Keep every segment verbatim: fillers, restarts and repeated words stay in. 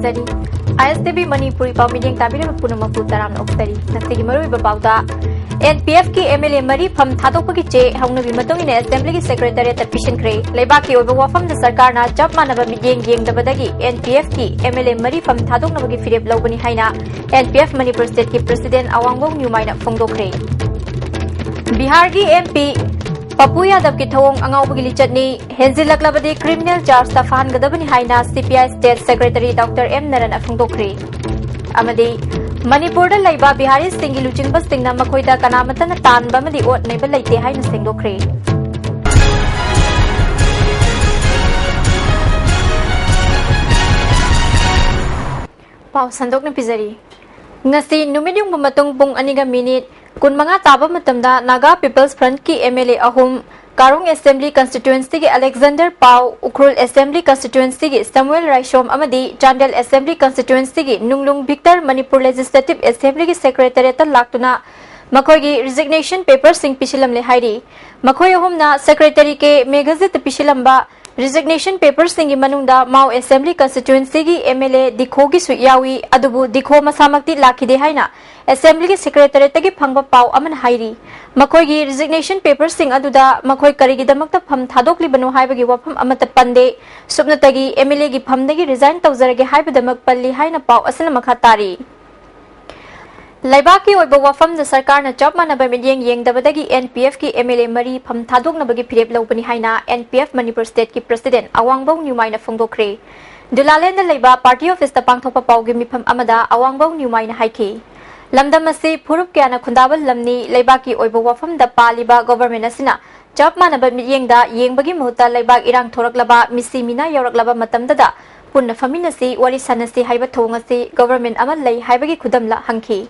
ꯇꯥꯕꯤꯔꯝꯖꯔꯤ꯫ I S T V Manipuri ꯄꯥꯎ ꯃꯤꯠꯌꯦꯡ ꯇꯥꯕꯤꯔꯤꯕ ꯄꯨꯝꯅꯃꯛꯄꯨ ꯇꯔꯥꯝꯅ ꯑꯣꯛꯆꯔꯤ꯫ ꯉꯁꯤꯒꯤ ꯃꯔꯨꯑꯣꯏꯕ ꯄꯥꯎꯗ, ꯑꯦꯟ ꯄꯤ ꯑꯦꯐꯀꯤ ꯑꯦꯝ ꯑꯦꯜ ꯑꯦ ꯃꯔꯤ ꯐꯝ ꯊꯥꯗꯣꯛꯄꯒꯤ ꯆꯦ ꯍꯧꯅꯕꯤ ꯃꯇꯨꯡ ꯏꯟꯅ ꯑꯦꯁꯦꯝꯕ꯭ꯂꯤꯒꯤ ꯁꯦꯀ꯭ꯔꯦꯇꯔꯤꯌꯦꯠꯇ ꯄꯤꯁꯤꯟꯈ꯭ꯔꯦ꯫ ꯂꯩꯕꯥꯛꯀꯤ ꯑꯣꯏꯕ ꯋꯥꯐꯝꯗ ꯁꯔꯀꯥꯔꯅ ꯆꯞ ꯃꯥꯟꯅꯕ ꯃꯤꯠꯌꯦꯡ ꯌꯦꯡꯗꯕꯗꯒꯤ ꯑꯦꯟ ꯄꯤ ꯑꯦꯐꯀꯤ ꯑꯦꯝ ꯑꯦꯜ ꯑꯦ ꯃꯔꯤ ꯐꯝ ꯊꯥꯗꯣꯛꯅꯕꯒꯤ ꯐꯤꯔꯦꯞ ꯂꯧꯕꯅꯤ ꯍꯥꯏꯅ ꯑꯦꯟ ꯄꯤ ꯑꯦꯐ ꯃꯅꯤꯄꯨꯔ ꯁ꯭ꯇꯦꯠꯀꯤ ꯄ꯭ꯔꯁꯤꯗꯦꯟ ꯑꯋꯥꯡꯕꯧ ꯅ꯭ꯌꯨꯃꯥꯏꯅ ꯐꯣꯡꯗꯣꯛꯈ꯭ꯔꯦ꯫ ꯕꯤꯍꯥꯔꯒꯤ ꯑꯦꯝ ꯄꯤ ꯄꯄꯨ ꯌꯥꯗꯕꯀꯤ ꯊꯧꯑꯣꯡ ꯑꯉꯥꯎꯕꯒꯤ ꯂꯤꯆꯠꯅꯤ, ꯍꯦꯟꯖꯤꯜꯂꯛꯂꯕꯗꯤ ꯀ꯭ꯔꯤꯃꯤꯅꯦꯜ ꯆꯥꯔꯖꯇ ꯐꯍꯟꯒꯗꯕꯅꯤ ꯍꯥꯏꯅ C P I state secretary doctor M Nara ꯐꯣꯡꯗꯣꯛꯈ꯭ꯔꯦ꯫ ꯑꯃꯗꯤ ꯃꯅꯤꯄꯨꯔꯗ ꯂꯩꯕ ꯕꯤꯍꯥꯔꯤꯁꯤꯡꯒꯤ ꯂꯨꯆꯤꯡꯕꯁꯤꯡꯅ ꯃꯈꯣꯏꯗ ꯀꯅꯥꯃꯠꯇꯅ ꯇꯥꯟꯕ ꯑꯃꯗꯤ ꯑꯣꯠ ꯅꯩꯕ ꯂꯩꯇꯦ ꯍꯥꯏꯅ ꯁꯦꯡꯗꯣꯛꯈ꯭ꯔꯦ꯫ ꯄꯥꯎ ꯁꯟꯗꯣꯛꯅ ꯄꯤꯖꯔꯤ꯫ ꯉꯁꯤ ꯅꯨꯃꯤꯠ ꯌꯨꯡꯕ ꯃꯇꯨꯡ ꯄꯨꯡ ꯑꯅꯤꯒ ꯃꯤꯅꯤꯠ ꯀꯨꯟꯃꯉꯥ ꯇꯥꯕ ꯃꯇꯝꯗ ꯅꯥꯒꯥ ꯄꯤꯄꯜꯁ ꯐ꯭ꯔꯟꯠꯀꯤ ꯑꯦꯝ ꯑꯦꯜ ꯑꯦ ꯑꯍꯨꯝ, ꯀꯥꯔꯣꯡ ꯑꯦꯁꯦꯝꯕ꯭ꯂꯤ ꯀꯟꯁꯇꯤꯇ꯭ꯋꯦꯟꯁꯤꯒꯤ ꯑꯂꯦꯛꯖꯦꯟꯗꯔ ꯄꯥꯎ, ꯎꯈ꯭ꯔꯨꯜ ꯑꯦꯁꯦꯝꯕ꯭ꯂꯤ ꯀꯟꯁꯇꯤꯇ꯭ꯋꯦꯟꯁꯤꯒꯤ ꯁꯃꯨꯑꯦꯜ ꯔꯥꯏꯁꯣꯝ ꯑꯃꯗꯤ ꯆꯥꯟꯗꯦꯜ ꯑꯦꯁꯦꯝꯕ꯭ꯂꯤ ꯀꯟꯁꯇꯤꯇ꯭ꯋꯦꯟꯁꯤꯒꯤ ꯅꯨꯡꯂꯨꯡ ꯚꯤꯛꯇꯔ ꯃꯅꯤꯄꯨꯔ ꯂꯦꯖꯤꯁꯂꯦꯇꯤꯚ ꯑꯦꯁꯦꯝꯕ꯭ꯂꯤꯒꯤ ꯁꯦꯀ꯭ꯔꯦꯇꯔꯤꯌꯦꯠꯇ ꯂꯥꯛꯇꯨꯅ ꯃꯈꯣꯏꯒꯤ ꯔꯤꯖꯤꯒꯅꯦꯁꯟ ꯄꯦꯄꯔꯁꯤꯡ ꯄꯤꯁꯤꯜꯂꯝꯂꯦ ꯍꯥꯏꯔꯤ꯫ ꯃꯈꯣꯏ ꯑꯍꯨꯝꯅ ꯁꯦꯀ꯭ꯔꯦꯇꯔꯤ ꯀꯦ ꯃꯦꯘꯖꯤꯠꯇ ꯄꯤꯁꯤꯜꯂꯝꯕ ꯔꯤꯖꯤꯒꯅꯦꯁꯟ ꯄꯦꯄꯔꯁꯤꯡꯒꯤ ꯃꯅꯨꯡꯗ ꯃꯥꯎ ꯑꯦꯁꯦꯝꯕ꯭ꯂꯤ ꯀꯟꯁꯇꯤꯇ꯭ꯋꯦꯟꯁꯤꯒꯤ ꯑꯦꯝ ꯑꯦꯜ ꯑꯦ ꯗꯤꯈꯣꯒꯤꯁꯨ ꯌꯥꯎꯏ, ꯑꯗꯨꯕꯨ ꯗꯤꯈꯣ ꯃꯁꯥꯃꯛꯇꯤ ꯂꯥꯛꯈꯤꯗꯦ ꯍꯥꯏꯅ ꯑꯦꯁꯦꯝꯕ꯭ꯂꯤꯒꯤ ꯁꯦꯀ꯭ꯔꯦꯇꯔꯤꯌꯦꯠꯇꯒꯤ ꯐꯪꯕ ꯄꯥꯎ ꯑꯃꯅ ꯍꯥꯏꯔꯤ꯫ ꯃꯈꯣꯏꯒꯤ ꯔꯤꯖꯤꯒꯅꯦꯁꯟ ꯄꯦꯄꯔꯁꯤꯡ ꯑꯗꯨꯗ ꯃꯈꯣꯏ ꯀꯔꯤꯒꯤꯗꯃꯛꯇ ꯐꯝ ꯊꯥꯗꯣꯛꯂꯤꯕꯅꯣ ꯍꯥꯏꯕꯒꯤ ꯋꯥꯐꯝ ꯑꯃꯠꯇ ꯄꯟꯗꯦ꯫ ꯁꯨꯞꯅꯇꯒꯤ ꯑꯦꯝ ꯑꯦꯜ ꯑꯦꯒꯤ ꯐꯝꯗꯒꯤ ꯔꯤꯖꯥꯏꯟ ꯇꯧꯖꯔꯒꯦ ꯍꯥꯏꯕꯗꯃꯛ ꯄꯜꯂꯤ ꯍꯥꯏꯅ ꯄꯥꯎ ꯑꯁꯤꯅ ꯃꯈꯥ ꯇꯥꯔꯤ꯫ ꯂꯩꯕꯥꯛꯀꯤ ꯑꯣꯏꯕ ꯋꯥꯐꯝꯗ ꯁꯔꯀꯥꯔꯅ ꯆꯞ ꯃꯥꯟꯅꯕ ꯃꯤꯠꯌꯦꯡ ꯌꯦꯡꯗꯕꯗꯒꯤ ꯑꯦꯟ ꯄꯤ ꯑꯦꯐꯀꯤ ꯑꯦꯝ ꯑꯦꯜ ꯑꯦ ꯃꯔꯤ ꯐꯝ ꯊꯥꯗꯣꯛꯅꯕꯒꯤ ꯐꯤꯔꯦꯞ ꯂꯧꯕꯅꯤ ꯍꯥꯏꯅ ꯑꯦꯟ ꯄꯤ ꯑꯦꯐ ꯃꯅꯤꯄꯨꯔ ꯁ꯭ꯇꯦꯠꯀꯤ ꯄ꯭ꯔꯁꯤꯗꯦꯟ ꯑꯋꯥꯡꯕꯧ ꯅ꯭ꯌꯨꯃꯥꯏꯅ ꯐꯣꯡꯗꯣꯛꯈ꯭ꯔꯦ꯫ ꯗꯨꯂꯥꯂꯦꯟꯗ ꯂꯩꯕ ꯄꯥꯔꯇꯤ ꯑꯣꯐꯤꯁꯇ ꯄꯥꯡꯊꯣꯛꯄ ꯄꯥꯎꯒꯤ ꯃꯤꯐꯝ ꯑꯃꯗ ꯑꯋꯥꯡꯕꯧ ꯅ꯭ꯌꯨꯃꯥꯏꯅ ꯍꯥꯏꯈꯤ꯫ ꯂꯝꯗꯝ ꯑꯁꯤ ꯐꯨꯔꯨꯞ ꯀꯌꯥꯅ ꯈꯨꯟꯗꯥꯕ ꯂꯝꯅꯤ, ꯂꯩꯕꯥꯛꯀꯤ ꯑꯣꯏꯕ ꯋꯥꯐꯝꯗ ꯄꯥꯜꯂꯤꯕ ꯒꯣꯚꯔꯟꯃꯦꯟꯠ ꯑꯁꯤꯅ ꯆꯞ ꯃꯥꯟꯅꯕ ꯃꯤꯠꯌꯦꯡꯗ ꯌꯦꯡꯕꯒꯤ ꯃꯍꯨꯠꯇ ꯂꯩꯕꯥꯛ ꯏꯔꯥꯡ ꯊꯣꯔꯛꯂꯕ, ꯃꯤꯁꯤ ꯃꯤꯅꯥ ꯌꯥꯎꯔꯛꯂꯕ ꯃꯇꯝꯗꯗ ꯄꯨꯟꯅ ꯐꯝꯃꯤꯟꯅꯁꯤ, ꯋꯥꯔꯤ ꯁꯥꯟꯅꯁꯤ ꯍꯥꯏꯕ ꯊꯧꯑꯣꯡ ꯑꯁꯤ ꯒꯣꯚꯔꯟꯃꯦꯟꯠ ꯑꯃ ꯂꯩ ꯍꯥꯏꯕꯒꯤ ꯈꯨꯗꯝꯂ ꯍꯪꯈꯤ꯫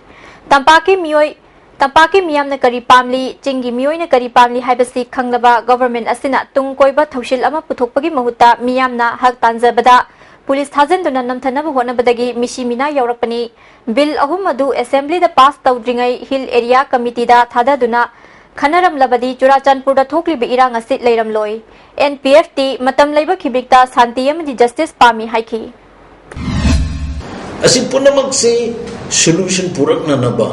ꯇꯝꯄꯥꯛꯀꯤ ꯃꯤꯑꯣꯏ, ꯇꯝꯄꯥꯛꯀꯤ ꯃꯤꯌꯥꯝꯅ ꯀꯔꯤ ꯄꯥꯝꯂꯤ, ꯆꯤꯡꯒꯤ ꯃꯤꯑꯣꯏꯅ ꯀꯔꯤ ꯄꯥꯝꯂꯤ ꯍꯥꯏꯕꯁꯤ ꯈꯪꯂꯕ ꯒꯣꯚꯔꯟꯃꯦꯟꯠ ꯑꯁꯤꯅ ꯇꯨꯡ ꯀꯣꯏꯕ ꯊꯧꯁꯤꯜ ꯑꯃ ꯄꯨꯊꯣꯛꯄꯒꯤ ꯃꯍꯨꯠꯇ ꯃꯤꯌꯥꯝꯅ ꯍꯛ ꯇꯥꯟꯖꯕꯗ ꯄꯨꯂꯤꯁ ꯊꯥꯖꯤꯟꯗꯨꯅ ꯅꯝꯊꯅꯕ ꯍꯣꯠꯅꯕꯗꯒꯤ ꯃꯤꯁꯤ ꯃꯤꯅꯥ ꯌꯥꯎꯔꯛꯄꯅꯤ꯫ ꯕꯤꯜ ꯑꯍꯨꯝ ꯑꯗꯨ ꯑꯦꯁꯦꯝꯕ꯭ꯂꯤꯗ ꯄꯥꯁ ꯇꯧꯗ꯭ꯔꯤꯉꯩ ꯍꯤꯜ ꯑꯦꯔꯤꯌꯥ ꯀꯃꯤꯇꯤꯗ ꯊꯥꯗꯗꯨꯅ ꯈꯟꯅꯔꯝꯂꯕꯗꯤ ꯆꯨꯔꯥꯆꯥꯟꯄꯨꯔꯗ ꯊꯣꯛꯂꯤꯕ ꯏꯔꯥꯡ ꯑꯁꯤ ꯂꯩꯔꯝꯂꯣꯏ꯫ ꯑꯦꯟ ꯄꯤ ꯑꯦꯐ ꯇꯤ ꯃꯇꯝ ꯂꯩꯕ ꯈꯤꯕꯤꯛꯇ ꯁꯥꯟꯇꯤ ꯑꯃꯗꯤ ꯖꯁꯇꯤꯁ ꯄꯥꯝꯃꯤ ꯍꯥꯏꯈꯤ꯫ ꯑꯁꯤ ꯄꯨꯝꯅꯃꯛꯁꯤ solution ꯄꯨꯔꯛꯅꯅꯕ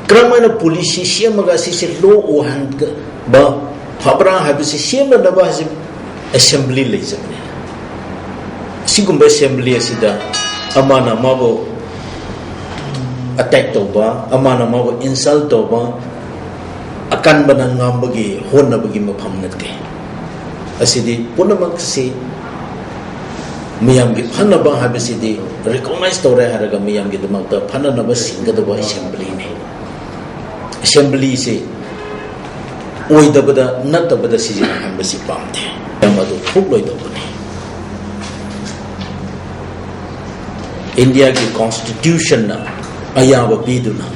ꯀꯔꯝ ꯍꯥꯏꯅ policy ꯁꯦꯝꯃꯒ ꯑꯁꯤꯁꯦ law ꯑꯣꯏꯍꯟꯕ ꯐꯕ꯭ꯔꯥ ꯍꯥꯏꯕꯁꯤ ꯁꯦꯝꯅꯅꯕ ꯍꯧꯖꯤꯛ assembly ꯂꯩꯖꯕꯅꯤ꯫ ꯑꯁꯤꯒꯨꯝꯕ assembly ꯑꯁꯤꯗ ꯑꯃꯅ ꯑꯃꯕꯨ attack ꯇꯧꯕ, ꯑꯃꯅ ꯑꯃꯕꯨ insult ꯇꯧꯕ, ꯑꯀꯟꯕꯅ ꯉꯝꯕꯒꯤ ꯍꯣꯠꯅꯕꯒꯤ ꯃꯐꯝ ꯅꯠꯇꯦ꯫ ꯑꯁꯤꯗꯤ ꯄꯨꯝꯅꯃꯛꯁꯤ ꯃꯤꯌꯥꯝꯒꯤ ꯐꯅꯕ ꯍꯥꯏꯕꯁꯤꯗꯤ recognize ꯇꯧꯔꯦ ꯍꯥꯏꯔꯒ ꯃꯤꯌꯥꯝꯒꯤꯗꯃꯛꯇ ꯐꯅꯅꯕ ꯁꯤꯟꯒꯗꯕ assemblyꯅꯤ꯫ Assemblyꯁꯤ ꯑꯣꯏꯗꯕꯗ ꯅꯠꯇꯕꯗ ꯁꯤꯖꯤꯟꯅꯍꯟꯕꯁꯤ ꯄꯥꯝꯗꯦ꯫ ꯃꯗꯨ ꯊꯣꯛꯂꯣꯏꯗꯧꯕꯅꯤ꯫ ꯏꯟꯗꯤꯌꯥꯒꯤ constitutionꯅ ꯑꯌꯥꯕ ꯄꯤꯗꯨꯅ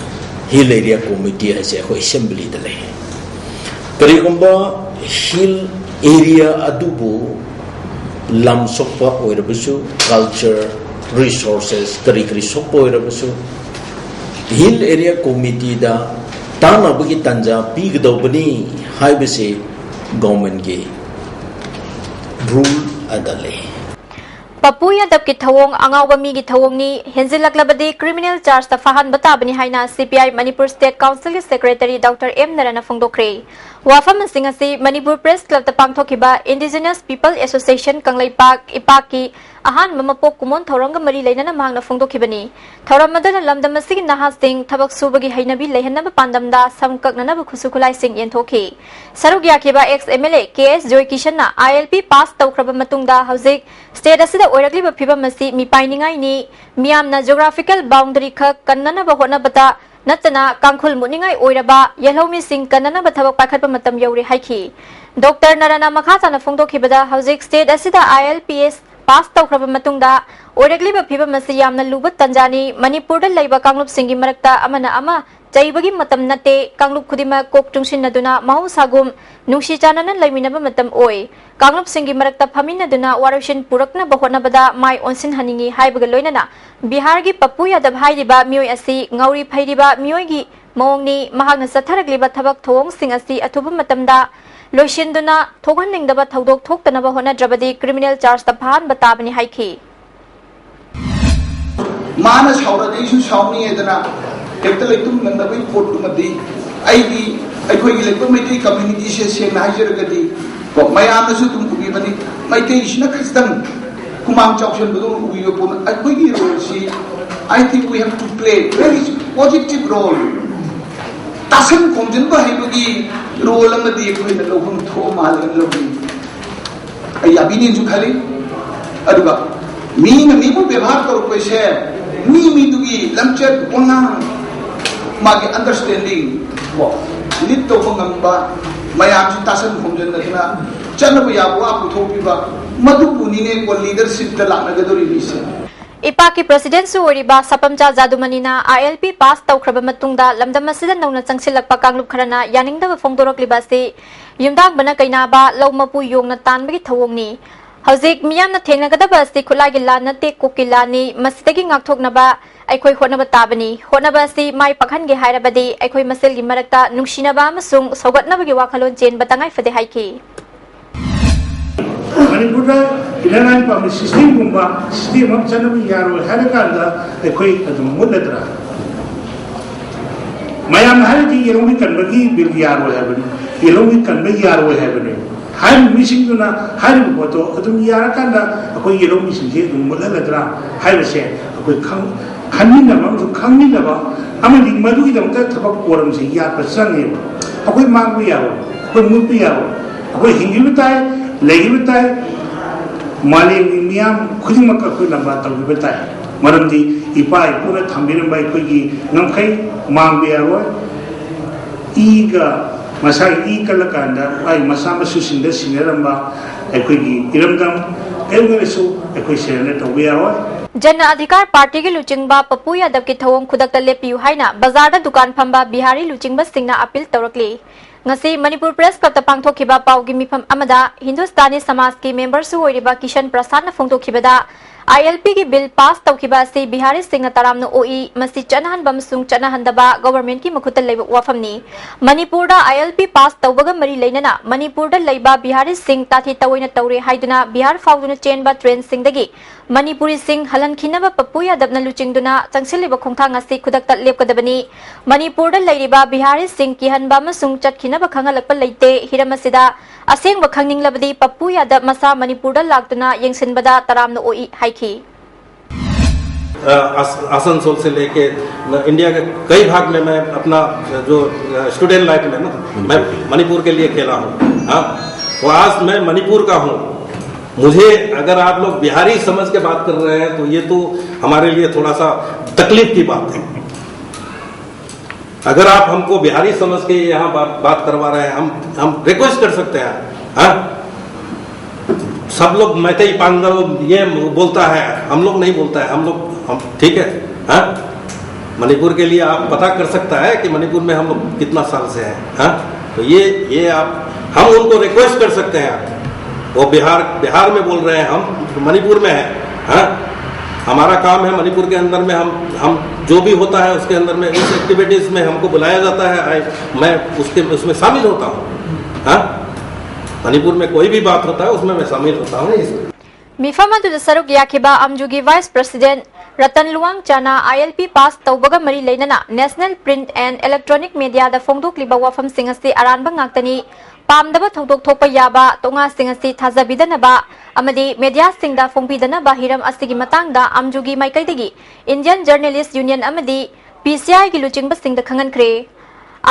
Hill Area Committee ꯍꯥꯏꯁꯦ ꯑꯩꯈꯣꯏ assemblyꯗ ꯂꯩ꯫ ꯀꯔꯤꯒꯨꯝꯕ hill area ꯑꯗꯨꯕꯨ ꯂꯝ ꯁꯣꯛꯄ ꯑꯣꯏꯔꯕꯁꯨ, culture, resources ꯀꯔꯤ ꯀꯔꯤ ꯁꯣꯛꯄ ꯑꯣꯏꯔꯕꯁꯨ, Hill Area Committeeꯗ ꯇꯥꯟꯅꯕꯒꯤ ꯇꯥꯟꯖꯥ ꯄꯤꯒꯗꯧꯕꯅꯤ ꯍꯥꯏꯕꯁꯤ governmentꯀꯤ rule ꯑꯗ ꯂꯩ꯫ ꯄꯄꯨ ꯌꯥꯗꯕꯀꯤ ꯊꯧꯑꯣꯡ ꯑꯉꯥꯎꯕ ꯃꯤꯒꯤ ꯊꯧꯑꯣꯡꯅꯤ, ꯍꯦꯟꯖꯤꯜꯂꯛꯂꯕꯗꯤ criminal chargeꯇ ꯐꯥꯍꯟꯕ ꯇꯥꯕꯅꯤ ꯍꯥꯏꯅ CPI Manipur State Councilꯒꯤ Secretary Doctor M ꯅꯔꯅ ꯐꯣꯡꯗꯣꯛꯈ꯭ꯔꯦ꯫ ꯋꯥꯐꯝꯁꯤꯡ ꯑꯁꯤ ꯃꯅꯤꯄꯨꯔ Press Clubꯇ ꯄꯥꯡꯊꯣꯛꯈꯤꯕ Indigenous People Association ꯀꯪꯂꯩꯄꯥꯛ, ꯏꯄꯥꯛꯀꯤ ꯑꯍꯥꯟꯕ ꯃꯄꯣꯛ ꯀꯨꯝꯑꯣꯟ ꯊꯧꯔꯝꯒ ꯃꯔꯤ ꯂꯩꯅꯅ ꯃꯍꯥꯛꯅ ꯐꯣꯡꯗꯣꯛꯈꯤꯕꯅꯤ꯫ ꯊꯧꯔꯝ ꯑꯗꯨꯗ ꯂꯝꯗꯝ ꯑꯁꯤꯒꯤ ꯅꯍꯥꯁꯤꯡ ꯊꯕꯛ ꯁꯨꯕꯒꯤ ꯍꯩꯅꯕꯤ ꯂꯩꯍꯟꯅꯕ ꯄꯥꯟꯗꯝꯗ ꯁꯝ ꯀꯛꯅꯅꯕ ꯈꯨꯠꯁꯨ ꯈꯨꯠꯂꯥꯏꯁꯤꯡ ꯌꯦꯟꯊꯣꯛꯈꯤ꯫ ꯁꯔꯨꯛ ꯌꯥꯈꯤꯕ ex MLA K S ꯖꯣꯏꯀꯤꯁꯟꯅ ILP pass ꯇꯧꯈ꯭ꯔꯕ ꯃꯇꯨꯡꯗ ꯍꯧꯖꯤꯛ state ꯑꯁꯤꯗ ꯑꯣꯏꯔꯛꯂꯤꯕ ꯐꯤꯕꯝ ꯑꯁꯤ ꯃꯤꯄꯥꯏꯅꯤꯡꯉꯥꯏꯅꯤ꯫ ꯃꯤꯌꯥꯝꯅ geographical boundary ꯈꯛ ꯀꯟꯅꯅꯕ ꯍꯣꯠꯅꯕꯗ ꯅꯠꯇꯅ ꯀꯥꯡꯈꯨꯜ ꯃꯨꯠꯅꯤꯡꯉꯥꯏ ꯑꯣꯏꯔꯕ ꯌꯦꯜꯍꯧꯃꯤꯁꯤꯡ ꯀꯟꯅꯅꯕ ꯊꯕꯛ ꯄꯥꯏꯈꯠꯄ ꯃꯇꯝ ꯌꯧꯔꯦ ꯍꯥꯏꯈꯤ꯫ ꯗꯣꯛꯇꯔ ꯅꯔꯅ ꯃꯈꯥ ꯇꯥꯅ ꯐꯣꯡꯗꯣꯛꯈꯤꯕꯗ ꯍꯧꯖꯤꯛ state ꯑꯁꯤꯗ ILPS pass ꯇꯧꯈ꯭ꯔꯕ ꯃꯇꯨꯡꯗ ꯑꯣꯏꯔꯛꯂꯤꯕ ꯐꯤꯕꯝ ꯑꯁꯤ ꯌꯥꯝꯅ ꯂꯨꯕ ꯇꯥꯟꯖꯥꯅꯤ꯫ ꯃꯅꯤꯄꯨꯔꯗ ꯂꯩꯕ ꯀꯥꯡꯂꯨꯞꯁꯤꯡꯒꯤ ꯃꯔꯛꯇ ꯑꯃꯅ ꯑꯃ ꯆꯩꯕꯒꯤ ꯃꯇꯝ ꯅꯠꯇꯦ꯫ ꯀꯥꯡꯂꯨꯞ ꯈꯨꯗꯤꯡꯃꯛ ꯀꯣꯛ ꯆꯨꯡꯁꯤꯟꯅꯗꯨꯅ ꯃꯍꯧꯁꯥꯒꯨꯝ ꯅꯨꯡꯁꯤ ꯆꯥꯟꯅꯅ ꯂꯩꯃꯤꯟꯅꯕ ꯃꯇꯝ ꯑꯣꯏ꯫ ꯀꯥꯡꯂꯨꯞꯁꯤꯡꯒꯤ ꯃꯔꯛꯇ ꯐꯝꯃꯤꯟꯅꯗꯨꯅ ꯋꯥꯔꯣꯏꯁꯤꯟ ꯄꯨꯔꯛꯅꯕ ꯍꯣꯠꯅꯕꯗ ꯃꯥꯏ ꯑꯣꯟꯁꯤꯟꯍꯟꯅꯤꯡꯏ ꯍꯥꯏꯕꯒ ꯂꯣꯏꯅꯅ ꯕꯤꯍꯥꯔꯒꯤ ꯄꯞꯄꯨ ꯌꯥꯗꯕ ꯍꯥꯏꯔꯤꯕ ꯃꯤꯑꯣꯏ ꯑꯁꯤ ꯉꯥꯎꯔꯤ ꯐꯩꯔꯤꯕ ꯃꯤꯑꯣꯏꯒꯤ ꯃꯑꯣꯡꯅꯤ꯫ ꯃꯍꯥꯛꯅ ꯆꯠꯊꯔꯛꯂꯤꯕ ꯊꯕꯛ ꯊꯧꯑꯣꯡꯁꯤꯡ ꯑꯁꯤ ꯑꯊꯨꯕ ꯃꯇꯝꯗ ꯂꯣꯏꯁꯤꯟꯗꯨꯅ ꯊꯣꯛꯍꯟꯅꯤꯡꯗꯕ ꯊꯧꯗꯣꯛ ꯊꯣꯛꯇꯅꯕ ꯍꯣꯠꯅꯗ꯭ꯔꯕꯗꯤ criminal chargeꯇ ꯐꯥꯍꯟꯕ ꯇꯥꯕꯅꯤ ꯍꯥꯏꯈꯤ꯫ ꯃꯥꯅ ꯁꯥꯎꯔꯗꯤ ꯑꯩꯁꯨ ꯁꯥꯎꯅꯤꯡꯉꯦꯗꯅ ꯍꯦꯛꯇ ꯂꯩꯇꯨꯝ ꯂꯪꯅꯕꯒꯤ ꯄꯣꯠꯇꯨꯃꯗꯤ ꯑꯩꯗꯤ, ꯑꯩꯈꯣꯏꯒꯤ ꯂꯩꯄꯥꯛ ꯃꯩꯇꯩ communityꯁꯦ ꯁꯦꯡꯅ ꯍꯥꯏꯖꯔꯒꯗꯤ ꯀꯣ, ꯃꯌꯥꯝꯅꯁꯨ ꯑꯗꯨꯝ ꯎꯕꯤꯕꯅꯤ, ꯃꯩꯇꯩꯁꯤꯅ ꯈꯖꯤꯛꯇꯪ ꯍꯨꯃꯥꯡ ꯆꯥꯎꯁꯤꯟꯕꯗꯧꯅ ꯎꯕꯤꯕ ꯄꯣꯠꯅ ꯑꯩꯈꯣꯏꯒꯤ roleꯁꯤ, I think we have to play very positive role꯫ ꯇꯥꯁꯟ ꯈꯣꯝꯖꯤꯟꯕ ꯍꯩꯕꯒꯤ role ꯑꯃꯗꯤ ꯑꯩꯈꯣꯏꯅ ꯂꯧꯐꯝ ꯊꯣꯛꯑ ꯃꯥꯜꯂꯦꯅ ꯂꯧꯅꯤꯡꯏ꯫ ꯑꯩ ꯌꯥꯕꯤꯅꯤꯅꯁꯨ ꯈꯜꯂꯤ꯫ ꯑꯗꯨꯒ ꯃꯤꯅ ꯃꯤꯕꯨ ꯕꯦꯕꯥꯔ ꯇꯧꯔꯛꯄꯁꯦ ꯃꯤ ꯃꯤꯗꯨꯒꯤ ꯂꯝꯆꯠ ꯋꯥꯉꯥꯡ, ꯃꯥꯒꯤ understanding ꯀꯣ, lead ꯇꯧꯕ ꯉꯝꯕ, ꯃꯌꯥꯝꯁꯤ ꯇꯥꯁꯟ ꯈꯣꯝꯖꯤꯟꯅꯗꯨꯅ ꯆꯠꯅꯕ ꯌꯥꯕ ꯋꯥ ꯄꯨꯊꯣꯛꯄꯤꯕ, ꯃꯗꯨꯕꯨꯅꯤꯅꯦ ꯀꯣ leadershipꯇ ꯂꯥꯛꯅꯒꯗꯧꯔꯤꯕꯁꯦ꯫ ꯏꯄꯥꯛꯀꯤ presidentꯁꯨ ꯑꯣꯏꯔꯤꯕ ꯁꯄꯝꯆꯥ ꯖꯥꯗꯨꯃꯅꯤꯅ ILP pass ꯇꯧꯈ꯭ꯔꯕ ꯃꯇꯨꯡꯗ ꯂꯝꯗꯝ ꯑꯁꯤꯗ ꯅꯧꯅ ꯆꯪꯁꯤꯜꯂꯛꯄ ꯀꯥꯡꯂꯨꯞ ꯈꯔꯅ ꯌꯥꯅꯤꯡꯗꯕ ꯐꯣꯡꯗꯣꯔꯛꯂꯤꯕ ꯑꯁꯤ ꯌꯨꯝꯗꯥꯡꯕꯅ ꯀꯩꯅꯥꯕ, ꯂꯧ ꯃꯄꯨ ꯌꯣꯡꯅ ꯇꯥꯟꯕꯒꯤ ꯊꯧꯑꯣꯡꯅꯤ꯫ ꯍꯧꯖꯤꯛ ꯃꯤꯌꯥꯝꯅ ꯊꯦꯡꯅꯒꯗꯕ ꯑꯁꯤ ꯈꯨꯠꯂꯥꯏꯒꯤ ꯂꯥꯟ ꯅꯠꯇꯦ, ꯀꯣꯛꯀꯤ ꯂꯥꯟꯅꯤ꯫ ꯃꯁꯤꯗꯒꯤ ꯉꯥꯛꯊꯣꯛꯅꯕ ꯑꯩꯈꯣꯏ ꯍꯣꯠꯅꯕ ꯇꯥꯕꯅꯤ꯫ ꯍꯣꯠꯅꯕ ꯑꯁꯤ ꯃꯥꯏ ꯄꯥꯛꯍꯟꯒꯦ ꯍꯥꯏꯔꯕꯗꯤ ꯑꯩꯈꯣꯏ ꯃꯁꯦꯜꯒꯤ ꯃꯔꯛꯇ ꯅꯨꯡꯁꯤꯅꯕ ꯑꯃꯁꯨꯡ ꯁꯧꯒꯠꯅꯕꯒꯤ ꯋꯥꯈꯜꯂꯣꯟ ꯆꯦꯟꯕ ꯇꯉꯥꯏ ꯐꯗꯦ ꯍꯥꯏꯈꯤ꯫ ꯃꯅꯤꯄꯨꯔꯗ inner line permit systemꯒꯨꯝꯕ system ꯑꯃ ꯆꯠꯅꯕ ꯌꯥꯔꯣꯏ ꯍꯥꯏꯔꯀꯥꯟꯗ ꯑꯩꯈꯣꯏ ꯑꯗꯨꯝ ꯃꯨꯠꯂꯗ꯭ꯔꯥ? ꯃꯌꯥꯝꯅ ꯍꯥꯏꯔꯤꯗꯤ ꯌꯦꯜꯍꯧꯃꯤ ꯀꯟꯕꯒꯤ bill ꯌꯥꯔꯣꯏ ꯍꯥꯏꯕꯅꯤ, ꯌꯦꯜꯍꯧꯃꯤ ꯀꯟꯕ ꯌꯥꯔꯣꯏ ꯍꯥꯏꯕꯅꯤ꯫ ꯍꯥꯏꯔꯤꯕ ꯃꯤꯁꯤꯡꯗꯨꯅ ꯍꯥꯏꯔꯤꯕ ꯄꯣꯠꯇꯣ ꯑꯗꯨꯝ ꯌꯥꯔꯀꯥꯟꯗ ꯑꯩꯈꯣꯏ ꯌꯦꯜꯍꯧꯃꯤꯁꯤꯡꯁꯦ ꯑꯗꯨꯝ ꯃꯨꯠꯍꯜꯂꯗ꯭ꯔꯥ ꯍꯥꯏꯕꯁꯦ ꯑꯩꯈꯣꯏ ꯈꯪ-, ꯈꯟꯃꯤꯟꯅꯕ ꯑꯃꯁꯨꯡ ꯈꯪꯃꯤꯟꯅꯕ ꯑꯃꯗꯤ ꯃꯗꯨꯒꯤꯗꯃꯛꯇ ꯊꯕꯛ ꯄꯣꯔꯝꯁꯦ ꯌꯥꯠꯄ ꯆꯪꯉꯦꯕ꯫ ꯑꯩꯈꯣꯏ ꯃꯥꯡꯕ ꯌꯥꯔꯣꯏ, ꯑꯩꯈꯣꯏ ꯃꯨꯠꯄ ꯌꯥꯔꯣꯏ, ꯑꯩꯈꯣꯏ ꯍꯤꯡꯂꯤꯕ ꯇꯥꯏ, ꯂꯩꯔꯤꯕ ꯇꯥꯏ, ꯃꯥꯂꯦꯝꯒꯤ ꯃꯤꯌꯥꯝ ꯈꯨꯗꯤꯡꯃꯛꯀ ꯑꯩꯈꯣꯏ ꯂꯝꯕꯥ ꯇꯧꯔꯤꯕ ꯇꯥꯏ꯫ ꯃꯔꯝꯗꯤ ꯏꯄꯥ ꯏꯄꯨꯅ ꯊꯝꯕꯤꯔꯝꯕ ꯑꯩꯈꯣꯏꯒꯤ ꯉꯝꯈꯩ ꯃꯥꯡꯕ ꯌꯥꯔꯣꯏ꯫ ꯏꯒ ꯃꯁꯥꯒꯤ ꯏ ꯀꯜꯂꯀꯥꯟꯗ ꯃꯥꯒꯤ ꯃꯆꯥ ꯃꯁꯨꯁꯤꯡꯗ ꯁꯤꯟꯅꯔꯝꯕ ꯑꯩꯈꯣꯏꯒꯤ ꯏꯔꯝꯗꯝ ꯀꯔꯤꯒꯨꯝꯕꯁꯨ ꯑꯩꯈꯣꯏ surrender ꯇꯧꯕ ꯌꯥꯔꯣꯏ꯫ ꯖꯟ ꯑꯙꯤꯀꯥꯔ ꯄꯥꯔꯇꯤꯒꯤ ꯂꯨꯆꯤꯡꯕ ꯄꯄꯨ ꯌꯥꯗꯕꯀꯤ ꯊꯧꯑꯣꯡ ꯈꯨꯗꯛꯇ ꯂꯦꯞꯄꯤꯌꯨ ꯍꯥꯏꯅ ꯕꯖꯥꯔꯗ ꯗꯨꯀꯥꯟ ꯐꯝꯕ ꯕꯤꯍꯥꯔꯤ ꯂꯨꯆꯤꯡꯕꯁꯤꯡꯅ appeal ꯇꯧꯔꯛꯂꯤ꯫ ꯉꯁꯤ ꯃꯅꯤꯄꯨꯔ Press Clubꯇ ꯄꯥꯡꯊꯣꯛꯈꯤꯕ ꯄꯥꯎꯒꯤ ꯃꯤꯐꯝ ꯑꯃꯗ ꯍꯤꯟꯗꯨꯁꯇꯥꯅꯤ ꯁꯃꯥꯖꯀꯤ memberꯁꯨ ꯑꯣꯏꯔꯤꯕ ꯀꯤꯁꯟ ꯄ꯭ꯔꯁꯥꯗꯅ ꯐꯣꯡꯗꯣꯛꯈꯤꯕꯗ, ꯑꯥꯏ ꯑꯦꯜ ꯄꯤꯒꯤ ꯕꯤꯜ ꯄꯥꯁ ꯇꯧꯈꯤꯕ ꯑꯁꯤ ꯕꯤꯍꯥꯔꯤꯁꯤꯡꯅ ꯇꯔꯥꯝꯅ ꯑꯣꯛꯏ꯫ ꯃꯁꯤ ꯆꯠꯅꯍꯟꯕ ꯑꯃꯁꯨꯡ ꯆꯠꯅꯍꯟꯗꯕ ꯒꯣꯚꯔꯟꯃꯦꯟꯠꯀꯤ ꯃꯈꯨꯠꯇ ꯂꯩꯕ ꯋꯥꯐꯝꯅꯤ꯫ ꯃꯅꯤꯄꯨꯔꯗ ꯑꯥꯏ ꯑꯦꯜ ꯄꯤ ꯄꯥꯁ ꯇꯧꯕꯒ ꯃꯔꯤ ꯂꯩꯅꯅ ꯃꯅꯤꯄꯨꯔꯗ ꯂꯩꯕ ꯕꯤꯍꯥꯔꯤꯁꯤꯡ ꯇꯥꯊꯤ ꯇꯧꯑꯣꯏꯅ ꯇꯧꯔꯦ ꯍꯥꯏꯗꯨꯅ ꯕꯤꯍꯥꯔ ꯐꯥꯎꯗꯨꯅ ꯆꯦꯟꯕ ꯇ꯭ꯔꯦꯟꯁꯤꯡꯗꯒꯤ ꯃꯅꯤꯄꯨꯔꯤꯁꯤꯡ ꯍꯜꯍꯟꯈꯤꯅꯕ ꯄꯞꯄꯨ ꯌꯥꯗꯕꯅ ꯂꯨꯆꯤꯡꯗꯨꯅ ꯆꯪꯁꯤꯜꯂꯤꯕ ꯈꯣꯡꯊꯥꯡ ꯑꯁꯤ ꯈꯨꯗꯛꯇ ꯂꯦꯞꯀꯗꯕꯅꯤ꯫ ꯃꯅꯤꯄꯨꯔꯗ ꯂꯩꯔꯤꯕ ꯕꯤꯍꯥꯔꯤꯁꯤꯡ ꯀꯤꯍꯟꯕ ꯑꯃꯁꯨꯡ ꯆꯠꯈꯤꯅꯕ ꯈꯪꯍꯜꯂꯛꯄ ꯂꯩꯇꯦ꯫ ꯍꯤꯔꯝ ꯑꯁꯤꯗ ꯑꯁꯦꯡꯕ ꯈꯪꯅꯤꯡꯂꯕꯗꯤ ꯄꯞꯄꯨ ꯌꯥꯗꯕ ꯃꯁꯥ ꯃꯅꯤꯄꯨꯔꯗ ꯂꯥꯛꯇꯨꯅ ꯌꯦꯡꯁꯤꯟꯕꯗ ꯇꯔꯥꯝꯅ ꯑꯣꯛꯏ ꯍꯥꯏꯈꯤ꯫ अ, आस-, आसनसोल से लेके इंडिया के कई भाग में मैं अपना जो स्टूडेंट लाइफ में ना, मैं मणिपुर के लिए खेला हूँ। हाँ, तो आज मैं मणिपुर का हूँ। मुझे अगर आप लोग बिहारी समझ के बात कर रहे हैं तो ये तो हमारे लिए थोड़ा सा तकलीफ की बात है। अगर आप हमको बिहारी समझ के यहाँ बात, बात करवा रहे हैं, हम हम रिक्वेस्ट कर सकते हैं। हाँ, सब लोग मैतेई पांगल ये बोलता है, हम लोग नहीं बोलता है। हम लोग हम ठीक है। हाँ, मणिपुर के लिए आप पता कर सकता है कि मणिपुर में हम लोग कितना साल से हैं। हाँ, तो ये ये आप हम उनको रिक्वेस्ट कर सकते हैं। वो बिहार बिहार में बोल रहे हैं, हम मणिपुर में हैं। हाँ, हमारा काम है मणिपुर के अंदर में हम हम जो भी होता है उसके अंदर में उस एक्टिविटीज में हमको बुलाया जाता है। आई मैं उसके उसमें शामिल होता हूँ। हाँ, मणिपुर में कोई भी बात होता है उसमें मैं शामिल होता हूँ। ꯃꯤꯐꯝ ꯑꯗꯨꯗ ꯁꯔꯨꯛ ꯌꯥꯈꯤꯕ ꯑꯝꯖꯨꯒꯤ ꯚꯥꯏꯁ ꯄ꯭ꯔꯁꯤꯗꯦꯟꯠ ꯔꯇꯟ ꯂꯨꯋꯥꯡꯆꯥꯅ ꯑꯥꯏ ꯑꯦꯜ ꯄꯤ ꯄꯥꯁ ꯇꯧꯕꯒ ꯃꯔꯤ ꯂꯩꯅꯅ ꯅꯦꯁꯅꯦꯜ ꯄ꯭ꯔꯤꯟꯠ ꯑꯦꯟ ꯏꯂꯦꯛꯇ꯭ꯔꯣꯅꯤꯛ ꯃꯦꯗꯤꯌꯥꯗ ꯐꯣꯡꯗꯣꯛꯂꯤꯕ ꯋꯥꯐꯝꯁꯤꯡ ꯑꯁꯤ ꯑꯔꯥꯟꯕ ꯉꯥꯛꯇꯅꯤ, ꯄꯥꯝꯗꯕ ꯊꯧꯗꯣꯛ ꯊꯣꯛꯄ ꯌꯥꯕ ꯇꯣꯉꯥꯁꯤꯡ ꯑꯁꯤ ꯊꯥꯖꯕꯤꯗꯅꯕ ꯑꯃꯗꯤ ꯃꯦꯗꯤꯌꯥꯁꯤꯡꯗ ꯐꯣꯡꯕꯤꯗꯅꯕ ꯍꯤꯔꯝ ꯑꯁꯤꯒꯤ ꯃꯇꯥꯡꯗ ꯑꯝꯖꯨꯒꯤ ꯃꯥꯏꯀꯩꯗꯒꯤ ꯏꯟꯗꯤꯌꯟ ꯖꯔꯅꯦꯂꯤꯁ꯭ꯠ ꯌꯨꯅꯤꯌꯟ ꯑꯃꯗꯤ ꯄꯤ ꯁꯤ ꯑꯥꯏꯒꯤ ꯂꯨꯆꯤꯡꯕꯁꯤꯡꯗ ꯈꯪꯍꯟꯈ꯭ꯔꯦ꯫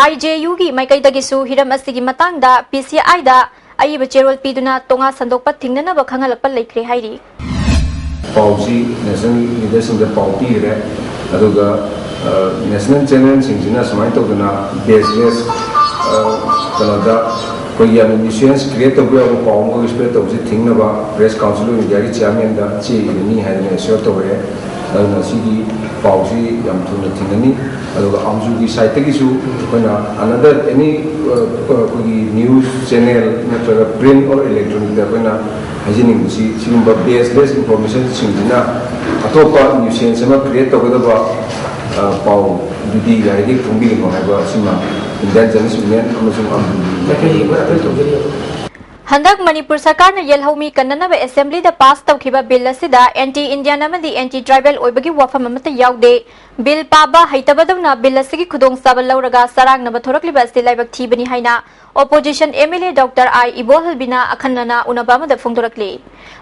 ꯑꯥꯏ ꯖꯦ ꯌꯨꯒꯤ ꯃꯥꯏꯀꯩꯗꯒꯤꯁꯨ ꯍꯤꯔꯝ ꯑꯁꯤꯒꯤ ꯃꯇꯥꯡꯗ ꯄꯤ ꯁꯤ ꯑꯥꯏꯗ ꯑꯏꯕ ꯆꯦꯔꯣꯜ ꯄꯤꯗꯨꯅ ꯇꯣꯉꯥ ꯁꯟꯗꯣꯛꯄ ꯊꯤꯡꯅꯅꯕ ꯈꯪꯍꯜꯂꯛꯄ ꯂꯩꯈ꯭ꯔꯦ ꯍꯥꯏꯔꯤ꯫ ꯄꯥꯎꯁꯤ ꯅꯦꯁꯅꯦꯜ ꯂꯤꯗꯔꯁꯤꯡꯗ ꯄꯥꯎ ꯄꯤꯈ꯭ꯔꯦ꯫ ꯑꯗꯨꯒ ꯅꯦꯁꯅꯦꯜ ꯆꯦꯅꯦꯜꯁꯤꯡꯁꯤꯅ ꯁꯨꯃꯥꯏꯅ ꯇꯧꯗꯅ ꯕꯦꯁꯂꯦꯁ ꯀꯩꯅꯣꯗ ꯑꯩꯈꯣꯏꯒꯤ ꯌꯥꯝꯅ ꯅ꯭ꯌꯨꯁꯦꯟꯁ ꯀ꯭ꯔꯤꯌꯦꯠ ꯇꯧꯕ ꯌꯥꯕ ꯄꯥꯎ ꯑꯃꯈꯛ ꯁ꯭ꯄ꯭ꯔꯦꯗ ꯇꯧꯕꯁꯤ ꯊꯤꯡꯅꯕ ꯄ꯭ꯔꯦꯁ ꯀꯥꯎꯟꯁꯤꯜ ꯑꯣꯐ ꯏꯟꯗꯤꯌꯥꯒꯤ ꯆꯤꯌꯥꯔꯃꯦꯟꯗ ꯆꯦ ꯏꯔꯅꯤ ꯍꯥꯏꯗꯅ ꯑꯦꯁ꯭ꯌꯣꯔ ꯇꯧꯔꯛꯑꯦ꯫ ꯑꯗꯨꯅ ꯁꯤꯒꯤ ꯄꯥꯎꯁꯤ ꯌꯥꯝ ꯊꯨꯅ ꯊꯤꯡꯒꯅꯤ꯫ ꯑꯗꯨꯒ ꯑꯥꯝꯖꯨꯒꯤ ꯁꯥꯏꯠꯇꯒꯤꯁꯨ ꯑꯩꯈꯣꯏꯅ another any, ꯑ, ꯑꯩꯈꯣꯏꯒꯤ news channel ꯅꯠꯇ꯭ꯔꯒ print or electronic ꯇ ꯑꯩꯈꯣꯏꯅ ꯍꯥꯏꯖꯅꯤꯡꯕꯁꯤ, ꯁꯤꯒꯨꯝꯕ baseless information ꯁꯤꯡꯁꯤꯅ ꯑꯇꯣꯞꯄ nuisance ꯑꯃ create ꯇꯧꯒꯗꯕ, ꯑ, ꯄꯥꯎꯗꯨꯗꯤ ꯌꯥꯔꯤꯈꯩ ꯐꯣꯡꯕꯤꯒꯅꯨ ꯍꯥꯏꯕ ꯑꯁꯤꯃ Indian Journalist Union ꯑꯃꯁꯨꯡ ꯑꯥꯝꯖꯨꯒꯤ ꯃꯥꯏꯀꯩꯗꯒꯤ ꯑꯩꯈꯣꯏ ꯑꯄꯤꯜ ꯇꯧꯖꯔꯤ꯫ ꯍꯟꯗꯛ ꯃꯅꯤꯄꯨꯔ ꯁꯔꯀꯥꯔꯅ ꯌꯦꯜꯍꯧꯃꯤ ꯀꯟꯅꯅꯕ ꯑꯦꯁꯦꯝꯕ꯭ꯂꯤꯗ ꯄꯥꯁ ꯇꯧꯈꯤꯕ ꯕꯤꯜ ꯑꯁꯤꯗ ꯑꯦꯟꯇꯤ ꯏꯟꯗꯤꯌꯟ ꯑꯃꯗꯤ ꯑꯦꯟꯇꯤ ꯇ꯭ꯔꯥꯏꯕꯦꯜ ꯑꯣꯏꯕꯒꯤ ꯋꯥꯐꯝ ꯑꯃꯠꯇ ꯌꯥꯎꯗꯦ꯫ ꯕꯤꯜ ꯄꯥꯕ ꯍꯩꯇꯕꯗꯧꯅ ꯕꯤꯜ ꯑꯁꯤꯒꯤ ꯈꯨꯗꯣꯡꯆꯥꯕ ꯂꯧꯔꯒ ꯆꯔꯥꯡꯅꯕ ꯊꯣꯔꯛꯂꯤꯕ ꯑꯁꯤ ꯂꯥꯏꯕꯛ ꯊꯤꯕꯅꯤ ꯍꯥꯏꯅ opposition M L A doctor I ꯏꯕꯣꯍꯜꯕꯤꯅ ꯑꯈꯟꯅꯅ ꯎꯅꯕ ꯑꯃꯗ ꯐꯣꯡꯗꯣꯔꯛꯂꯤ꯫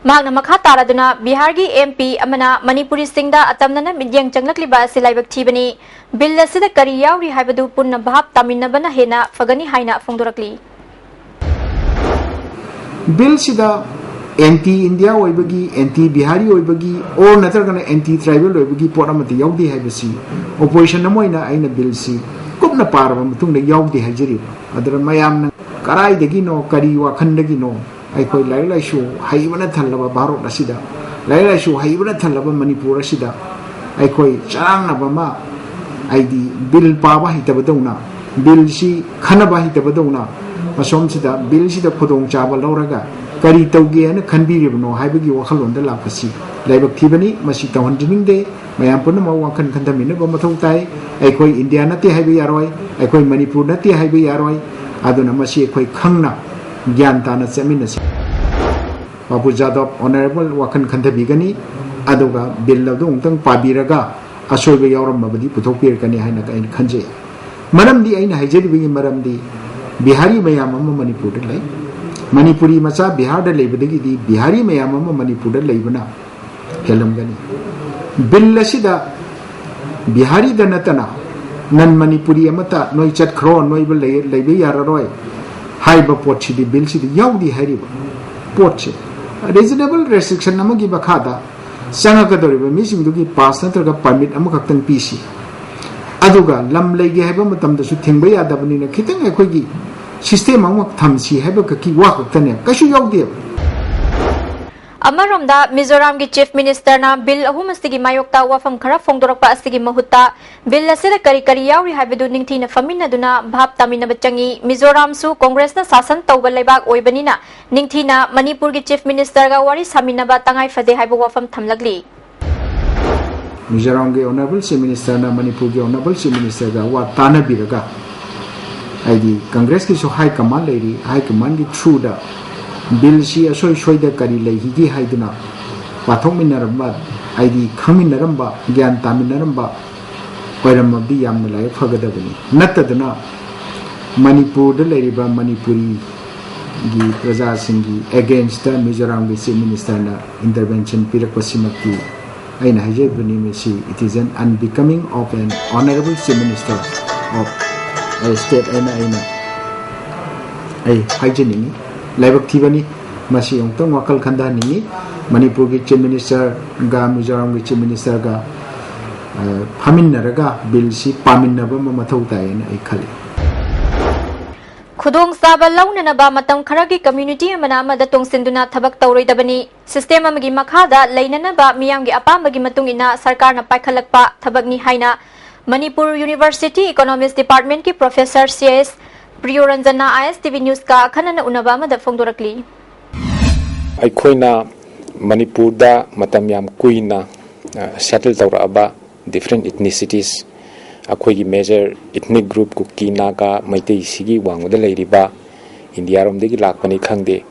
ꯃꯍꯥꯛꯅ ꯃꯈꯥ ꯇꯥꯔꯗꯨꯅ ꯕꯤꯍꯥꯔꯒꯤ ꯑꯦꯝ ꯄꯤ ꯑꯃꯅ ꯃꯅꯤꯄꯨꯔꯤꯁꯤꯡꯗ ꯑꯇꯝꯅꯅ ꯃꯤꯠꯌꯦꯡ ꯆꯪꯂꯛꯂꯤꯕ ꯑꯁꯤ ꯂꯥꯏꯕꯛ ꯊꯤꯕꯅꯤ꯫ ꯕꯤꯜ ꯑꯁꯤꯗ ꯀꯔꯤ ꯌꯥꯎꯔꯤ ꯍꯥꯏꯕꯗꯨ ꯄꯨꯟꯅ ꯚꯥꯞ ꯇꯥꯃꯤꯟꯅꯕꯅ ꯍꯦꯟꯅ ꯐꯒꯅꯤ ꯍꯥꯏꯅ ꯐꯣꯡꯗꯣꯔꯛꯂꯤ꯫ ꯕꯤꯜꯁꯤꯗ ꯑꯦꯟꯇꯤ ꯏꯟꯗꯤꯌꯥ ꯑꯣꯏꯕꯒꯤ, ꯑꯦꯟꯇꯤ ꯕꯤꯍꯥꯔꯤ ꯑꯣꯏꯕꯒꯤ, ꯑꯣꯔ ꯅꯠꯇ꯭ꯔꯒꯅ ꯑꯦꯟꯇꯤ ꯇ꯭ꯔꯥꯏꯕꯦꯜ ꯑꯣꯏꯕꯒꯤ ꯄꯣꯠ ꯑꯃꯠꯇ ꯌꯥꯎꯗꯦ ꯍꯥꯏꯕꯁꯤ ꯑꯣꯄꯣꯖꯤꯁꯟ ꯑꯃ ꯑꯣꯏꯅ ꯑꯩꯅ ꯕꯤꯜꯁꯤ ꯀꯨꯞꯅ ꯄꯥꯔꯕ ꯃꯇꯨꯡꯗ ꯌꯥꯎꯗꯦ ꯍꯥꯏꯖꯔꯤꯕ꯫ ꯑꯗꯨꯅ ꯃꯌꯥꯝꯅ ꯀꯔꯥꯏꯗꯒꯤꯅꯣ, ꯀꯔꯤ ꯋꯥꯈꯜꯗꯒꯤꯅꯣ ꯑꯩꯈꯣꯏ ꯂꯥꯏꯔꯤꯛ ꯂꯥꯏꯁꯨ ꯍꯩꯕꯅ ꯊꯜꯂꯕ ꯚꯥꯔꯠ ꯑꯁꯤꯗ, ꯂꯥꯏꯔꯤꯛ ꯂꯥꯏꯁꯨ ꯍꯩꯕꯅ ꯊꯜꯂꯕ ꯃꯅꯤꯄꯨꯔ ꯑꯁꯤꯗ ꯑꯩꯈꯣꯏ ꯆꯔꯥꯡꯅꯕ ꯑꯃ, ꯍꯥꯏꯗꯤ ꯕꯤꯜ ꯄꯥꯕ ꯍꯩꯇꯕꯗꯧꯅ ꯕꯤꯜꯁꯤ ꯈꯟꯅꯕ ꯍꯩꯇꯕꯗꯧꯅ ꯃꯁꯣꯝꯁꯤꯗ ꯕꯤꯜꯁꯤꯗ ꯈꯨꯗꯣꯡꯆꯥꯕ ꯂꯧꯔꯒ ꯀꯔꯤ ꯇꯧꯒꯦ ꯍꯥꯏꯅ ꯈꯟꯕꯤꯔꯤꯕꯅꯣ ꯍꯥꯏꯕꯒꯤ ꯋꯥꯈꯜꯂꯣꯟꯗ ꯂꯥꯛꯄꯁꯤ ꯂꯥꯏꯕꯛ ꯊꯤꯕꯅꯤ꯫ ꯃꯁꯤ ꯇꯧꯍꯟꯖꯅꯤꯡꯗꯦ꯫ ꯃꯌꯥꯝ ꯄꯨꯝꯅꯃꯛ ꯋꯥꯈꯜ ꯈꯟꯊꯃꯤꯟꯅꯕ ꯃꯊꯧ ꯇꯥꯏ꯫ ꯑꯩꯈꯣꯏ ꯏꯟꯗꯤꯌꯥ ꯅꯠꯇꯦ ꯍꯥꯏꯕ ꯌꯥꯔꯣꯏ, ꯑꯩꯈꯣꯏ ꯃꯅꯤꯄꯨꯔ ꯅꯠꯇꯦ ꯍꯥꯏꯕ ꯌꯥꯔꯣꯏ꯫ ꯑꯗꯨꯅ ꯃꯁꯤ ꯑꯩꯈꯣꯏ ꯈꯪꯅ ꯒ꯭ꯌꯥꯟ ꯇꯥꯅ ꯆꯠꯃꯤꯟꯅꯁꯤ꯫ ꯕꯥꯕꯨ ꯖꯥꯗꯕ ꯑꯣꯅꯔꯦꯕꯜ ꯋꯥꯈꯜ ꯈꯟꯊꯕꯤꯒꯅꯤ, ꯑꯗꯨꯒ ꯕꯤꯜ ꯑꯗꯨ ꯑꯃꯨꯛꯇꯪ ꯄꯥꯕꯤꯔꯒ ꯑꯁꯣꯏꯕ ꯌꯥꯎꯔꯝꯃꯕꯗꯤ ꯄꯨꯊꯣꯛꯄꯤꯔꯛꯀꯅꯤ ꯍꯥꯏꯅ ꯑꯩꯅ ꯈꯟꯖꯩ꯫ ꯃꯔꯝꯗꯤ ꯑꯩꯅ ꯍꯥꯏꯖꯔꯤꯕꯒꯤ ꯃꯔꯝꯗꯤ ꯕꯤꯍꯥꯔꯤ ꯃꯌꯥꯝ ꯑꯃ ꯃꯅꯤꯄꯨꯔꯗ ꯂꯩ꯫ ꯃꯅꯤꯄꯨꯔꯤ ꯃꯆꯥ ꯕꯤꯍꯥꯔꯗ ꯂꯩꯕꯗꯒꯤꯗꯤ ꯕꯤꯍꯥꯔꯤ ꯃꯌꯥꯝ ꯑꯃ ꯃꯅꯤꯄꯨꯔꯗ ꯂꯩꯕꯅ ꯍꯦꯜꯂꯝꯒꯅꯤ꯫ ꯕꯤꯜ ꯑꯁꯤꯗ ꯕꯤꯍꯥꯔꯤꯗ ꯅꯠꯇꯅ ꯅꯟ ꯃꯅꯤꯄꯨꯔꯤ ꯑꯃꯠꯇ ꯅꯣꯏ ꯆꯠꯈ꯭ꯔꯣ, ꯅꯣꯏꯕ ꯂꯩ-, ꯂꯩꯕ ꯌꯥꯔꯔꯣꯏ ꯍꯥꯏꯕ ꯄꯣꯠꯁꯤꯗꯤ ꯕꯤꯜꯁꯤꯗ ꯌꯥꯎꯗꯦ ꯍꯥꯏꯔꯤꯕ ꯄꯣꯠꯁꯦ꯫ Reasonable restriction ꯑꯃꯒꯤ ꯃꯈꯥꯗ ꯆꯪꯉꯛꯀꯗꯧꯔꯤꯕ ꯃꯤꯁꯤꯡꯗꯨꯒꯤ ꯄꯥꯁ ꯅꯠꯇ꯭ꯔꯒ ꯄꯔꯃꯤꯠ ꯑꯃꯈꯛꯇꯪ ꯄꯤꯁꯤ꯫ ꯑꯗꯨꯒ ꯂꯝ ꯂꯩꯒꯦ ꯍꯥꯏꯕ ꯃꯇꯝꯗꯁꯨ ꯊꯤꯡꯕ ꯌꯥꯗꯕꯅꯤꯅ ꯈꯤꯇꯪ ꯑꯩꯈꯣꯏꯒꯤ ꯁꯤꯁꯇꯦꯝ ꯑꯃ ꯊꯝꯁꯤ ꯍꯥꯏꯕ ꯈꯛꯀꯤ ꯋꯥ ꯈꯛꯇꯅꯦ, ꯀꯩꯁꯨ ꯌꯥꯎꯗꯦꯕ꯫ ꯑꯃꯔꯣꯝꯗ, ꯃꯤꯖꯣꯔꯥꯝꯒꯤ Chief Ministerꯅ ꯕꯤꯜ ꯑꯍꯨꯝ ꯑꯁꯤꯒꯤ ꯃꯥꯌꯣꯛꯇ ꯋꯥꯐꯝ ꯈꯔ ꯐꯣꯡꯗꯣꯔꯛꯄ ꯑꯁꯤꯒꯤ ꯃꯍꯨꯠꯇ, ꯕꯤꯜ ꯑꯁꯤꯗ ꯀꯔꯤ ꯀꯔꯤ ꯌꯥꯎꯔꯤ ꯍꯥꯏꯕꯗꯨ ꯅꯤꯡꯊꯤꯅ ꯐꯝꯃꯤꯟꯅꯗꯨꯅ ꯚꯥꯞ ꯇꯥꯃꯤꯟꯅꯕ ꯆꯪꯏ꯫ ꯃꯤꯖꯣꯔꯥꯝꯁꯨ ꯀꯣꯡꯒ꯭ꯔꯦꯁꯅ ꯁꯥꯁꯟ ꯇꯧꯕ ꯂꯩꯕꯥꯛ ꯑꯣꯏꯕꯅꯤꯅ, ꯅꯤꯡꯊꯤꯅ ꯃꯅꯤꯄꯨꯔꯒꯤ Chief Ministerꯒ ꯋꯥꯔꯤ ꯁꯥꯃꯤꯟꯅꯕ ꯇꯉꯥꯏ ꯐꯗꯦ ꯍꯥꯏꯕ ꯋꯥꯐꯝ ꯊꯝꯂꯛꯂꯤ꯫ ꯃꯤꯖꯣꯔꯥꯝꯒꯤ Honourable Chief Ministerꯅ ꯃꯅꯤꯄꯨꯔꯒꯤ Honourable Chief Ministerꯒ ꯋꯥ ꯇꯥꯟꯅꯕꯤꯔꯒ, ꯍꯥꯏꯗꯤ ꯀꯪꯒ꯭ꯔꯦꯁꯀꯤꯁꯨ high command ꯂꯩꯔꯤ, high commandꯒꯤ throughꯗ ꯕꯤꯜꯁꯤ ꯑꯁꯣꯏ ꯁꯣꯏꯗ ꯀꯔꯤ ꯂꯩꯈꯤꯒꯦ ꯍꯥꯏꯗꯨꯅ ꯄꯥꯊꯣꯛꯃꯤꯟꯅꯔꯝꯕ, ꯍꯥꯏꯗꯤ ꯈꯪꯃꯤꯟꯅꯔꯝꯕ, ꯒ꯭ꯌꯥꯟ ꯇꯥꯃꯤꯟꯅꯔꯝꯕ ꯑꯣꯏꯔꯝꯃꯕꯗꯤ ꯌꯥꯝꯅ ꯂꯥꯏꯕꯛ ꯐꯒꯗꯕꯅꯤ꯫ ꯅꯠꯇꯗꯅ ꯃꯅꯤꯄꯨꯔꯗ ꯂꯩꯔꯤꯕ ꯃꯅꯤꯄꯨꯔꯤꯒꯤ ꯄ꯭ꯔꯖꯥꯁꯤꯡꯒꯤ againstꯇ ꯃꯤꯖꯣꯔꯥꯝꯒꯤ Chief Ministerꯅ intervention ꯄꯤꯔꯛꯄꯁꯤꯃꯛꯇꯤ ꯑꯩꯅ ꯍꯥꯏꯖꯕꯅꯤ, ꯃꯁꯤ it is an unbecoming of an Honourable Chief Minister of a state ꯍꯥꯏꯅ ꯑꯩꯅ ꯑꯩ ꯍꯥꯏꯖꯅꯤꯡꯉꯤ꯫ ꯂꯥꯏꯕꯛ ꯊꯤꯕꯅꯤ꯫ ꯃꯁꯤ ꯑꯃꯨꯛꯇꯪ ꯋꯥꯈꯜ ꯈꯟꯊꯍꯟꯅꯤꯡꯉꯤ꯫ ꯃꯅꯤꯄꯨꯔꯒꯤ Chief Ministerꯒ ꯃꯤꯖꯣꯔꯥꯝꯒꯤ Chief Ministerꯒ, ꯑ, ꯐꯝꯃꯤꯟꯅꯔꯒ ꯕꯤꯜꯁꯤ ꯄꯥꯃꯤꯟꯅꯕ ꯑꯃ ꯃꯊꯧ ꯇꯥꯏꯌꯦꯅ ꯑꯩ ꯈꯜꯂꯤ꯫ ꯈꯨꯗꯣꯡꯆꯥꯕ ꯂꯧꯅꯅꯕ ꯃꯇꯝ ꯈꯔꯒꯤ community ꯑꯃꯅ ꯑꯃꯗ ꯇꯣꯡꯁꯤꯟꯗꯨꯅ ꯊꯕꯛ ꯇꯧꯔꯣꯏꯗꯕꯅꯤ꯫ System ꯑꯃꯒꯤ ꯃꯈꯥꯗ ꯂꯩꯅꯅꯕ ꯃꯤꯌꯥꯝꯒꯤ ꯑꯄꯥꯝꯕꯒꯤ ꯃꯇꯨꯡ ꯏꯟꯅ ꯁꯔꯀꯥꯔꯅ ꯄꯥꯏꯈꯠꯂꯛꯄ ꯊꯕꯛꯅꯤ ꯍꯥꯏꯅ Manipur University Economics Departmentꯀꯤ Professor C S ꯄ꯭ꯔꯤꯌꯣꯔꯟꯖꯟꯅ ISTV Newsꯀ ꯑꯈꯟꯅꯅ ꯎꯅꯕ ꯑꯃꯗ ꯐꯣꯡꯗꯣꯔꯛꯂꯤ꯫ ꯑꯩꯈꯣꯏꯅ ꯃꯅꯤꯄꯨꯔꯗ ꯃꯇꯝ ꯌꯥꯝ ꯀꯨꯏꯅ, ꯑ, settle ꯇꯧꯔꯛꯑꯕ different ethnicities, ꯑꯩꯈꯣꯏꯒꯤ major ethnic group ꯀꯨꯀꯤ, ꯅꯥꯒꯥ, ꯃꯩꯇꯩꯁꯤꯒꯤ ꯋꯥꯡꯃꯗ ꯂꯩꯔꯤꯕ ꯏꯟꯗꯤꯌꯥꯔꯣꯝꯗꯒꯤ ꯂꯥꯛꯄꯅꯤ ꯈꯪꯗꯦ,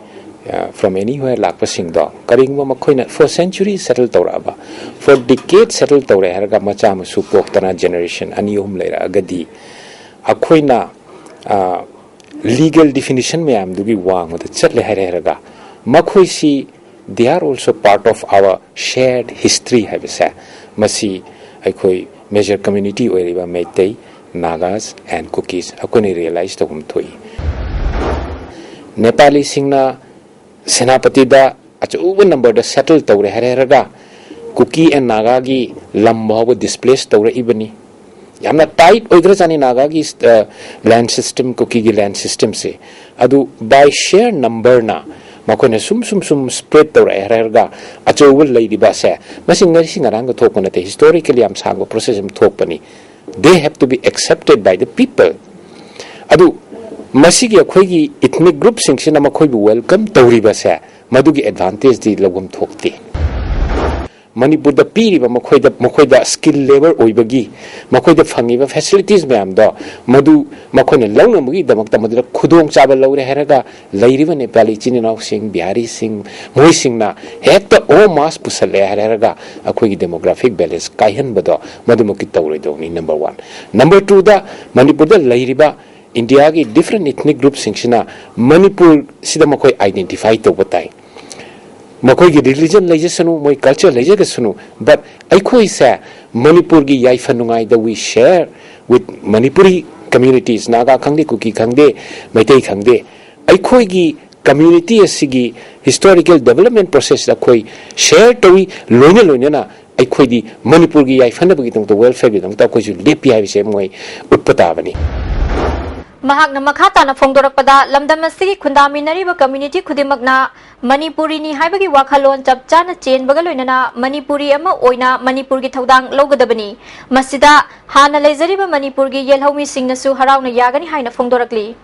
ꯑ, from anywhere ꯂꯥꯛꯄꯁꯤꯡꯗꯣ, ꯀꯔꯤꯒꯨꯝꯕ ꯃꯈꯣꯏꯅ for centuries settle ꯇꯧꯔꯛꯑꯕ, for decades settle ꯇꯧꯔꯦ ꯍꯥꯏꯔꯒ ꯃꯆꯥ ꯃꯁꯨ ꯄꯣꯛꯇꯅ generation ꯑꯅꯤ ꯑꯍꯨꯝ ꯂꯩꯔꯛꯑꯒꯗꯤ, ꯑꯩꯈꯣꯏꯅ, ꯑ, legal definition ꯃꯌꯥꯝꯗꯨꯒꯤ ꯋꯥꯡꯃꯗ ꯆꯠꯂꯦ ꯍꯥꯏꯔꯦ ꯍꯥꯏꯔꯒ, ꯃꯈꯣꯏꯁꯤ they are also part of our shared history ꯍꯥꯏꯕꯁꯦ, ꯃꯁꯤ ꯑꯩꯈꯣꯏ major community ꯑꯣꯏꯔꯤꯕ ꯃꯩꯇꯩ, Nagas and Kukis ꯑꯩꯈꯣꯏꯅ realize ꯇꯧꯐꯝ ꯊꯣꯛꯏ꯫ ꯅꯦꯄꯥꯂꯤꯁꯤꯡꯅ ꯁꯦꯅꯥꯄꯇꯤꯗ ꯑꯆꯧꯕ numberꯗ settle ꯇꯧꯔꯦ ꯍꯥꯏꯔꯦ ꯍꯥꯏꯔꯒ, ꯀꯨꯀꯤ and ꯅꯥꯒꯥꯒꯤ ꯂꯝ ꯐꯥꯎꯕ displace ꯇꯧꯔꯛꯏꯕꯅꯤ꯫ ꯌꯥꯝꯅ tight ꯑꯣꯏꯈ꯭ꯔꯖꯥꯠꯅꯤ ꯅꯥꯒꯥꯒꯤ, ꯑ, land system, ꯀꯨꯀꯤꯒꯤ land systemꯁꯦ꯫ ꯑꯗꯨ by sheer numberꯅ ꯃꯈꯣꯏꯅ ꯁꯨꯝ ꯁꯨꯝ ꯁꯨꯝ spread ꯇꯧꯔꯛꯑꯦ ꯍꯥꯏꯔꯒ ꯑꯆꯧꯕ ꯂꯩꯔꯤꯕ ꯑꯁꯦ, ꯃꯁꯤ ꯉꯁꯤ ꯉꯔꯥꯡꯗ ꯊꯣꯛꯄ ꯅꯠꯇꯦ, historically ꯌꯥꯝ ꯁꯥꯡꯕ process ꯑꯃ ꯊꯣꯛꯄꯅꯤ꯫ They have to be accepted by the people. ꯑꯗꯨ ꯃꯁꯤꯒꯤ ꯑꯩꯈꯣꯏꯒꯤ ethnic groupꯁꯤꯡꯁꯤꯅ ꯃꯈꯣꯏꯕꯨ welcome ꯇꯧꯔꯤꯕꯁꯦ, ꯃꯗꯨꯒꯤ advantageꯗꯤ ꯂꯧꯐꯝ ꯊꯣꯛꯇꯦ꯫ ꯃꯅꯤꯄꯨꯔꯗ ꯄꯤꯔꯤꯕ ꯃꯈꯣꯏꯗ, ꯃꯈꯣꯏꯗ skilled labour ꯑꯣꯏꯕꯒꯤ ꯃꯈꯣꯏꯗ ꯐꯪꯉꯤꯕ facilities ꯃꯌꯥꯝꯗꯣ, ꯃꯗꯨ ꯃꯈꯣꯏꯅ ꯂꯧꯅꯕꯒꯤꯗꯃꯛꯇ ꯃꯗꯨꯗ ꯈꯨꯗꯣꯡꯆꯥꯕ ꯂꯧꯔꯦ ꯍꯥꯏꯔꯒ ꯂꯩꯔꯤꯕ ꯅꯦꯄꯥꯂꯤ ꯏꯆꯤꯟ ꯏꯅꯥꯎꯁꯤꯡ, ꯕꯤꯍꯥꯔꯤꯁꯤꯡ, ꯃꯣꯏꯁꯤꯡꯅ ꯍꯦꯛꯇ en masse ꯄꯨꯁꯜꯂꯛꯑꯦ ꯍꯥꯏꯔꯒ ꯑꯩꯈꯣꯏꯒꯤ demographic balance ꯀꯥꯏꯍꯟꯕꯗꯣ ꯃꯗꯨꯃꯛꯇꯤ ꯇꯧꯔꯣꯏꯗꯧꯅꯤ, number one꯫ Number twoꯗ, ꯃꯅꯤꯄꯨꯔꯗ ꯂꯩꯔꯤꯕ ꯏꯟꯗꯤꯌꯥꯒꯤ different ethnic groupꯁꯤꯡꯁꯤꯅ ꯃꯅꯤꯄꯨꯔꯁꯤꯗ ꯃꯈꯣꯏ identify ꯇꯧꯕ ꯇꯥꯏ꯫ ꯃꯈꯣꯏꯒꯤ religion ꯂꯩꯖꯁꯅꯨ, ꯃꯣꯏ culture ꯂꯩꯖꯒꯁꯅꯨ, but ꯑꯩꯈꯣꯏꯁꯦ ꯃꯅꯤꯄꯨꯔꯒꯤ ꯌꯥꯏꯐ ꯅꯨꯡꯉꯥꯏꯗ we share with Manipuri communities, Naga ꯈꯪꯗꯦ, ꯀꯨꯀꯤ ꯈꯪꯗꯦ, ꯃꯩꯇꯩ ꯈꯪꯗꯦ, ꯑꯩꯈꯣꯏꯒꯤ community ꯑꯁꯤꯒꯤ historical development processꯇ ꯑꯩꯈꯣꯏ share ꯇꯧꯏ꯫ ꯂꯣꯏꯅ ꯂꯣꯏꯅꯅ ꯑꯩꯈꯣꯏꯗꯤ ꯃꯅꯤꯄꯨꯔꯒꯤ ꯌꯥꯏꯐꯅꯕꯒꯤꯗꯃꯛꯇ, welfareꯒꯤꯗꯃꯛꯇ ꯑꯩꯈꯣꯏꯁꯨ ꯂꯦꯞꯄꯤ ꯍꯥꯏꯕꯁꯦ ꯃꯣꯏ ꯎꯠꯄ ꯇꯥꯕꯅꯤ꯫ ꯃꯍꯥꯛꯅ ꯃꯈꯥ ꯇꯥꯅ ꯐꯣꯡꯗꯣꯔꯛꯄꯗ, ꯂꯝꯗꯝ ꯑꯁꯤꯒꯤ ꯈꯨꯟꯗꯥꯃꯤꯟꯅꯔꯤꯕ community ꯈꯨꯗꯤꯡꯃꯛꯅ ꯃꯅꯤꯄꯨꯔꯤꯅꯤ ꯍꯥꯏꯕꯒꯤ ꯋꯥꯈꯜꯂꯣꯟ ꯆꯞ ꯆꯥꯅ ꯆꯦꯟꯕꯒ ꯂꯣꯏꯅꯅ ꯃꯅꯤꯄꯨꯔꯤ ꯑꯃ ꯑꯣꯏꯅ ꯃꯅꯤꯄꯨꯔꯒꯤ ꯊꯧꯗꯥꯡ ꯂꯧꯒꯗꯕꯅꯤ꯫ ꯃꯁꯤꯗ ꯍꯥꯟꯅ ꯂꯩꯖꯔꯤꯕ ꯃꯅꯤꯄꯨꯔꯒꯤ ꯌꯦꯜꯍꯧꯃꯤꯁꯤꯡꯅꯁꯨ ꯍꯔꯥꯎꯅ ꯌꯥꯒꯅꯤ ꯍꯥꯏꯅ ꯐꯣꯡꯗꯣꯔꯛꯂꯤ꯫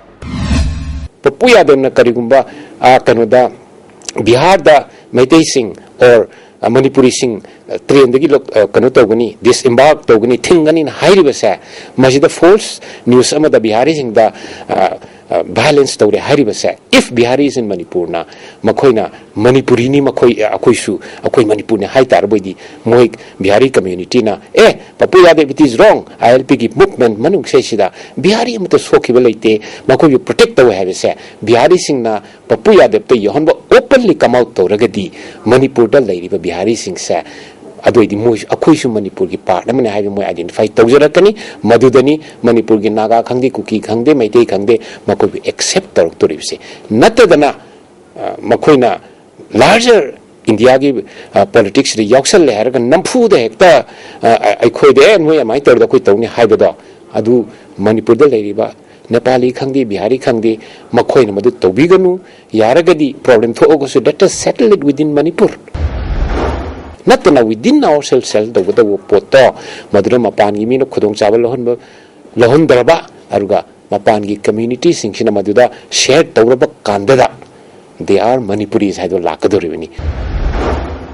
ꯄꯄꯨ ꯌꯥꯗꯕꯅ ꯀꯔꯤꯒꯨꯝꯕ, ꯑ, ꯀꯩꯅꯣꯗ, ꯕꯤꯍꯥꯔꯗ ꯃꯩꯇꯩꯁꯤꯡ or, ꯑ, ꯃꯅꯤꯄꯨꯔꯤꯁꯤꯡ, ꯑ, trainꯗꯒꯤ ꯂꯧ-, ꯑ, ꯀꯩꯅꯣ ꯇꯧꯒꯅꯤ, disembark ꯇꯧꯒꯅꯤ, ꯊꯤꯡꯒꯅꯤꯅ ꯍꯥꯏꯔꯤꯕꯁꯦ, ꯃꯁꯤꯗ false news ꯑꯃꯗ ꯕꯤꯍꯥꯔꯤꯁꯤꯡꯗ, ꯑ, ꯑ, violence ꯇꯧꯔꯦ ꯍꯥꯏꯔꯤꯕꯁꯦ, if Biharis in Manipurꯅ ꯃꯈꯣꯏꯅ ꯃꯅꯤꯄꯨꯔꯤꯅꯤ, ꯃꯈꯣꯏ, ꯑꯩꯈꯣꯏꯁꯨ, ꯑꯩꯈꯣꯏ ꯃꯅꯤꯄꯨꯔꯅꯤ ꯍꯥꯏ ꯇꯥꯔꯕꯣꯏꯗꯤ, ꯃꯣꯏ ꯕꯤꯍꯥꯔꯤ communityꯅ, "ꯑꯦ, ꯄꯄꯨ ꯌꯥꯗꯕ, it is wrong, ILPꯒꯤ movement ꯃꯅꯨꯡꯁꯤꯗ ꯕꯤꯍꯥꯔꯤ ꯑꯃꯠꯇ ꯁꯣꯛꯈꯤꯕ ꯂꯩꯇꯦ, ꯃꯈꯣꯏꯕꯨ protect ꯇꯧꯋꯦ" ꯍꯥꯏꯕꯁꯦ ꯕꯤꯍꯥꯔꯤꯁꯤꯡꯅ ꯄꯄꯨ ꯌꯥꯗꯕꯇ ꯌꯧꯍꯟꯕ openly come out ꯇꯧꯔꯒꯗꯤ, ꯃꯅꯤꯄꯨꯔꯗ ꯂꯩꯔꯤꯕ ꯕꯤꯍꯥꯔꯤꯁꯤꯡꯁꯦ ꯑꯗꯨꯑꯣꯏꯗꯤ ꯃꯣꯏ, ꯑꯩꯈꯣꯏꯁꯨ ꯃꯅꯤꯄꯨꯔꯒꯤ part ꯑꯃꯅꯤ ꯍꯥꯏꯕ ꯃꯣꯏ identify ꯇꯧꯖꯔꯛꯀꯅꯤ꯫ ꯃꯗꯨꯗꯅꯤ ꯃꯅꯤꯄꯨꯔꯒꯤ ꯅꯥꯒꯥ ꯈꯪꯗꯦ, ꯀꯨꯀꯤ ꯈꯪꯗꯦ, ꯃꯩꯇꯩ ꯈꯪꯗꯦ, ꯃꯈꯣꯏꯕꯨ accept ꯇꯧꯔꯛꯇꯣꯔꯤꯕꯁꯦ꯫ ꯅꯠꯇꯗꯅ, ꯑ, ꯃꯈꯣꯏꯅ larger ꯏꯟꯗꯤꯌꯥꯒꯤ, ꯑ, politicsꯇ ꯌꯥꯎꯁꯜꯂꯦ ꯍꯥꯏꯔꯒ ꯅꯝꯐꯨꯗ ꯍꯦꯛꯇ, ꯑ, ꯑ, ꯑꯩꯈꯣꯏꯗ, "ꯑꯦ, ꯅꯣꯏ ꯑꯗꯨꯃꯥꯏꯅ ꯇꯧꯔꯗꯤ ꯑꯩꯈꯣꯏ ꯇꯧꯅꯤ" ꯍꯥꯏꯕꯗꯣ, ꯑꯗꯨ ꯃꯅꯤꯄꯨꯔꯗ ꯂꯩꯔꯤꯕ ꯅꯦꯄꯥꯂꯤ ꯈꯪꯗꯦ, ꯕꯤꯍꯥꯔꯤ ꯈꯪꯗꯦ, ꯃꯈꯣꯏꯅ ꯃꯗꯨ ꯇꯧꯕꯤꯒꯅꯨ꯫ ꯌꯥꯔꯒꯗꯤ problem ꯊꯣꯛꯑꯒꯁꯨ let us settle it within Manipur꯫ ꯅꯠꯇꯅ within ourselves settle ꯇꯧꯒꯗꯧꯕ ꯄꯣꯠꯇꯣ, ꯃꯗꯨꯗ ꯃꯄꯥꯟꯒꯤ ꯃꯤꯅ ꯈꯨꯗꯣꯡꯆꯥꯕ ꯂꯧꯍꯟꯕ, ꯂꯧꯍꯟꯗ꯭ꯔꯕ, ꯑꯗꯨꯒ ꯃꯄꯥꯟꯒꯤ communityꯁꯤꯡꯁꯤꯅ ꯃꯗꯨꯗ share ꯇꯧꯔꯕ ꯀꯥꯟꯗꯗ, they are Manipuris ꯍꯥꯏꯗꯣ ꯂꯥꯛꯀꯗꯧꯔꯤꯕꯅꯤ꯫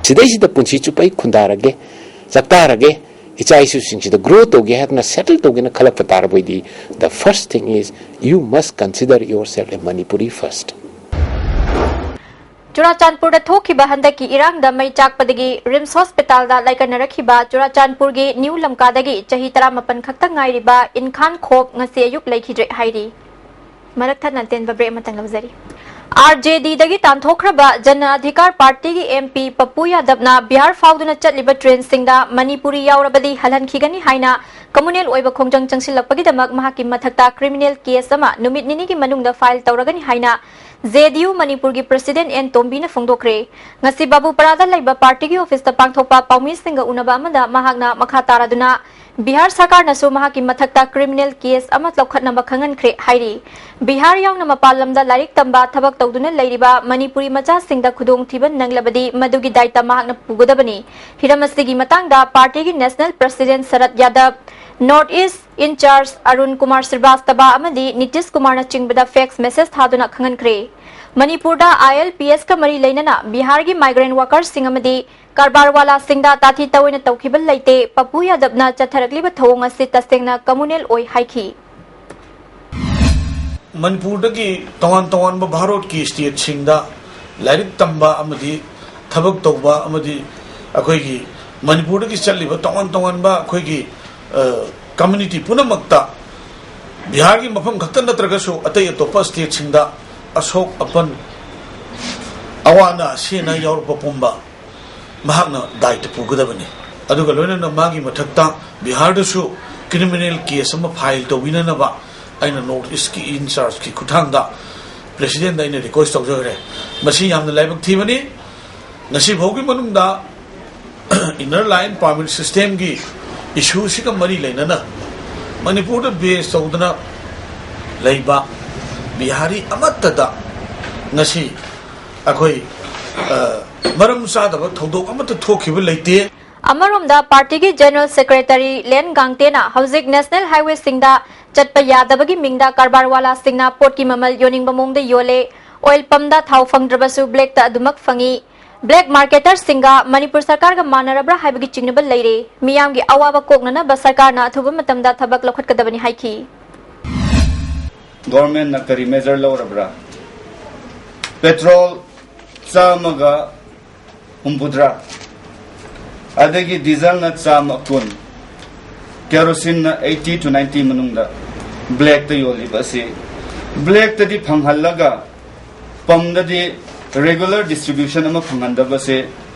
ꯁꯤꯗꯩꯁꯤꯗ ꯄꯨꯟꯁꯤ ꯆꯨꯞꯄ ꯑꯩ ꯈꯨꯟꯗꯥꯔꯒꯦ, ꯆꯥꯛꯇꯥꯔꯒꯦ, ꯏꯆꯥ ꯏꯁꯨꯁꯤꯡꯁꯤꯗ grow ꯇꯧꯒꯦ ꯍꯥꯏꯗꯅ, settle ꯇꯧꯒꯦꯅ ꯈꯜꯂꯛꯄ ꯇꯥꯔꯕꯗꯤ, the first thing is you must consider yourself a Manipuri first꯫ ꯆꯨꯔꯥꯆꯥꯟꯄꯨꯔꯗ ꯊꯣꯛꯈꯤꯕ ꯍꯟꯗꯛꯀꯤ ꯏꯔꯥꯡꯗ ꯃꯩ ꯆꯥꯛꯄꯗꯒꯤ ꯔꯤꯝꯁ ꯍꯣꯁꯄꯤꯇꯥꯜꯗ ꯂꯥꯏꯀꯠꯅꯔꯛꯈꯤꯕ ꯆꯨꯔꯥꯆꯥꯟꯄꯨꯔꯒꯤ ꯅ꯭ꯌꯨ ꯂꯝꯀꯥꯗꯒꯤ ꯆꯍꯤ ꯇꯔꯥꯃꯥꯄꯟ ꯈꯛꯇ ꯉꯥꯏꯔꯤꯕ ꯏꯟꯈꯥꯟ ꯈꯣꯛ ꯉꯁꯤ ꯑꯌꯨꯛ ꯂꯩꯈꯤꯗ꯭ꯔꯦ ꯍꯥꯏꯔꯤ꯫ ꯃꯔꯛ ꯊꯠꯅ ꯑꯇꯦꯟꯕ break ꯑꯃꯇꯪ ꯂꯧꯖꯔꯤ꯫ ꯑꯥꯔ ꯖꯦ ꯗꯤꯗꯒꯤ ꯇꯥꯟꯊꯣꯛꯈ꯭ꯔꯕ ꯖꯅ ꯑꯙꯤꯀꯥꯔ ꯄꯥꯔꯇꯤꯒꯤ ꯑꯦꯝ ꯄꯤ ꯄꯄꯨ ꯌꯥꯗꯕꯅ ꯕꯤꯍꯥꯔ ꯐꯥꯎꯗꯨꯅ ꯆꯠꯂꯤꯕ ꯇ꯭ꯔꯦꯟꯁꯤꯡꯗ ꯃꯅꯤꯄꯨꯔꯤ ꯌꯥꯎꯔꯕꯗꯤ ꯍꯜꯍꯟꯈꯤꯒꯅꯤ ꯍꯥꯏꯅ communal ꯑꯣꯏꯕ ꯈꯣꯡꯖꯪ ꯆꯪꯁꯤꯜꯂꯛꯄꯒꯤꯗꯃꯛ ꯃꯍꯥꯛꯀꯤ ꯃꯊꯛꯇ criminal case ꯑꯃ ꯅꯨꯃꯤꯠ ꯅꯤꯅꯤꯒꯤ ꯃꯅꯨꯡꯗ file ꯇꯧꯔꯒꯅꯤ ꯍꯥꯏꯅ ꯖꯦ ꯗꯤ ꯌꯨ ꯃꯅꯤꯄꯨꯔꯒꯤ president ꯑꯦꯟ ꯇꯣꯝꯕꯤꯅ ꯐꯣꯡꯗꯣꯛꯈ꯭ꯔꯦ꯫ ꯉꯁꯤ ꯕꯥꯕꯨꯄꯥꯔꯥꯗ ꯂꯩꯕ ꯄꯥꯔꯇꯤꯒꯤ ꯑꯣꯐꯤꯁꯇ ꯄꯥꯡꯊꯣꯛꯄ ꯄꯥꯎꯃꯤꯁꯤꯡꯒ ꯎꯅꯕ ꯑꯃꯗ ꯃꯍꯥꯛꯅ ꯃꯈꯥ ꯇꯥꯔꯗꯨꯅ ꯕꯤꯍꯥꯔ ꯁꯔꯀꯥꯔꯅꯁꯨ ꯃꯍꯥꯛꯀꯤ ꯃꯊꯛꯇ criminal case ꯑꯃ ꯂꯧꯈꯠꯅꯕ ꯈꯪꯍꯟꯈ꯭ꯔꯦ ꯍꯥꯏꯔꯤ꯫ ꯕꯤꯍꯥꯔ ꯌꯥꯎꯅ ꯃꯄꯥꯟ ꯂꯝꯗ ꯂꯥꯏꯔꯤꯛ ꯇꯝꯕ, ꯊꯕꯛ ꯇꯧꯗꯨꯅ ꯂꯩꯔꯤꯕ ꯃꯅꯤꯄꯨꯔꯤ ꯃꯆꯥꯁꯤꯡꯗ ꯈꯨꯗꯣꯡꯊꯤꯕ ꯅꯪꯂꯕꯗꯤ ꯃꯗꯨꯒꯤ ꯗꯥꯏꯇ ꯃꯍꯥꯛꯅ ꯄꯨꯒꯗꯕꯅꯤ꯫ ꯍꯤꯔꯝ ꯑꯁꯤꯒꯤ ꯃꯇꯥꯡꯗ ꯄꯥꯔꯇꯤꯒꯤ national president ꯁꯔꯠ ꯌꯥꯗꯕ, North East in-charge Arun Kumar ꯁ꯭ꯔꯤꯕꯥꯁꯇꯕꯥ ꯑꯃꯗꯤ ꯅꯤꯇꯤꯁ ꯀꯨꯃꯥꯔꯅꯆꯤꯡꯕꯗ fax message ꯊꯥꯗꯨꯅ ꯈꯪꯍꯟꯈ꯭ꯔꯦ꯫ ꯃꯅꯤꯄꯨꯔꯗ ꯑꯥꯏ ꯑꯦꯜ ꯄꯤ ꯑꯦꯁꯀ ꯃꯔꯤ ꯂꯩꯅꯅ ꯕꯤꯍꯥꯔꯒꯤ migrant workerꯁꯤꯡ ꯑꯃꯗꯤ ꯀꯔꯕꯥꯔꯋꯥꯂꯥꯁꯤꯡꯗ ꯇꯥꯊꯤ ꯇꯧꯑꯣꯏꯅ ꯇꯧꯈꯤꯕ ꯂꯩꯇꯦ꯫ ꯄꯄꯨ ꯌꯥꯗꯕꯅ ꯆꯠꯊꯔꯛꯂꯤꯕ ꯊꯧꯑꯣꯡ ꯑꯁꯤ ꯇꯁꯦꯡꯅ communal ꯑꯣꯏ ꯍꯥꯏꯈꯤ꯫ ꯃꯅꯤꯄꯨꯔꯗꯒꯤ ꯇꯣꯉꯥꯟ ꯇꯣꯉꯥꯟꯕ ꯚꯥꯔꯠꯀꯤ stateꯁꯤꯡꯗ ꯂꯥꯏꯔꯤꯛ ꯇꯝꯕ ꯑꯃꯗꯤ ꯊꯕꯛ ꯇꯧꯕ ꯑꯃꯗꯤ ꯑꯩꯈꯣꯏꯒꯤ ꯃꯅꯤꯄꯨꯔꯗꯒꯤ ꯆꯠꯂꯤꯕ ꯇꯣꯉꯥꯟ ꯇꯣꯉꯥꯟꯕ ꯑꯩꯈꯣꯏꯒꯤ, ꯑ, community ꯄꯨꯝꯅꯃꯛꯇ ꯕꯤꯍꯥꯔꯒꯤ ꯃꯐꯝ ꯈꯛꯇ ꯅꯠꯇ꯭ꯔꯒꯁꯨ ꯑꯇꯩ ꯑꯇꯣꯞꯄ stateꯁꯤꯡꯗ ꯑꯁꯣꯛ ꯑꯄꯟ, ꯑꯋꯥ ꯑꯅꯥ, ꯑꯁꯤ ꯑꯅꯥ ꯌꯥꯎꯔꯛꯄ ꯄꯨꯝꯕ ꯃꯍꯥꯛꯅ ꯗꯥꯏꯇ ꯄꯨꯒꯗꯕꯅꯤ꯫ ꯑꯗꯨꯒ ꯂꯣꯏꯅꯅ ꯃꯥꯒꯤ ꯃꯊꯛꯇ ꯕꯤꯍꯥꯔꯗꯁꯨ criminal case ꯑꯃ file ꯇꯧꯕꯤꯅꯅꯕ ꯑꯩꯅ North Eastꯀꯤ in-chargeꯀꯤ ꯈꯨꯠꯊꯥꯡꯗ presidentꯗ ꯑꯩꯅ request ꯇꯧꯖꯈ꯭ꯔꯦ꯫ ꯃꯁꯤ ꯌꯥꯝꯅ ꯂꯥꯏꯕꯛ ꯊꯤꯕꯅꯤ꯫ ꯉꯁꯤ ꯐꯥꯎꯒꯤ ꯃꯅꯨꯡꯗ inner line permit systemꯒꯤ issueꯁꯤꯒ ꯃꯔꯤ ꯂꯩꯅꯅ ꯃꯅꯤꯄꯨꯔꯗ base ꯇꯧꯗꯅ ꯂꯩꯕ ꯕꯤꯍꯥꯔꯤ ꯑꯃꯠꯇꯗ ꯉꯁꯤ ꯑꯩꯈꯣꯏ, ꯑ, ꯃꯔꯝ ꯆꯥꯗꯕ ꯊꯧꯗꯣꯛ ꯑꯃꯠꯇ ꯊꯣꯛꯈꯤꯕ ꯂꯩꯇꯦ꯫ ꯑꯃꯔꯣꯝꯗ ꯄꯥꯔꯇꯤꯒꯤ ꯖꯦꯅꯔꯦꯜ ꯁꯦꯀ꯭ꯔꯦꯇꯔꯤ ꯂꯦꯟ ꯒꯥꯡꯇꯦꯅ ꯍꯧꯖꯤꯛ ꯅꯦꯁꯅꯦꯜ ꯍꯥꯏꯋꯦꯁꯤꯡꯗ ꯆꯠꯄ ꯌꯥꯗꯕꯒꯤ ꯃꯤꯡꯗ ꯀꯔꯕꯥꯔꯋꯥꯂꯥꯁꯤꯡꯅ ꯄꯣꯠꯀꯤ ꯃꯃꯜ ꯌꯣꯟꯅꯤꯡꯕ ꯃꯑꯣꯡꯗ ꯌꯣꯜꯂꯦ, ꯑꯣꯏꯜ ꯄꯝꯗ ꯊꯥꯎ ꯐꯪꯗ꯭ꯔꯕꯁꯨ ꯕ꯭ꯂꯦꯛꯇ ꯑꯗꯨꯃꯛ ꯐꯪꯏ꯫ ꯕ꯭ꯂꯦꯛ ꯃꯥꯔꯀꯦꯇꯔꯁꯤꯡꯒ ꯃꯅꯤꯄꯨꯔ ꯁꯔꯀꯥꯔꯒ ꯃꯥꯟꯅꯔꯕ꯭ꯔꯥ ꯍꯥꯏꯕꯒꯤ ꯆꯤꯡꯅꯕ ꯂꯩꯔꯦ꯫ ꯃꯤꯌꯥꯝꯒꯤ ꯑꯋꯥꯕ ꯀꯣꯛꯅꯅꯕ ꯁꯔꯀꯥꯔꯅ ꯑꯊꯨꯕ ꯃꯇꯝꯗ ꯊꯕꯛ ꯂꯧꯈꯠꯀꯗꯕꯅꯤ ꯍꯥꯏꯈꯤ꯫ ꯒꯣꯔꯃꯦꯟꯅ ꯀꯔꯤ ꯃꯦꯖꯔ ꯂꯧꯔꯕ꯭ꯔꯥ? ꯄꯦꯇ꯭ꯔꯣꯜ ꯆꯥꯝꯃꯒ ꯍꯨꯝꯐꯨꯇꯔꯥ, ꯑꯗꯒꯤ ꯗꯤꯖꯜꯅ ꯆꯥꯝꯃ ꯀꯨꯟ, ꯀꯦꯔꯣꯁꯤꯟꯅ eighty to ninety ꯃꯅꯨꯡꯗ ꯕ꯭ꯂꯦꯛꯇ ꯌꯣꯜꯂꯤꯕ ꯑꯁꯤ, ꯕ꯭ꯂꯦꯛꯇꯗꯤ ꯐꯪꯍꯜꯂꯒ ꯄꯝꯗꯗꯤ ꯔꯦꯒꯨꯂꯔ ꯗꯤꯁꯇ꯭ꯔꯤꯕ꯭ꯌꯨꯁꯟ ꯑꯃ ꯐꯪꯍꯟꯗꯕꯁꯦ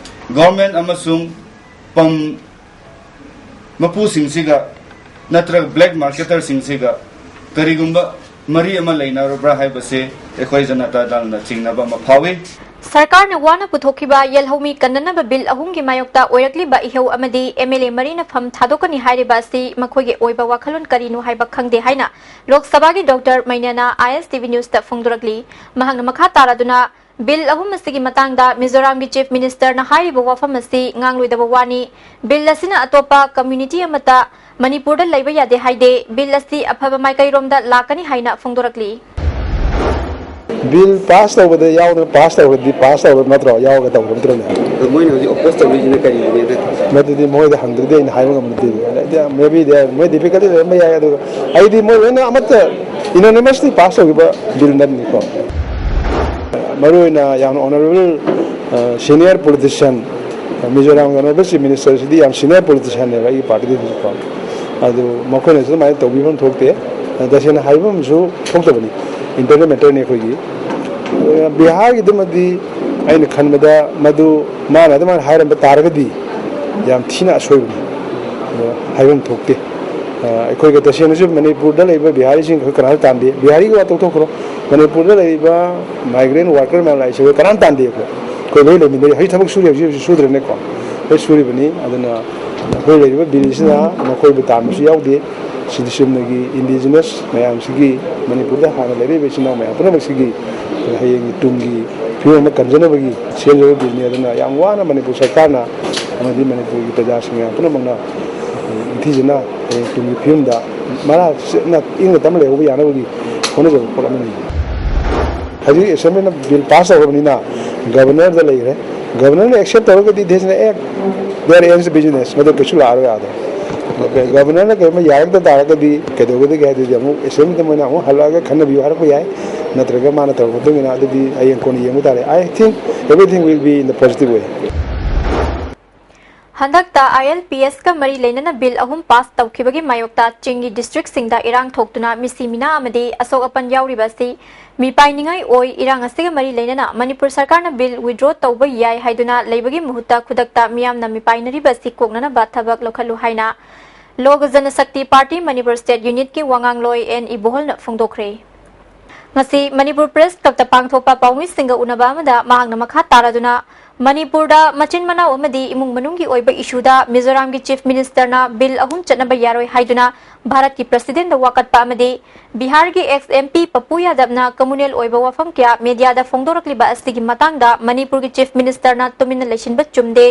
ꯒꯣꯔꯃꯦꯟ ꯑꯃꯁꯨꯡ ꯄꯝ ꯃꯄꯨꯁꯤꯡꯁꯤꯒ ꯅꯠꯇ꯭ꯔꯒ ꯕ꯭ꯂꯦꯛ ꯃꯥꯔꯀꯦꯇꯔꯁꯤꯡꯁꯤꯒ ꯀꯔꯤꯒꯨꯝꯕ ꯃꯔꯤ ꯑꯃ ꯂꯩꯅꯔꯕ꯭ꯔꯥ ꯍꯥꯏꯕꯁꯦ ꯑꯩꯈꯣꯏ ꯖꯅꯇꯥ ꯗꯜꯅ ꯆꯤꯡꯅꯕ ꯑꯃ ꯐꯥꯎꯏ꯫ ꯁꯔꯀꯥꯔꯅ ꯋꯥꯅ ꯄꯨꯊꯣꯛꯈꯤꯕ ꯌꯦꯜꯍꯧꯃꯤ ꯀꯟꯅꯅꯕ ꯕꯤꯜ ꯑꯍꯨꯝꯒꯤ ꯃꯥꯌꯣꯛꯇ ꯑꯣꯏꯔꯛꯂꯤꯕ ꯏꯍꯧ ꯑꯃꯗꯤ ꯑꯦꯝ ꯑꯦꯜ ꯑꯦ ꯃꯔꯤꯅ ꯐꯝ ꯊꯥꯗꯣꯛꯀꯅꯤ ꯍꯥꯏꯔꯤꯕ ꯑꯁꯤ ꯃꯈꯣꯏꯒꯤ ꯑꯣꯏꯕ ꯋꯥꯈꯜꯂꯣꯟ ꯀꯔꯤꯅꯣ ꯍꯥꯏꯕ ꯈꯪꯗꯦ ꯍꯥꯏꯅ ꯂꯣꯛ ꯁꯚꯥꯒꯤ ꯗꯣꯛꯇꯔ ꯃꯩꯅꯦꯅ ꯑꯥꯏ ꯑꯦꯁ ꯇꯤ ꯚꯤ ꯅ꯭ꯌꯨꯁꯇ ꯐꯣꯡꯗꯣꯔꯛꯂꯤ꯫ ꯃꯍꯥꯛꯅ ꯃꯈꯥ ꯇꯥꯔꯗꯨꯅ ꯕꯤꯜ ꯑꯍꯨꯝ ꯑꯁꯤꯒꯤ ꯃꯇꯥꯡꯗ ꯃꯤꯖꯣꯔꯥꯝꯒꯤ ꯆꯤꯐ ꯃꯤꯅꯤꯁꯇꯔꯅ ꯍꯥꯏꯔꯤꯕ ꯋꯥꯐꯝ ꯑꯁꯤ ꯉꯥꯡꯂꯣꯏꯗꯕ ꯋꯥꯅꯤ꯫ ꯕꯤꯜ ꯑꯁꯤꯅ ꯑꯇꯣꯞꯄ ꯀꯝꯃ꯭ꯌꯨꯅꯤꯇꯤ ꯑꯃꯠꯇ ꯃꯅꯤꯄꯨꯔꯗ ꯂꯩꯕ ꯌꯥꯗꯦ ꯍꯥꯏꯗꯦ꯫ ꯕꯤꯜ ꯑꯁꯤ ꯑꯐꯕ ꯃꯥꯏꯀꯩꯔꯣꯝꯗ ꯂꯥꯛꯀꯅꯤ ꯍꯥꯏꯅ ꯐꯣꯡꯗꯣꯔꯛꯂꯤ꯫ ꯕꯤꯜ ꯄꯥꯁ ꯇꯧꯕꯗ ꯌꯥꯎꯗꯅ ꯄꯥꯁ ꯇꯧꯔꯗꯤ ꯄꯥꯁ ꯇꯧꯔꯕ ꯅꯠꯇ꯭ꯔꯣ? ꯌꯥꯎꯔꯒ ꯇꯧꯗꯕ ꯅꯠꯇ꯭ꯔꯅꯦ? ꯑꯗꯣ ꯃꯣꯏꯅ ꯍꯧꯖꯤꯛ ꯑꯣꯄꯣꯖ ꯇꯧꯔꯤꯁꯤꯅ ꯀꯔꯤꯒꯤꯅꯦꯅ? ꯃꯗꯨꯗꯤ ꯃꯣꯏꯗ ꯍꯪꯗ꯭ꯔꯗꯤ ꯑꯩꯅ ꯍꯥꯏꯕ ꯉꯝꯕ ꯅꯠꯇꯦ꯫ ꯃꯦꯕꯤ ꯃꯣꯏ ꯗꯤꯐꯤꯀꯜꯇꯤ ꯂꯩꯔꯝꯕ ꯌꯥꯏ, ꯑꯗꯨꯒ ꯑꯩꯗꯤ ꯃꯣꯏ ꯂꯣꯏꯅ ꯑꯃꯠꯇ ꯏꯅꯣꯅꯤꯃꯁꯂꯤ ꯄꯥꯁ ꯇꯧꯈꯤꯕ ꯕꯤꯜ ꯅꯠꯇꯅꯤꯀꯣ꯫ ꯃꯔꯨꯑꯣꯏꯅ ꯌꯥꯝꯅ ꯑꯣꯅꯔꯦꯕꯜ ꯁꯤꯅꯤꯌꯔ ꯄꯣꯂꯤꯇꯤꯁꯤꯌꯥꯟ, ꯃꯤꯖꯣꯔꯥꯝꯒꯤ ꯑꯣꯅꯔꯦꯕꯜ ꯆꯤꯐ ꯃꯤꯅꯤꯁꯇꯔꯁꯤꯗꯤ ꯌꯥꯝ ꯁꯤꯅꯤꯌꯔ ꯄꯣꯂꯤꯇꯤꯁꯤꯌꯥꯟꯅꯦꯕ ꯑꯩꯒꯤ ꯄꯥꯔꯇꯤꯗꯁꯨꯀꯣ꯫ ꯑꯗꯨ ꯃꯈꯣꯏꯅꯁꯨ ꯑꯗꯨꯃꯥꯏꯅ ꯇꯧꯕꯤꯐꯝ ꯊꯣꯛꯇꯦ꯫ ꯇꯁꯦꯡꯅ ꯍꯥꯏꯐꯝꯁꯨ ꯊꯣꯛꯇꯕꯅꯤ, ꯏꯟꯇꯔꯅꯦꯜ ꯃꯦꯇꯔꯅꯤ ꯑꯩꯈꯣꯏꯒꯤ꯫ ꯕꯤꯍꯥꯔꯒꯤꯗꯨꯃꯗꯤ ꯑꯩꯅ ꯈꯟꯕꯗ ꯃꯗꯨ ꯃꯥꯅ ꯑꯗꯨꯃꯥꯏꯅ ꯍꯥꯏꯔꯝꯕ ꯇꯥꯔꯒꯗꯤ ꯌꯥꯝ ꯊꯤꯅ ꯑꯁꯣꯏꯕꯅꯤ꯫ ꯑꯗꯣ ꯍꯥꯏꯐꯝ ꯊꯣꯛꯇꯦ꯫ ꯑꯩꯈꯣꯏꯒ ꯇꯁꯦꯡꯅꯁꯨ ꯃꯅꯤꯄꯨꯔꯗ ꯂꯩꯕ ꯕꯤꯍꯥꯔꯤꯁꯤꯡ ꯑꯩꯈꯣꯏ ꯀꯅꯥꯁꯨ ꯇꯥꯟꯗꯦ꯫ ꯕꯤꯍꯥꯔꯤꯒꯤ ꯋꯥ ꯇꯣꯛꯊꯣꯛꯈ꯭ꯔꯣ, ꯃꯅꯤꯄꯨꯔꯗ ꯂꯩꯔꯤꯕ ꯃꯥꯏꯒ꯭ꯔꯦꯟ ꯋꯥꯔꯀꯔ ꯃꯌꯥꯝ ꯂꯥꯛꯏꯁꯦ ꯑꯩꯈꯣꯏ ꯀꯅꯥꯝ ꯇꯥꯟꯗꯦ꯫ ꯑꯩꯈꯣꯏ ꯑꯩꯈꯣꯏ ꯂꯣꯏ ꯂꯩꯃꯤꯟꯅꯔꯤ꯫ ꯍꯧꯖꯤꯛ ꯊꯕꯛ ꯁꯨꯔꯤ, ꯍꯧꯖꯤꯛ ꯍꯧꯖꯤꯛ ꯁꯨꯗ꯭ꯔꯦꯅꯦꯀꯣ, ꯂꯣꯏ ꯁꯨꯔꯤꯕꯅꯤ꯫ ꯑꯗꯨꯅ ꯑꯩꯈꯣꯏ ꯂꯩꯔꯤꯕ ꯕꯤꯜꯁꯤꯅ ꯃꯈꯣꯏꯕꯨ ꯇꯥꯟꯕꯁꯨ ꯌꯥꯎꯗꯦ꯫ ꯁꯤꯗꯤ ꯆꯨꯝꯅꯒꯤ indigenous ꯃꯌꯥꯝꯁꯤꯒꯤ, ꯃꯅꯤꯄꯨꯔꯗ ꯍꯥꯟꯅ ꯂꯩꯔꯛꯏꯕ ꯏꯆꯤꯟ ꯏꯅꯥꯎ ꯃꯌꯥꯝ ꯄꯨꯝꯅꯃꯛꯁꯤꯒꯤ ꯍꯌꯦꯡꯒꯤ ꯇꯨꯡꯒꯤ ꯐꯤꯕꯝ ꯑꯃ ꯀꯟꯖꯅꯕꯒꯤ ꯁꯦꯝꯖꯕ ꯕꯤꯜꯅꯤ꯫ ꯑꯗꯨꯅ ꯌꯥꯝ ꯋꯥꯅ ꯃꯅꯤꯄꯨꯔ ꯁꯔꯀꯥꯔꯅ ꯑꯃꯗꯤ ꯃꯅꯤꯄꯨꯔꯒꯤ ꯄ꯭ꯔꯖꯥꯁꯤꯡ ꯃꯌꯥꯝ ꯄꯨꯝꯅꯃꯛꯅ ꯅꯤꯡꯊꯤꯖꯅ ꯍꯌꯦꯡ ꯇꯨꯡꯒꯤ ꯐꯤꯕꯝꯗ ꯃꯔꯥ ꯆꯦꯠꯅ ꯏꯪꯅ ꯇꯞꯅ ꯂꯩꯍꯧꯕ ꯌꯥꯅꯕꯒꯤ ꯍꯣꯠꯅꯖꯕ ꯄꯣꯠ ꯑꯃꯅꯤ꯫ ꯍꯧꯖꯤꯛ ꯑꯦꯁꯦꯝꯕ꯭ꯂꯤꯅ ꯕꯤꯜ ꯄꯥꯁ ꯇꯧꯔꯕꯅꯤꯅ ꯒꯕꯔꯅꯔꯗ ꯂꯩꯈ꯭ꯔꯦ꯫ ꯒꯕꯔꯅꯔꯅ ꯑꯦꯛꯁꯦꯞ ꯇꯧꯔꯒꯗꯤ ꯗꯦꯁꯅ ꯑꯦ ꯗꯦꯔ ꯑꯦꯟꯁ ꯕꯤꯖꯤꯅꯦꯁ, ꯃꯗꯨ ꯀꯩꯁꯨ ꯂꯥꯛꯑꯔꯣꯏ ꯑꯥꯗ꯫ ꯒꯕꯔꯅꯔꯅ ꯀꯔꯤꯒꯨꯝꯕ ꯌꯥꯔꯛꯇ ꯇꯥꯔꯒꯗꯤ ꯀꯩꯗꯧꯒꯗꯒꯦ ꯍꯥꯏꯗꯨꯗꯤ ꯑꯃꯨꯛ ꯑꯦꯁꯦꯝꯕ꯭ꯂꯤꯗ ꯃꯣꯏꯅ ꯑꯃꯨꯛ ꯍꯜꯂꯛꯑꯒ ꯈꯟꯅꯕꯤꯌꯨ ꯍꯥꯏꯔꯛꯄ ꯌꯥꯏ, ꯅꯠꯇ꯭ꯔꯒ ꯃꯥꯅ ꯇꯧꯔꯕ ꯃꯇꯨꯡ ꯏꯟꯅ ꯑꯗꯨꯗꯤ ꯍꯌꯦꯡ ꯀꯣꯟꯅ ꯌꯦꯡꯕ ꯇꯥꯔꯦ꯫ I think everything will be in the positive way. ꯍꯟꯗꯛꯇ ꯑꯥꯏ ꯑꯦꯜ ꯄꯤ ꯑꯦꯁꯀ ꯃꯔꯤ ꯂꯩꯅꯅ ꯕꯤꯜ ꯑꯍꯨꯝ ꯄꯥꯁ ꯇꯧꯈꯤꯕꯒꯤ ꯃꯥꯌꯣꯛꯇ ꯆꯤꯡꯒꯤ ꯗꯤꯁꯇ꯭ꯔꯤꯛꯁꯤꯡꯗ ꯏꯔꯥꯡ ꯊꯣꯛꯇꯨꯅ ꯃꯤꯁꯤ ꯃꯤꯅꯥ ꯑꯃꯗꯤ ꯑꯁꯣꯛ ꯑꯄꯟ ꯌꯥꯎꯔꯤꯕ ꯑꯁꯤ ꯃꯤꯄꯥꯏꯅꯤꯡꯉꯥꯏ ꯑꯣꯏ꯫ ꯏꯔꯥꯡ ꯑꯁꯤꯒ ꯃꯔꯤ ꯂꯩꯅꯅ ꯃꯅꯤꯄꯨꯔ ꯁꯔꯀꯥꯔꯅ ꯕꯤꯜ ꯋꯤꯗ꯭ꯔꯣ ꯇꯧꯕ ꯌꯥꯏ ꯍꯥꯏꯗꯨꯅ ꯂꯩꯕꯒꯤ ꯃꯍꯨꯠꯇ ꯈꯨꯗꯛꯇ ꯃꯤꯌꯥꯝꯅ ꯃꯤꯄꯥꯏꯅꯔꯤꯕ ꯑꯁꯤ ꯀꯣꯛꯅꯅꯕ ꯊꯕꯛ ꯂꯧꯈꯠꯂꯨ ꯍꯥꯏꯅ ꯂꯣꯛ Janshakti party Manipur state ꯌꯨꯅꯤꯠꯀꯤ ꯋꯥꯉꯥꯡꯂꯣꯏ and ꯏꯕꯣꯍꯜꯅ ꯐꯣꯡꯗꯣꯛꯈ꯭ꯔꯦ꯫ ꯉꯁꯤ ꯃꯅꯤꯄꯨꯔ ꯄ꯭ꯔꯦꯁ ꯀ꯭ꯂꯕꯇ ꯄꯥꯡꯊꯣꯛꯄ ꯄꯥꯎꯃꯤꯁꯤꯡꯒ ꯎꯅꯕ ꯑꯃꯗ ꯃꯍꯥꯛꯅ ꯃꯈꯥ ꯇꯥꯔꯗꯨꯅ ꯃꯅꯤꯄꯨꯔꯗ ꯃꯆꯤꯟ ꯃꯅꯥꯎ ꯑꯃꯗꯤ ꯏꯃꯨꯡ ꯃꯅꯨꯡꯒꯤ ꯑꯣꯏꯕ ꯏꯁꯨꯗ ꯃꯤꯖꯣꯔꯥꯝꯒꯤ ꯆꯤꯐ ꯃꯤꯅꯤꯁꯇꯔꯅ ꯕꯤꯜ ꯑꯍꯨꯝ ꯆꯠꯅꯕ ꯌꯥꯔꯣꯏ ꯍꯥꯏꯗꯨꯅ ꯚꯥꯔꯠꯀꯤ ꯄ꯭ꯔꯁꯤꯗꯦꯟꯗ ꯋꯥꯀꯠꯄ ꯑꯃꯗꯤ ꯕꯤꯍꯥꯔꯒꯤ X M P Pappu ꯌꯥꯗꯕꯅ communal ꯑꯣꯏꯕ ꯋꯥꯐꯝ ꯀꯌꯥ ꯃꯦꯗꯤꯌꯥꯗ ꯐꯣꯡꯗꯣꯔꯛꯂꯤꯕ ꯑꯁꯤꯒꯤ ꯃꯇꯥꯡꯗ ꯃꯅꯤꯄꯨꯔꯒꯤ ꯆꯤꯐ ꯃꯤꯅꯤꯁꯇꯔꯅ ꯇꯨꯃꯤꯟꯅ ꯂꯩꯁꯤꯟꯕ ꯆꯨꯝꯗꯦ,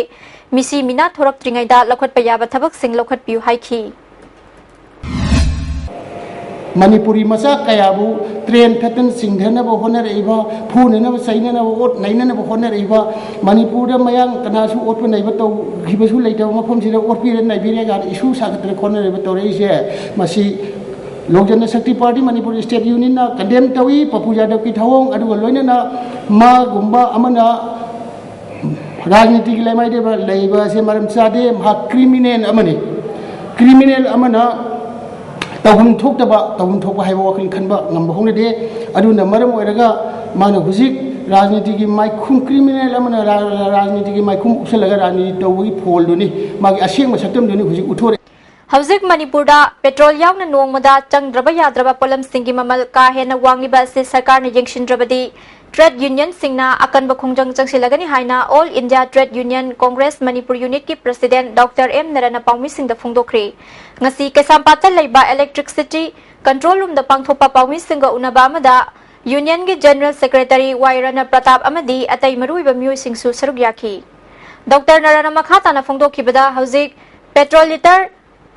ꯃꯤꯁꯤ ꯃꯤꯅꯥ ꯊꯣꯔꯛꯇ꯭ꯔꯤꯉꯩꯗ ꯂꯧꯈꯠꯄ ꯌꯥꯕ ꯊꯕꯛꯁꯤꯡ ꯂꯧꯈꯠꯄꯤꯌꯨ ꯍꯥꯏꯈꯤ꯫ ꯃꯅꯤꯄꯨꯔꯤ ꯃꯆꯥ ꯀꯌꯥꯕꯨ ꯇ꯭ꯔꯦꯟ ꯊꯠꯇꯅ ꯆꯤꯡꯊꯅꯕ ꯍꯣꯠꯅꯔꯛꯏꯕ, ꯐꯨꯅꯅꯕ ꯆꯩꯅꯅꯕ ꯑꯣꯠ ꯅꯩꯅꯅꯕ ꯍꯣꯠꯅꯔꯛꯏꯕ, ꯃꯅꯤꯄꯨꯔꯗ ꯃꯌꯥꯡ ꯀꯅꯥꯁꯨ ꯑꯣꯠꯄ ꯅꯩꯕ ꯇꯧꯈꯤꯕꯁꯨ ꯂꯩꯇꯕ ꯃꯐꯝꯁꯤꯗ ꯑꯣꯠꯄꯤꯔꯦ ꯅꯩꯕꯤꯔꯦ ꯀꯥꯏꯅ ꯏꯁꯨ ꯁꯥꯒꯠꯇꯅ ꯈꯣꯠꯅꯔꯤꯕ ꯇꯧꯔꯛꯏꯁꯦ, ꯃꯁꯤ ꯂꯣꯛ Janshakti party Manipur state ꯌꯨꯅꯤꯌꯟꯅ condemn ꯇꯧꯏ꯫ ꯄꯄꯨ ꯌꯥꯗꯕꯀꯤ ꯊꯧꯑꯣꯡ ꯑꯗꯨꯒ ꯂꯣꯏꯅꯅ ꯃꯥꯒꯨꯝꯕ ꯑꯃꯅ ꯔꯥꯖꯅꯤꯇꯤꯒꯤ ꯂꯩꯃꯥꯏꯗ ꯂꯩꯕ ꯑꯁꯤ ꯃꯔꯝ ꯆꯥꯗꯦ꯫ ꯃꯍꯥꯛ ꯀ꯭ꯔꯤꯃꯤꯅꯦꯜ ꯑꯃꯅꯤ꯫ ꯀ꯭ꯔꯤꯃꯤꯅꯦꯜ ꯑꯃꯅ ꯇꯧꯐꯝ ꯊꯣꯛꯇꯕ, ꯇꯧꯐꯝ ꯊꯣꯛꯄ ꯍꯥꯏꯕ ꯋꯥꯈꯜ ꯈꯟꯕ ꯉꯝꯕ ꯍꯧꯅꯗꯦ꯫ ꯑꯗꯨꯅ ꯃꯔꯝ ꯑꯣꯏꯔꯒ ꯃꯥꯅ ꯍꯧꯖꯤꯛ ꯔꯥꯖꯅꯤꯇꯤꯒꯤ ꯃꯥꯏꯈꯨꯝ, ꯀ꯭ꯔꯤꯃꯤꯅꯦꯜ ꯑꯃꯅ ꯔꯥ-, ꯔꯥ-, ꯔꯥꯖꯅꯤꯇꯤꯒꯤ ꯃꯥꯏꯈꯨꯝ ꯎꯞꯁꯜꯂꯒ ꯔꯥꯖꯅꯤꯇꯤ ꯇꯧꯕꯒꯤ ꯐꯣꯜꯗꯨꯅꯤ, ꯃꯥꯒꯤ ꯑꯁꯦꯡꯕ ꯁꯛꯇꯝꯗꯨꯅꯤ ꯍꯧꯖꯤꯛ ꯎꯠꯊꯣꯔꯛꯏ꯫ ꯍꯧꯖꯤꯛ ꯃꯅꯤꯄꯨꯔꯗ ꯄꯦꯇ꯭ꯔꯣꯜ ꯌꯥꯎꯅ ꯅꯣꯡꯃꯗ ꯆꯪꯗ꯭ꯔꯕ ꯌꯥꯗ꯭ꯔꯕ ꯄꯣꯠꯂꯝꯁꯤꯡꯒꯤ ꯃꯃꯜ ꯀꯥ ꯍꯦꯟꯅ ꯋꯥꯡꯂꯤꯕ ꯑꯁꯤ ꯁꯔꯀꯥꯔꯅ ꯌꯦꯡꯁꯤꯟꯗ꯭ꯔꯕꯗꯤ ꯇ꯭ꯔꯦꯗ ꯌꯨꯅꯤꯌꯟꯁꯤꯡꯅ ꯑꯀꯟꯕ ꯈꯣꯡꯖꯪ ꯆꯪꯁꯤꯜꯂꯒꯅꯤ ꯍꯥꯏꯅ all India trade union congress Manipur ꯌꯨꯅꯤꯠꯀꯤ ꯄ꯭ꯔꯁꯤꯗꯦꯟꯠ ꯗꯣꯛꯇꯔ ꯑꯦꯝ ꯅꯔꯅ ꯄꯥꯎꯃꯤꯁꯤꯡꯗ ꯐꯣꯡꯗꯣꯛꯈ꯭ꯔꯦ꯫ ꯉꯁꯤ ꯀꯩꯁꯥꯝꯄꯥꯠꯇ ꯂꯩꯕ ꯏꯂꯦꯛꯇ꯭ꯔꯤꯛꯁꯤꯇꯤ ꯀꯟꯇ꯭ꯔꯣꯜ ꯔꯨꯝꯗ ꯄꯥꯡꯊꯣꯛꯄ ꯄꯥꯎꯃꯤꯁꯤꯡꯒ ꯎꯅꯕ ꯑꯃꯗ ꯌꯨꯅꯤꯌꯟꯒꯤ ꯖꯦꯅꯔꯦꯜ ꯁꯦꯀ꯭ꯔꯦꯇꯔꯤ ꯋꯥꯏ ꯔꯅ ꯄ꯭ꯔꯇꯥꯞ ꯑꯃꯗꯤ ꯑꯇꯩ ꯃꯔꯨꯑꯣꯏꯕ ꯃꯤꯑꯣꯏꯁꯤꯡꯁꯨ ꯁꯔꯨꯛ ꯌꯥꯈꯤ꯫ ꯗꯣꯛꯇꯔ ꯅꯔꯅ ꯃꯈꯥ ꯇꯥꯅ ꯐꯣꯡꯗꯣꯛꯈꯤꯕꯗ, ꯍꯧꯖꯤꯛ ꯄꯦꯇ꯭ꯔꯣꯜ ꯂꯤꯇꯔ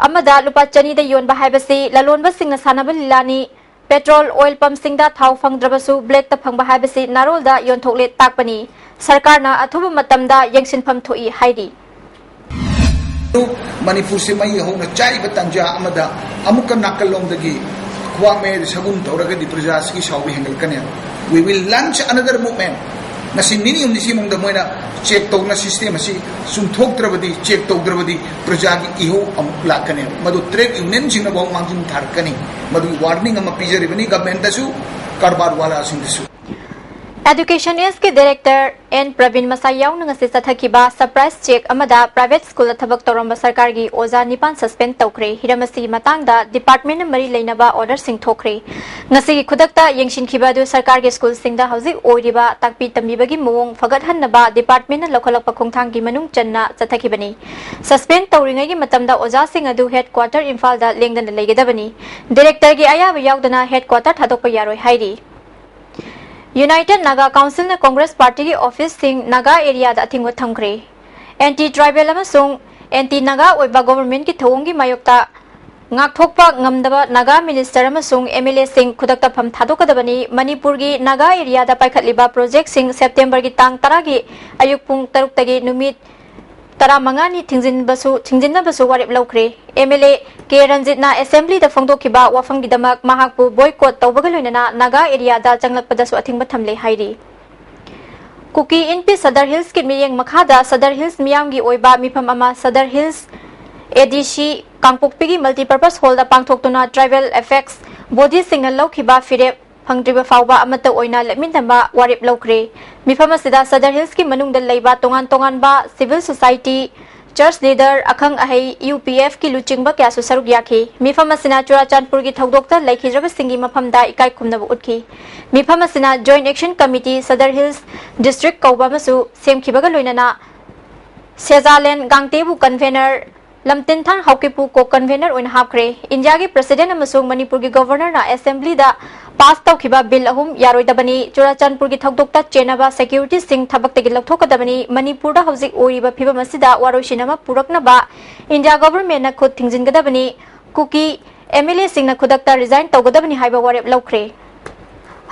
ꯑꯃꯗ ꯂꯨꯄꯥ ꯆꯅꯤꯗ ꯌꯣꯟꯕ ꯍꯥꯏꯕꯁꯤ ꯂꯂꯣꯟꯕꯁꯤꯡꯅ ꯁꯥꯟꯅꯕ ꯂꯤꯂꯥꯅꯤ꯫ ꯄꯦꯇ꯭ꯔꯣꯜ ꯑꯣꯏꯜ ꯄꯝꯞꯁꯤꯡꯗ ꯊꯥꯎ ꯐꯪꯗ꯭ꯔꯕꯁꯨ ꯕ꯭ꯂꯦꯛꯇ ꯐꯪꯕ ꯍꯥꯏꯕꯁꯤ ꯅꯥꯔꯣꯜꯗ ꯌꯣꯟꯊꯣꯛꯂꯦ ꯇꯥꯛꯄꯅꯤ꯫ ꯁꯔꯀꯥꯔꯅ ꯑꯊꯨꯕ ꯃꯇꯝꯗ ꯌꯦꯡꯁꯤꯟꯐꯝ ꯊꯣꯛꯏ ꯍꯥꯏꯔꯤ꯫ ꯃꯅꯤꯄꯨꯔꯁꯤ ꯃꯩ ꯍꯧꯅ ꯆꯥꯛꯏꯕ ꯇꯥꯟꯖꯥ ꯑꯃꯗ ꯑꯃꯨꯛꯀ ꯅꯥꯀꯜꯂꯣꯝꯗꯒꯤ ꯈ꯭ꯋꯥꯡ ꯃꯌꯥꯏꯗ ꯁꯒꯨꯝ ꯇꯧꯔꯒꯗꯤ ꯄ꯭ꯔꯖꯥꯁꯤꯒꯤ ꯁꯥꯎꯕ ꯍꯦꯟꯒꯠꯀꯅꯦꯕ꯫ We will launch another movement. ꯉꯁꯤ ꯅꯤꯅꯤ ꯍꯨꯝꯅꯤ ꯁꯤ ꯃꯅꯨꯡꯗ ꯃꯣꯏꯅ ꯆꯦꯛ ꯇꯧꯅ ꯁꯤꯁꯇꯦꯝ ꯑꯁꯤ ꯆꯨꯝꯊꯣꯛꯇ꯭ꯔꯕꯗꯤ, ꯆꯦꯛ ꯇꯧꯗ꯭ꯔꯕꯗꯤ ꯄ꯭ꯔꯖꯥꯒꯤ ꯏꯍꯧ ꯑꯃꯨꯛ ꯂꯥꯛꯀꯅꯦꯕ꯫ ꯃꯗꯨ ꯇ꯭ꯔꯦꯗ ꯌꯨꯅꯤꯌꯟꯁꯤꯡꯅ ꯐꯥꯎ ꯃꯥꯡꯖꯤꯟ ꯊꯥꯔꯛꯀꯅꯤ꯫ ꯃꯗꯨꯒꯤ ꯋꯥꯔꯅꯤꯡ ꯑꯃ ꯄꯤꯖꯔꯤꯕꯅꯤ ꯒꯚꯔꯟꯃꯦꯟꯠꯇꯁꯨ, ꯀꯔꯕꯥꯔ ꯋꯥꯂꯥꯁꯤꯡꯗꯁꯨ꯫ ꯑꯦꯗꯨꯀꯦꯁꯟ ꯏꯁꯀꯤ ꯗꯥꯏꯔꯦꯛꯇꯔ ꯑꯦꯟ ꯄ꯭ꯔꯕꯤꯟ ꯃꯁꯥ ꯌꯥꯎꯅ ꯉꯁꯤ ꯆꯠꯊꯈꯤꯕ ꯁꯔꯄ꯭ꯔꯥꯏꯖ ꯆꯦꯛ ꯑꯃꯗ ꯄ꯭ꯔꯥꯏꯚꯦꯠ ꯁ꯭ꯀꯨꯜꯗ ꯊꯕꯛ ꯇꯧꯔꯝꯕ ꯁꯔꯀꯥꯔꯒꯤ ꯑꯣꯖꯥ ꯅꯤꯄꯥꯟ ꯁꯁꯄꯦꯟ ꯇꯧꯈ꯭ꯔꯦ꯫ ꯍꯤꯔꯝ ꯑꯁꯤꯒꯤ ꯃꯇꯥꯡꯗ ꯗꯤꯄꯥꯔꯠꯃꯦꯟꯅ ꯃꯔꯤ ꯂꯩꯅꯕ ꯑꯣꯔꯗꯔꯁꯤꯡ ꯊꯣꯛꯈ꯭ꯔꯦ꯫ ꯉꯁꯤꯒꯤ ꯈꯨꯗꯛꯇ ꯌꯦꯡꯁꯤꯟꯈꯤꯕ ꯑꯗꯨ ꯁꯔꯀꯥꯔꯒꯤ ꯁ꯭ꯀꯨꯜꯁꯤꯡꯗ ꯍꯧꯖꯤꯛ ꯑꯣꯏꯔꯤꯕ ꯇꯥꯛꯄꯤ ꯇꯝꯕꯤꯕꯒꯤ ꯃꯑꯣꯡ ꯐꯒꯠꯍꯟꯅꯕ ꯗꯤꯄꯥꯔꯠꯃꯦꯟꯅ ꯂꯧꯈꯠꯂꯛꯄ ꯈꯣꯡꯊꯥꯡꯒꯤ ꯃꯅꯨꯡ ꯆꯟꯅ ꯆꯠꯊꯈꯤꯕꯅꯤ꯫ ꯁꯁꯄꯦꯟ ꯇꯧꯔꯤꯉꯩꯒꯤ ꯃꯇꯝꯗ ꯑꯣꯖꯥꯁꯤꯡ ꯑꯗꯨ ꯍꯦꯗ ꯀ꯭ꯋꯥꯇꯔ ꯏꯝꯐꯥꯜꯗ ꯂꯦꯡꯗꯅ ꯂꯩꯒꯗꯕꯅꯤ꯫ ꯗꯥꯏꯔꯦꯛꯇꯔꯒꯤ ꯑꯌꯥꯕ ꯌꯥꯎꯗꯅ ꯍꯦꯗ ꯀ꯭ꯋꯥꯇꯔ ꯊꯥꯗꯣꯛꯄ ꯌꯥꯔꯣꯏ ꯍꯥꯏꯔꯤ꯫ ꯌꯨꯅꯥꯏꯇꯦꯗ ꯅꯥꯒꯥ ꯀꯥꯎꯟꯁꯤꯜꯅ ꯀꯣꯡꯒ꯭ꯔꯦꯁ ꯄꯥꯔꯇꯤꯒꯤ ꯑꯣꯐꯤꯁꯁꯤꯡ ꯅꯥꯒꯥ ꯑꯦꯔꯤꯌꯥꯗ ꯑꯊꯤꯡꯕ ꯊꯝꯈ꯭ꯔꯦ꯫ ꯑꯦꯟꯇꯤ ꯇ꯭ꯔꯥꯏꯕꯦꯜ ꯑꯃꯁꯨꯡ ꯑꯦꯟꯇꯤ ꯅꯥꯒꯥ ꯑꯣꯏꯕ ꯒꯣꯚꯔꯟꯃꯦꯟꯠꯀꯤ ꯊꯧꯑꯣꯡꯒꯤ ꯃꯥꯌꯣꯛꯇ ꯉꯥꯛꯊꯣꯛꯄ ꯉꯝꯗꯕ ꯅꯥꯒꯥ ꯃꯤꯅꯤꯁꯇꯔ ꯑꯃꯁꯨꯡ ꯑꯦꯝ ꯑꯦꯜ ꯑꯦꯁꯤꯡ ꯈꯨꯗꯛꯇ ꯐꯝ ꯊꯥꯗꯣꯛꯀꯗꯕꯅꯤ꯫ ꯃꯅꯤꯄꯨꯔꯒꯤ ꯅꯥꯒꯥ ꯑꯦꯔꯤꯌꯥꯗ ꯄꯥꯏꯈꯠꯂꯤꯕ ꯄ꯭ꯔꯣꯖꯦꯛꯁꯤꯡ ꯁꯦꯞꯇꯦꯝꯕꯔꯒꯤ ꯇꯥꯡ ꯇꯔꯥꯒꯤ ꯑꯌꯨꯛ ꯄꯨꯡ ꯇꯔꯨꯛꯇꯒꯤ ꯅꯨꯃꯤꯠ ꯇꯔꯥꯃꯉꯥꯅꯤ ꯊꯤꯡꯖꯤꯟꯕꯁꯨ, ꯊꯤꯡꯖꯤꯟꯅꯕꯁꯨ ꯋꯥꯔꯦꯞ ꯂꯧꯈ꯭ꯔꯦ꯫ ꯑꯦꯝ ꯑꯦꯜ ꯑꯦ ꯀꯦ ꯔꯟꯖꯤꯠꯅ ꯑꯦꯁꯦꯝꯕ꯭ꯂꯤꯗ ꯐꯣꯡꯗꯣꯛꯈꯤꯕ ꯋꯥꯐꯝꯒꯤꯗꯃꯛ ꯃꯍꯥꯛꯄꯨ ꯕꯣꯏꯀꯣꯠ ꯇꯧꯕꯒ ꯂꯣꯏꯅꯅ ꯅꯥꯒꯥ ꯑꯦꯔꯤꯌꯥꯗ ꯆꯪꯂꯛꯄꯗꯁꯨ ꯑꯊꯤꯡꯕ ꯊꯝꯂꯦ ꯍꯥꯏꯔꯤ꯫ ꯀꯨꯀꯤ ꯏꯟꯄꯤ ꯁꯗꯔ ꯍꯤꯜꯁꯀꯤ ꯃꯤꯠꯌꯦꯡ ꯃꯈꯥꯗ ꯁꯗꯔ ꯍꯤꯜꯁ ꯃꯤꯌꯥꯝꯒꯤ ꯑꯣꯏꯕ ꯃꯤꯐꯝ ꯑꯃ ꯁꯗꯔ ꯍꯤꯜꯁ ꯑꯦ ꯗꯤ ꯁꯤ ꯀꯥꯡꯄꯣꯛꯄꯤꯒꯤ ꯃꯜꯇꯤꯄꯔꯄꯁ ꯍꯣꯜꯗ ꯄꯥꯡꯊꯣꯛꯇꯨꯅ ꯇ꯭ꯔꯥꯏꯕꯦꯜ ꯑꯦꯄꯦꯛꯁ ꯕꯣꯗꯤꯁꯤꯡꯅ ꯂꯧꯈꯤꯕ ꯐꯤꯔꯦꯞ ꯐꯪꯗ꯭ꯔꯤꯕ ꯐꯥꯎꯕ ꯑꯃꯠꯇ ꯑꯣꯏꯅ ꯂꯦꯞꯃꯤꯟꯅꯕ ꯋꯥꯔꯦꯞ ꯂꯧꯈ꯭ꯔꯦ꯫ ꯃꯤꯐꯝ ꯑꯁꯤꯗ ꯁꯗꯔ ꯍꯤꯜꯁꯀꯤ ꯃꯅꯨꯡꯗ ꯂꯩꯕ ꯇꯣꯉꯥꯟ ꯇꯣꯉꯥꯟꯕ ꯁꯤꯚꯤꯜ ꯁꯣꯁꯥꯏꯇꯤ, Church leader, ꯑꯈꯪ ꯑꯍꯩ, ꯌꯨ ꯄꯤ ꯑꯦꯐꯀꯤ ꯂꯨꯆꯤꯡꯕ ꯀꯌꯥꯁꯨ ꯁꯔꯨꯛ ꯌꯥꯈꯤ꯫ ꯃꯤꯐꯝ ꯑꯁꯤꯅ ꯆꯨꯔꯥꯆꯥꯟꯄꯨꯔꯒꯤ ꯊꯧꯗꯣꯛꯇ ꯂꯩꯈꯤꯗ꯭ꯔꯕꯁꯤꯡꯒꯤ ꯃꯐꯝꯗ ꯏꯀꯥꯏ ꯈꯨꯝꯅꯕ ꯎꯠꯈꯤ꯫ ꯃꯤꯐꯝ ꯑꯁꯤꯅ Joint Action Committee Sadar Hills District ꯀꯧꯕ ꯑꯃꯁꯨ ꯁꯦꯝꯈꯤꯕꯒ ꯂꯣꯏꯅꯅ ꯁꯦꯖꯥꯂꯦꯟ ꯒꯥꯡꯇꯦꯕꯨ convener, ꯂꯝꯇꯤꯟꯊꯥꯡ ꯍꯥꯎꯀꯤꯞꯄꯨ co-convener ꯑꯣꯏꯅ ꯍꯥꯞꯈ꯭ꯔꯦ꯫ ꯏꯟꯗꯤꯌꯥꯒꯤ President ꯑꯃꯁꯨꯡ ꯃꯅꯤꯄꯨꯔꯒꯤ Governorꯅ Assemblyꯗ pass ꯇꯧꯈꯤꯕ bill ꯑꯍꯨꯝ ꯌꯥꯔꯣꯏꯗꯕꯅꯤ꯫ ꯆꯨꯔꯥꯆꯥꯟꯄꯨꯔꯒꯤ ꯊꯧꯗꯣꯛꯇ ꯆꯦꯟꯅꯕ securityꯁꯤꯡ ꯊꯕꯛꯇꯒꯤ ꯂꯧꯊꯣꯛꯀꯗꯕꯅꯤ꯫ ꯃꯅꯤꯄꯨꯔꯗ ꯍꯧꯖꯤꯛ ꯑꯣꯏꯔꯤꯕ ꯐꯤꯕꯝ ꯑꯁꯤꯗ ꯋꯥꯔꯣꯏꯁꯤꯟ ꯑꯃ ꯄꯨꯔꯛꯅꯕ India Governmentꯅ ꯈꯨꯠ ꯊꯤꯡꯖꯤꯟꯒꯗꯕꯅꯤ꯫ ꯀꯨꯀꯤ MLAꯁꯤꯡꯅ ꯈꯨꯗꯛꯇ resign ꯇꯧꯒꯗꯕꯅꯤ ꯍꯥꯏꯕ ꯋꯥꯔꯦꯞ ꯂꯧꯈ꯭ꯔꯦ꯫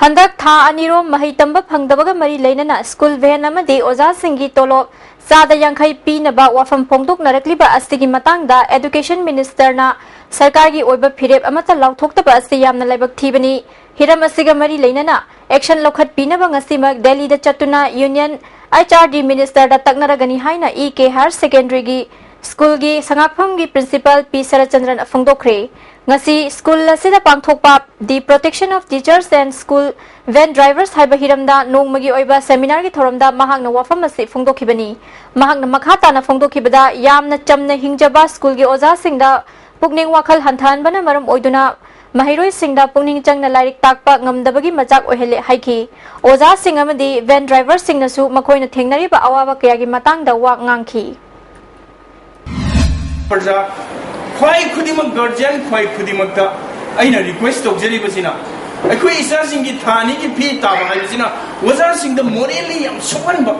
ꯍꯟꯗꯛ ꯊꯥ ꯑꯅꯤꯔꯣꯝ ꯃꯍꯩ ꯇꯝꯕ ꯐꯪꯗꯕꯒ ꯃꯔꯤ ꯂꯩꯅꯅ school van ꯑꯃꯗꯤ ꯑꯣꯖꯥꯁꯤꯡꯒꯤ ꯇꯣꯂꯣꯞ ꯆꯥꯗ ꯌꯥꯡꯈꯩ ꯄꯤꯅꯕ ꯋꯥꯐꯝ ꯐꯣꯡꯗꯣꯛꯅꯔꯛꯂꯤꯕ ꯑꯁꯤꯒꯤ ꯃꯇꯥꯡꯗ Education Ministerꯅ ꯁꯔꯀꯥꯔꯒꯤ ꯑꯣꯏꯕ ꯐꯤꯔꯦꯞ ꯑꯃꯠꯇ ꯂꯥꯎꯊꯣꯛꯇꯕ ꯑꯁꯤ ꯌꯥꯝꯅ ꯂꯥꯏꯕꯛ ꯊꯤꯕꯅꯤ꯫ ꯍꯤꯔꯝ ꯑꯁꯤꯒ ꯃꯔꯤ ꯂꯩꯅꯅ action ꯂꯧꯈꯠꯄꯤꯅꯕ ꯉꯁꯤꯃꯛ ꯗꯦꯜꯂꯤꯗ ꯆꯠꯇꯨꯅ Union H R D Ministerꯗ ꯇꯛꯅꯔꯒꯅꯤ ꯍꯥꯏꯅ E K Higher Secondaryꯒꯤ schoolꯒꯤ ꯁꯉꯥꯛꯐꯝꯒꯤ Principal P ꯁꯔꯠꯆꯟꯗ꯭ꯔꯟ ꯐꯣꯡꯗꯣꯛꯈ꯭ꯔꯦ꯫ ꯉꯁꯤ school ꯑꯁꯤꯗ ꯄꯥꯡꯊꯣꯛꯄ The Protection of Teachers and School Van Drivers ꯍꯥꯏꯕ ꯍꯤꯔꯝꯗ ꯅꯣꯡꯃꯒꯤ ꯑꯣꯏꯕ seminarꯒꯤ ꯊꯧꯔꯝꯗ ꯃꯍꯥꯛꯅ ꯋꯥꯐꯝ ꯑꯁꯤ ꯐꯣꯡꯗꯣꯛꯈꯤꯕꯅꯤ꯫ ꯃꯍꯥꯛꯅ ꯃꯈꯥ ꯇꯥꯅ ꯐꯣꯡꯗꯣꯛꯈꯤꯕꯗ, ꯌꯥꯝꯅ ꯆꯝꯅ ꯍꯤꯡꯖꯕ schoolꯒꯤ ꯑꯣꯖꯥꯁꯤꯡꯗ ꯄꯨꯛꯅꯤꯡ ꯋꯥꯈꯜ ꯍꯟꯊꯍꯟꯕꯅ ꯃꯔꯝ ꯑꯣꯏꯗꯨꯅ ꯃꯍꯩꯔꯣꯏꯁꯤꯡꯗ ꯄꯨꯛꯅꯤꯡ ꯆꯪꯅ ꯂꯥꯏꯔꯤꯛ ꯇꯥꯛꯄ ꯉꯝꯗꯕꯒꯤ ꯃꯆꯥꯛ ꯑꯣꯏꯍꯜꯂꯦ ꯍꯥꯏꯈꯤ꯫ ꯑꯣꯖꯥꯁꯤꯡ ꯑꯃꯗꯤ van driverꯁꯤꯡꯅꯁꯨ ꯃꯈꯣꯏꯅ ꯊꯦꯡꯅꯔꯤꯕ ꯑꯋꯥꯕ ꯀꯌꯥꯒꯤ ꯃꯇꯥꯡꯗ ꯋꯥ ꯉꯥꯡꯈꯤ꯫ ꯄ꯭ꯔꯖꯥ, ꯈ꯭ꯋꯥꯏ ꯈꯨꯗꯤꯡꯃꯛ, guardian ꯈ꯭ꯋꯥꯏ ꯈꯨꯗꯤꯡꯃꯛꯇ ꯑꯩꯅ request ꯇꯧꯖꯔꯤꯕꯁꯤꯅ, ꯑꯩꯈꯣꯏ ꯏꯆꯥꯁꯤꯡꯒꯤ ꯊꯥ ꯑꯅꯤꯒꯤ ꯐꯤ ꯇꯥꯕ ꯍꯥꯏꯕꯁꯤꯅ ꯑꯣꯖꯥꯁꯤꯡꯗ morally ꯌꯥꯝ ꯁꯣꯛꯍꯟꯕ꯫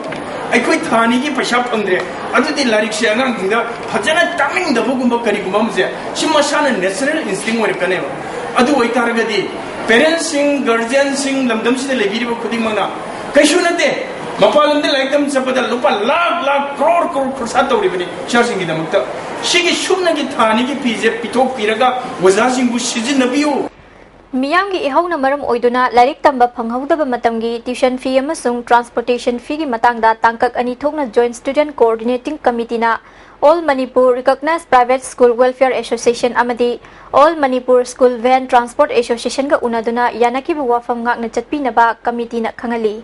ꯑꯩꯈꯣꯏ ꯊꯥ ꯑꯅꯤꯒꯤ ꯄꯩꯁꯥ ꯐꯪꯗ꯭ꯔꯦ, ꯑꯗꯨꯗꯤ ꯂꯥꯏꯔꯤꯛꯁꯦ ꯑꯉꯥꯡꯁꯤꯡꯗ ꯐꯖꯅ ꯇꯥꯛꯅꯤꯡꯗꯕꯒꯨꯝꯕ ꯀꯔꯤꯒꯨꯝꯕ ꯑꯃꯁꯦ, ꯁꯤ ꯃꯁꯥꯅ natural instinct ꯑꯣꯏꯔꯛꯀꯅꯦꯕ꯫ ꯑꯗꯨ ꯑꯣꯏꯇꯥꯔꯒꯗꯤ parentꯁꯤꯡ, guardianꯁꯤꯡ, ꯂꯝꯗꯝꯁꯤꯗ ꯂꯩꯕꯤꯔꯤꯕ ꯈꯨꯗꯤꯡꯃꯛꯅ, ꯀꯩꯁꯨ ꯅꯠꯇꯦ, ꯃꯄꯥꯟ ꯂꯝꯗ ꯂꯥꯏꯔꯤꯛ ꯇꯝ ꯆꯠꯄꯗ ꯂꯨꯄꯥ ꯂꯥꯈ ꯂꯥꯈ, ꯀ꯭ꯔꯣꯔ ꯀ꯭ꯔꯣꯔ ꯈꯣꯔꯁꯥ ꯇꯧꯔꯤꯕꯅꯤ ꯏꯆꯥꯁꯤꯡꯒꯤꯗꯃꯛꯇ꯫ ꯁꯤꯒꯤ ꯁꯨꯞꯅꯒꯤ ꯊꯥ ꯑꯅꯤꯒꯤ ꯐꯤꯁꯦ ꯄꯤꯊꯣꯛꯄꯤꯔꯒ ꯑꯣꯖꯥꯁꯤꯡꯕꯨ ꯁꯤꯖꯤꯟꯅꯕꯤꯌꯨ꯫ ꯃꯤꯌꯥꯝꯒꯤ ꯏꯍꯧꯅ ꯃꯔꯝ ꯑꯣꯏꯗꯨꯅ ꯂꯥꯏꯔꯤꯛ ꯇꯝꯕ ꯐꯪꯍꯧꯗꯕ ꯃꯇꯝꯒꯤ tuition fee ꯑꯃꯁꯨꯡ transportation feeꯒꯤ ꯃꯇꯥꯡꯗ ꯇꯥꯡꯀꯛ ꯑꯅꯤ ꯊꯣꯛꯅ Joint Student Coordinating Committeeꯅ All Manipur Recognized Private School Welfare Association ꯑꯃꯗꯤ All Manipur School Van Transport Associationꯒ ꯎꯅꯗꯨꯅ ꯌꯥꯅꯈꯤꯕ ꯋꯥꯐꯝ ꯉꯥꯛꯅ ꯆꯠꯄꯤꯅꯕ committeeꯅ ꯈꯪꯍꯜꯂꯤ꯫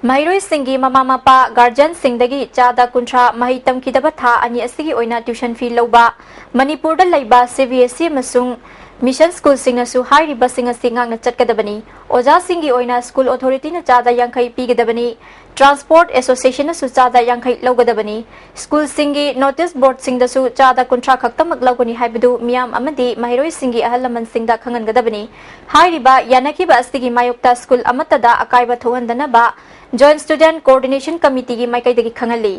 ꯃꯍꯩꯔꯣꯏꯁꯤꯡꯒꯤ ꯃꯃꯥ ꯃꯄꯥ, ꯒꯥꯔꯖꯤꯌꯟꯁꯤꯡꯗꯒꯤ ꯆꯥꯗ ꯀꯨꯟꯊ꯭ꯔꯥ ꯃꯍꯩ ꯇꯝꯈꯤꯗꯕ ꯊꯥ ꯑꯅꯤ ꯑꯁꯤꯒꯤ ꯑꯣꯏꯅ ꯇ꯭ꯌꯨꯁꯟ ꯐꯤ ꯂꯧꯕ꯫ ꯃꯅꯤꯄꯨꯔꯗ ꯂꯩꯕ ꯁꯤ ꯕꯤ ꯑꯦꯁ ꯏ ꯑꯃꯁꯨꯡ ꯃꯤꯁꯟ ꯁ꯭ꯀꯨꯜꯁꯤꯡꯅꯁꯨ ꯍꯥꯏꯔꯤꯕꯁꯤꯡ ꯑꯁꯤ ꯉꯥꯛꯅ ꯆꯠꯀꯗꯕꯅꯤ꯫ ꯑꯣꯖꯥꯁꯤꯡꯒꯤ ꯑꯣꯏꯅ ꯁ꯭ꯀꯨꯜ ꯑꯣꯊꯣꯔꯤꯇꯤꯅ ꯆꯥꯗ ꯌꯥꯡꯈꯩ ꯄꯤꯒꯗꯕꯅꯤ꯫ ꯇ꯭ꯔꯥꯟꯁꯄꯣꯔꯠ ꯑꯦꯁꯣꯁꯤꯌꯦꯁꯟꯅꯁꯨ ꯆꯥꯗ ꯌꯥꯡꯈꯩ ꯂꯧꯒꯗꯕꯅꯤ꯫ ꯁ꯭ꯀꯨꯜꯁꯤꯡꯒꯤ ꯅꯣꯇꯤꯁ ꯕꯣꯔꯗꯁꯤꯡꯗꯁꯨ ꯆꯥꯗ ꯀꯨꯟꯊ꯭ꯔꯥ ꯈꯛꯇꯃꯛ ꯂꯧꯒꯅꯤ ꯍꯥꯏꯕꯗꯨ ꯃꯤꯌꯥꯝ ꯑꯃꯗꯤ ꯃꯍꯩꯔꯣꯏꯁꯤꯡꯒꯤ ꯑꯍꯜ ꯂꯃꯟꯁꯤꯡꯗ ꯈꯪꯍꯟꯒꯗꯕꯅꯤ꯫ ꯍꯥꯏꯔꯤꯕ ꯌꯥꯅꯈꯤꯕ ꯑꯁꯤꯒꯤ ꯃꯥꯌꯣꯛꯇ ꯁ꯭ꯀꯨꯜ ꯑꯃꯠꯇꯗ ꯑꯀꯥꯏꯕ ꯊꯣꯛꯍꯟꯗꯅꯕ Joint Student Coordination Committeeꯒꯤ ꯃꯥꯏꯀꯩꯗꯒꯤ ꯈꯪꯍꯜꯂꯤ꯫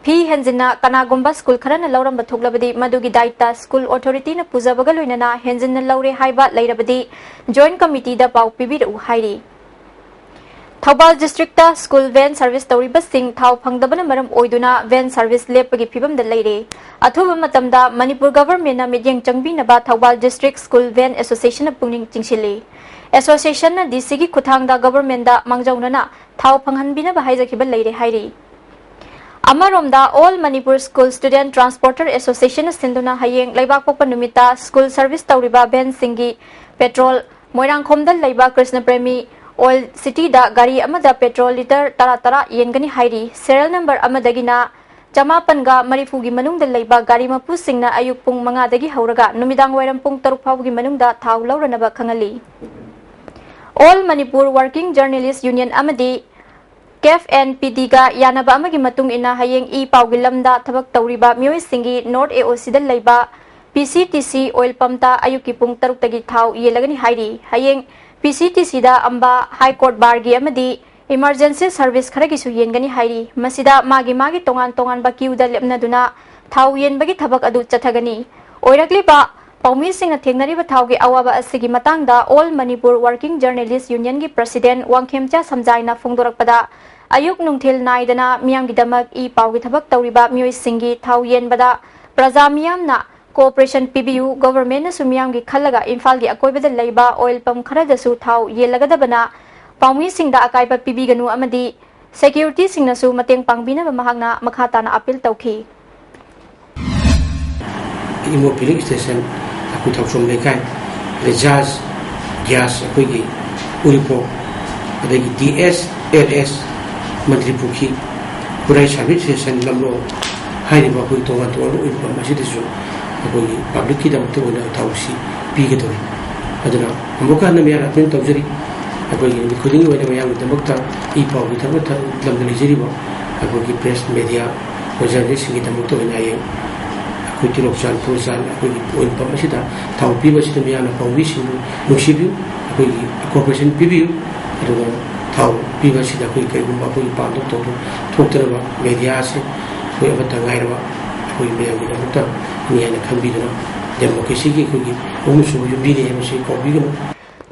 ꯐꯤ ꯍꯦꯟꯖꯤꯟꯅ ꯀꯅꯥꯒꯨꯝꯕ ꯁ꯭ꯀꯨꯜ ꯈꯔꯅ ꯂꯧꯔꯝꯕ ꯊꯣꯛꯂꯕꯗꯤ, ꯃꯗꯨꯒꯤ ꯗꯥꯏꯇ ꯁ꯭ꯀꯨꯜ ꯑꯣꯊꯣꯔꯤꯇꯤꯅ ꯄꯨꯖꯕꯒ ꯂꯣꯏꯅꯅ ꯍꯦꯟꯖꯤꯟꯅ ꯂꯧꯔꯦ ꯍꯥꯏꯕ ꯂꯩꯔꯕꯗꯤ, ꯖꯣꯏꯟꯠ ꯀꯃꯤꯇꯤꯗ ꯄꯥꯎ ꯄꯤꯕꯤꯔꯛꯎ ꯍꯥꯏꯔꯤ꯫ Thoubal district school van service ꯇꯧꯔꯤꯕꯁꯤꯡ ꯊꯥꯎ ꯐꯪꯗꯕꯅ ꯃꯔꯝ ꯑꯣꯏꯗꯨꯅ ꯚꯦꯟ ꯁꯔꯚꯤꯁ ꯂꯦꯞꯄꯒꯤ ꯐꯤꯕꯝꯗ ꯂꯩꯔꯦ꯫ ꯑꯊꯨꯕ ꯃꯇꯝꯗ ꯃꯅꯤꯄꯨꯔ ꯒꯚꯔꯟꯃꯦꯟꯠꯅ ꯃꯤꯠꯌꯦꯡ ꯆꯪꯕꯤꯅꯕ ꯊꯧꯕꯥꯜ ꯗꯤꯁꯇ꯭ꯔꯤꯛ ꯁ꯭ꯀꯨꯜ ꯚꯦꯟ ꯑꯦꯁꯣꯁꯤꯌꯦꯁꯟꯅ ꯄꯨꯛꯅꯤꯡ ꯆꯤꯡꯁꯤꯜꯂꯤ꯫ ꯑꯦꯁꯣꯁꯤꯌꯦꯁꯟꯅ ꯗꯤ ꯁꯤꯒꯤ ꯈꯨꯠꯊꯥꯡꯗ ꯒꯚꯔꯟꯃꯦꯟꯠꯗ ꯃꯥꯡꯖꯧꯅꯅ ꯊꯥꯎ ꯐꯪꯍꯟꯕꯤꯅꯕ ꯍꯥꯏꯖꯈꯤꯕ ꯂꯩꯔꯦ ꯍꯥꯏꯔꯤ꯫ ꯑꯃꯔꯣꯝꯗ, all Manipur school student transporter ꯑꯦꯁꯣꯁꯤꯌꯦꯁꯟꯅ ꯁꯤꯟꯗꯨꯅ ꯍꯌꯦꯡ ꯂꯩꯕꯥꯛꯄꯣꯛꯄ ꯅꯨꯃꯤꯠꯇ ꯁ꯭ꯀꯨꯜ ꯁꯔꯚꯤꯁ ꯇꯧꯔꯤꯕ ꯚꯦꯟꯁꯤꯡꯒꯤ ꯄꯦꯇ꯭ꯔꯣꯜ, ꯃꯣꯏꯔꯥꯡꯈꯣꯝꯗ ꯂꯩꯕ ꯀ꯭ꯔꯤꯁꯅ ꯄ꯭ꯔꯦꯃꯤ ꯑꯣꯏꯜ ꯁꯤꯇꯤꯗ ꯒꯥꯔꯤ ꯑꯃꯗ ꯄꯦꯇ꯭ꯔꯣꯜ ꯂꯤꯇꯔ ꯇꯔꯥ ꯇꯔꯥ ꯌꯦꯟꯒꯅꯤ ꯍꯥꯏꯔꯤ꯫ ꯁꯦꯔꯤꯌꯦꯜ ꯅꯝꯕꯔ ꯑꯃꯗꯒꯤꯅ ꯆꯃꯥꯄꯟꯒ ꯃꯔꯤꯐꯨꯒꯤ ꯃꯅꯨꯡꯗ ꯂꯩꯕ ꯒꯥꯔꯤ ꯃꯄꯨꯁꯤꯡꯅ ꯑꯌꯨꯛ ꯄꯨꯡ ꯃꯉꯥꯗꯒꯤ ꯍꯧꯔꯒ ꯅꯨꯃꯤꯗꯥꯡ ꯋꯥꯏꯔꯝ ꯄꯨꯡ ꯇꯔꯨꯛ ꯐꯥꯎꯕꯒꯤ ꯃꯅꯨꯡꯗ ꯊꯥꯎ ꯂꯧꯔꯅꯕ ꯈꯪꯍꯜꯂꯤ꯫ All Manipur working journalists union ꯑꯃꯗꯤ ꯀꯦꯐ ꯑꯦꯟ ꯄꯤ ꯗꯤꯒ ꯌꯥꯅꯕ ꯑꯃꯒꯤ ꯃꯇꯨꯡ ꯏꯟꯅ, ꯍꯌꯦꯡ ꯏ ꯄꯥꯎꯒꯤ ꯂꯝꯗ ꯊꯕꯛ ꯇꯧꯔꯤꯕ ꯃꯤꯑꯣꯏꯁꯤꯡꯒꯤ ꯅꯣꯔꯠ ꯑꯦ ꯑꯣ ꯁꯤꯗ ꯂꯩꯕ ꯄꯤ ꯁꯤ ꯇꯤ ꯁꯤ ꯑꯣꯏꯜ ꯄꯝꯇ ꯑꯌꯨꯛꯀꯤ ꯄꯨꯡ ꯇꯔꯨꯛꯇꯒꯤ ꯊꯥꯎ ꯌꯦꯜꯂꯒꯅꯤ ꯍꯥꯏꯔꯤ꯫ ꯍꯌꯦꯡ ꯄꯤ ꯁꯤ ꯇꯤ ꯁꯤꯗ ꯑꯝꯕꯥ ꯍꯥꯏ ꯀꯣꯔꯠ ꯕꯥꯔꯒꯤ ꯑꯃꯗꯤ ꯏꯃꯔꯖꯦꯟꯁꯤ ꯁꯔꯚꯤꯁ ꯈꯔꯒꯤꯁꯨ ꯌꯦꯟꯒꯅꯤ ꯍꯥꯏꯔꯤ꯫ ꯃꯁꯤꯗ ꯃꯥꯒꯤ ꯃꯥꯒꯤ ꯇꯣꯉꯥꯟ ꯇꯣꯉꯥꯟꯕ ꯀ꯭ꯌꯨꯗ ꯂꯦꯞꯅꯗꯨꯅ ꯊꯥꯎ ꯌꯦꯟꯕꯒꯤ ꯊꯕꯛ ꯑꯗꯨ ꯆꯠꯊꯒꯅꯤ꯫ ꯑꯣꯏꯔꯛꯂꯤꯕ ꯄꯥꯎꯃꯤꯁꯤꯡꯅ ꯊꯦꯡꯅꯔꯤꯕ ꯊꯥꯎꯒꯤ ꯑꯋꯥꯕ ꯑꯁꯤꯒꯤ ꯃꯇꯥꯡꯗ ꯑꯣꯜ ꯃꯅꯤꯄꯨꯔ ꯋꯥꯔꯀꯤꯡ ꯖꯔꯅꯦꯂꯤꯁ ꯌꯨꯅꯤꯌꯟꯒꯤ ꯄ꯭ꯔꯁꯤꯗꯦꯟꯠ ꯋꯥꯡꯈꯦꯝꯆꯥ ꯁꯝꯖꯥꯏꯅ ꯐꯣꯡꯗꯣꯔꯛꯄꯗ, ꯑꯌꯨꯛ ꯅꯨꯡꯊꯤꯜ ꯅꯥꯏꯗꯅ ꯃꯤꯌꯥꯝꯒꯤꯗꯃꯛ ꯏ ꯄꯥꯎꯒꯤ ꯊꯕꯛ ꯇꯧꯔꯤꯕ ꯃꯤꯑꯣꯏꯁꯤꯡꯒꯤ ꯊꯥꯎ ꯌꯦꯟꯕꯗ ꯄ꯭ꯔꯖꯥ ꯃꯤꯌꯥꯝꯅ ꯀꯣꯑꯣꯄꯔꯦꯁꯟ ꯄꯤꯕꯤꯌꯨ, ꯒꯣꯚꯔꯟꯃꯦꯟꯠꯅꯁꯨ ꯃꯤꯌꯥꯝꯒꯤ ꯈꯜꯂꯒ ꯏꯝꯐꯥꯜꯒꯤ ꯑꯀꯣꯏꯕꯗ ꯂꯩꯕ ꯑꯣꯏꯜ ꯄꯝ ꯈꯔꯗꯁꯨ ꯊꯥꯎ ꯌꯦꯜꯂꯒꯗꯕꯅ ꯄꯥꯎꯃꯤꯁꯤꯡꯗ ꯑꯀꯥꯏꯕ ꯄꯤꯕꯤꯒꯅꯨ ꯑꯃꯗꯤ ꯁꯦꯀ꯭ꯌꯨꯔꯤꯇꯤꯁꯤꯡꯅꯁꯨ ꯃꯇꯦꯡ ꯄꯥꯡꯕꯤꯅꯕ ꯃꯍꯥꯛꯅ ꯃꯈꯥ ꯇꯥꯅ ꯑꯄꯤꯜ ꯇꯧꯈꯤ꯫ ꯏꯃꯣ ꯐꯤꯂꯤꯡ ꯁ꯭ꯇꯦꯁꯟ, ꯑꯩꯈꯣꯏ ꯊꯧꯁꯣꯝ ꯂꯩꯀꯥꯏ, ꯔꯤꯆꯥꯔꯖ ꯒ꯭ꯌꯥꯁ ꯑꯩꯈꯣꯏꯒꯤ ꯎꯔꯤꯄꯣꯛ, ꯑꯗꯒꯤ ꯗꯤ ꯑꯦꯁ ꯑꯦꯜ ꯑꯦꯁ ꯃꯟꯇ꯭ꯔꯤ ꯄꯨꯈ꯭ꯔꯤ, ꯈꯨꯔꯥꯏ ꯁꯕ ꯁ꯭ꯇꯦꯁꯟ, ꯂꯝꯂꯣꯡ ꯍꯥꯏꯔꯤꯕ ꯑꯩꯈꯣꯏ ꯇꯣꯉꯥꯟ ꯇꯣꯉꯥꯟꯕ ꯑꯣꯏꯜ ꯄꯝ ꯑꯁꯤꯗꯁꯨ ꯑꯩꯈꯣꯏꯒꯤ ꯄꯕ꯭ꯂꯤꯛꯀꯤꯗꯃꯛꯇ ꯑꯣꯏꯅ ꯊꯥꯎꯁꯤ ꯄꯤꯒꯗꯧꯔꯤ꯫ ꯑꯗꯨꯅ ꯑꯃꯨꯛꯀ ꯍꯟꯅ ꯃꯌꯥꯝ ꯑꯄꯤꯜ ꯇꯧꯖꯔꯤ, ꯑꯩꯈꯣꯏꯒꯤ ꯅꯨꯃꯤꯠ ꯈꯨꯗꯤꯡꯒꯤ ꯑꯣꯏꯅ ꯃꯌꯥꯝꯒꯤꯗꯃꯛꯇ ꯏ ꯄꯥꯎꯒꯤ ꯊꯕꯛ ꯊ-, ꯂꯝꯗ ꯂꯩꯖꯔꯤꯕ ꯑꯩꯈꯣꯏꯒꯤ ꯄ꯭ꯔꯦꯁ ꯃꯦꯗꯤꯌꯥ ꯑꯣꯔꯒꯅꯥꯏꯖꯦꯁꯟꯒꯤꯗꯃꯛꯇ ꯑꯣꯏꯅ ꯍꯌꯦꯡ ꯑꯩꯈꯣꯏ ꯇꯤꯂꯣꯛ ꯆꯥꯟ, ꯄꯨꯔ ꯆꯥꯟ, ꯑꯩꯈꯣꯏꯒꯤ ꯑꯣꯏꯜ ꯄꯝ ꯑꯁꯤꯗ ꯊꯥꯎ ꯄꯤꯕ ꯑꯁꯤꯗ ꯃꯤꯌꯥꯝꯅ ꯄꯥꯎꯃꯤꯁꯤꯡꯕꯨ ꯅꯨꯡꯁꯤꯕꯤꯌꯨ, ꯑꯩꯈꯣꯏꯒꯤ ꯀꯣꯑꯣꯄꯔꯦꯁꯟ ꯄꯤꯕꯤꯌꯨ꯫ ꯑꯗꯨꯒ ꯊꯥꯎ ꯄꯤꯕ ꯑꯁꯤꯗ ꯑꯩꯈꯣꯏ ꯀꯔꯤꯒꯨꯝꯕ ꯑꯩꯈꯣꯏꯒꯤ ꯄꯥꯝꯗꯕ ꯇꯧꯕ ꯊꯣꯛꯇꯅꯕ ꯃꯦꯗꯤꯌꯥ ꯑꯁꯤ ꯑꯩꯈꯣꯏ ꯑꯃꯠꯇ ꯉꯥꯏꯔꯕ ꯑꯩꯈꯣꯏ ꯃꯌꯥꯝꯒꯤꯗꯃꯛꯇ ꯅꯤ ꯍꯥꯏꯅ ꯈꯟꯕꯤꯗꯨꯅ ꯗꯦꯃꯣꯀ꯭ꯔꯦꯁꯤꯒꯤ ꯑꯩꯈꯣꯏꯒꯤ ꯑꯍꯨꯝꯁꯨꯕ ꯌꯨꯝꯕꯤꯅꯤ ꯍꯥꯏꯕꯁꯤ ꯀꯥꯎꯕꯤꯒꯅꯨ꯫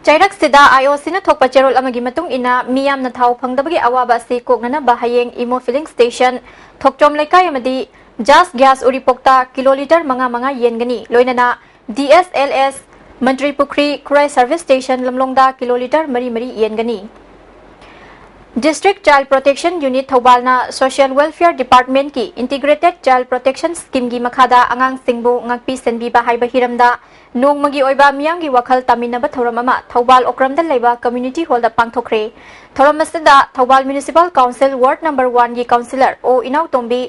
ꯆꯩꯔꯛꯁꯤꯗ ꯑꯥꯏ ꯑꯣ ꯁꯤꯅ ꯊꯣꯛꯄ ꯆꯦꯔꯣꯜ ꯑꯃꯒꯤ ꯃꯇꯨꯡ ꯏꯟꯅ, ꯃꯤꯌꯥꯝꯅ ꯊꯥꯎ ꯐꯪꯗꯕꯒꯤ ꯑꯋꯥꯕ ꯑꯁꯤ ꯀꯣꯛꯅꯅꯕ ꯍꯌꯦꯡ ꯏꯃꯣ ꯐꯤꯂꯤꯡ ꯁ꯭ꯇꯦꯁꯟ, ꯊꯣꯛꯆꯣꯝ ꯂꯩꯀꯥꯏ ꯑꯃꯗꯤ ꯖꯥꯁ ꯒ꯭ꯌꯥꯁ ꯎꯔꯤꯄꯣꯛꯇ ꯀꯤꯂꯣ ꯂꯤꯇꯔ ꯃꯉꯥ ꯃꯉꯥ ꯌꯦꯟꯒꯅꯤ꯫ ꯂꯣꯏꯅꯅ ꯗꯤ ꯑꯦꯁ ꯑꯦꯜ ꯑꯦꯁ, ꯃꯟꯇ꯭ꯔꯤ ꯄꯨꯈ꯭ꯔꯤ, ꯈꯨꯔꯥꯏ ꯁꯔꯚꯤꯁ ꯁ꯭ꯇꯦꯁꯟ, ꯂꯝꯂꯣꯡꯗ ꯀꯤꯂꯣ ꯂꯤꯇꯔ ꯃꯔꯤ ꯃꯔꯤ ꯌꯦꯟꯒꯅꯤ꯫ District Child Protection Unit ꯊꯧꯕꯥꯜꯅ Social Welfare Department ꯀꯤ Integrated Child Protection Scheme ꯒꯤ ꯃꯈꯥꯗ ꯑꯉꯥꯡꯁꯤꯡꯕꯨ ꯉꯥꯛꯄꯤ ꯁꯦꯟꯕꯤꯕ ꯍꯥꯏꯕ ꯍꯤꯔꯝꯗ ꯅꯣꯡꯃꯒꯤ ꯑꯣꯏꯕ ꯃꯤꯌꯥꯝꯒꯤ ꯋꯥꯈꯜ ꯇꯥꯃꯤꯟꯅꯕ ꯊꯧꯔꯝ ꯑꯃ ꯊꯧꯕꯥꯜ ꯑꯣꯀ꯭ꯔꯝꯗ ꯂꯩꯕ Community Hall ꯗ ꯄꯥꯡꯊꯣꯛꯈ꯭ꯔꯦ꯫ ꯊꯧꯔꯝ ꯑꯁꯤꯗ Thoubal Municipal Council Ward number one ꯒꯤ Councillor ꯑꯣ ꯏꯅꯥꯎꯇꯣꯝꯕꯤ,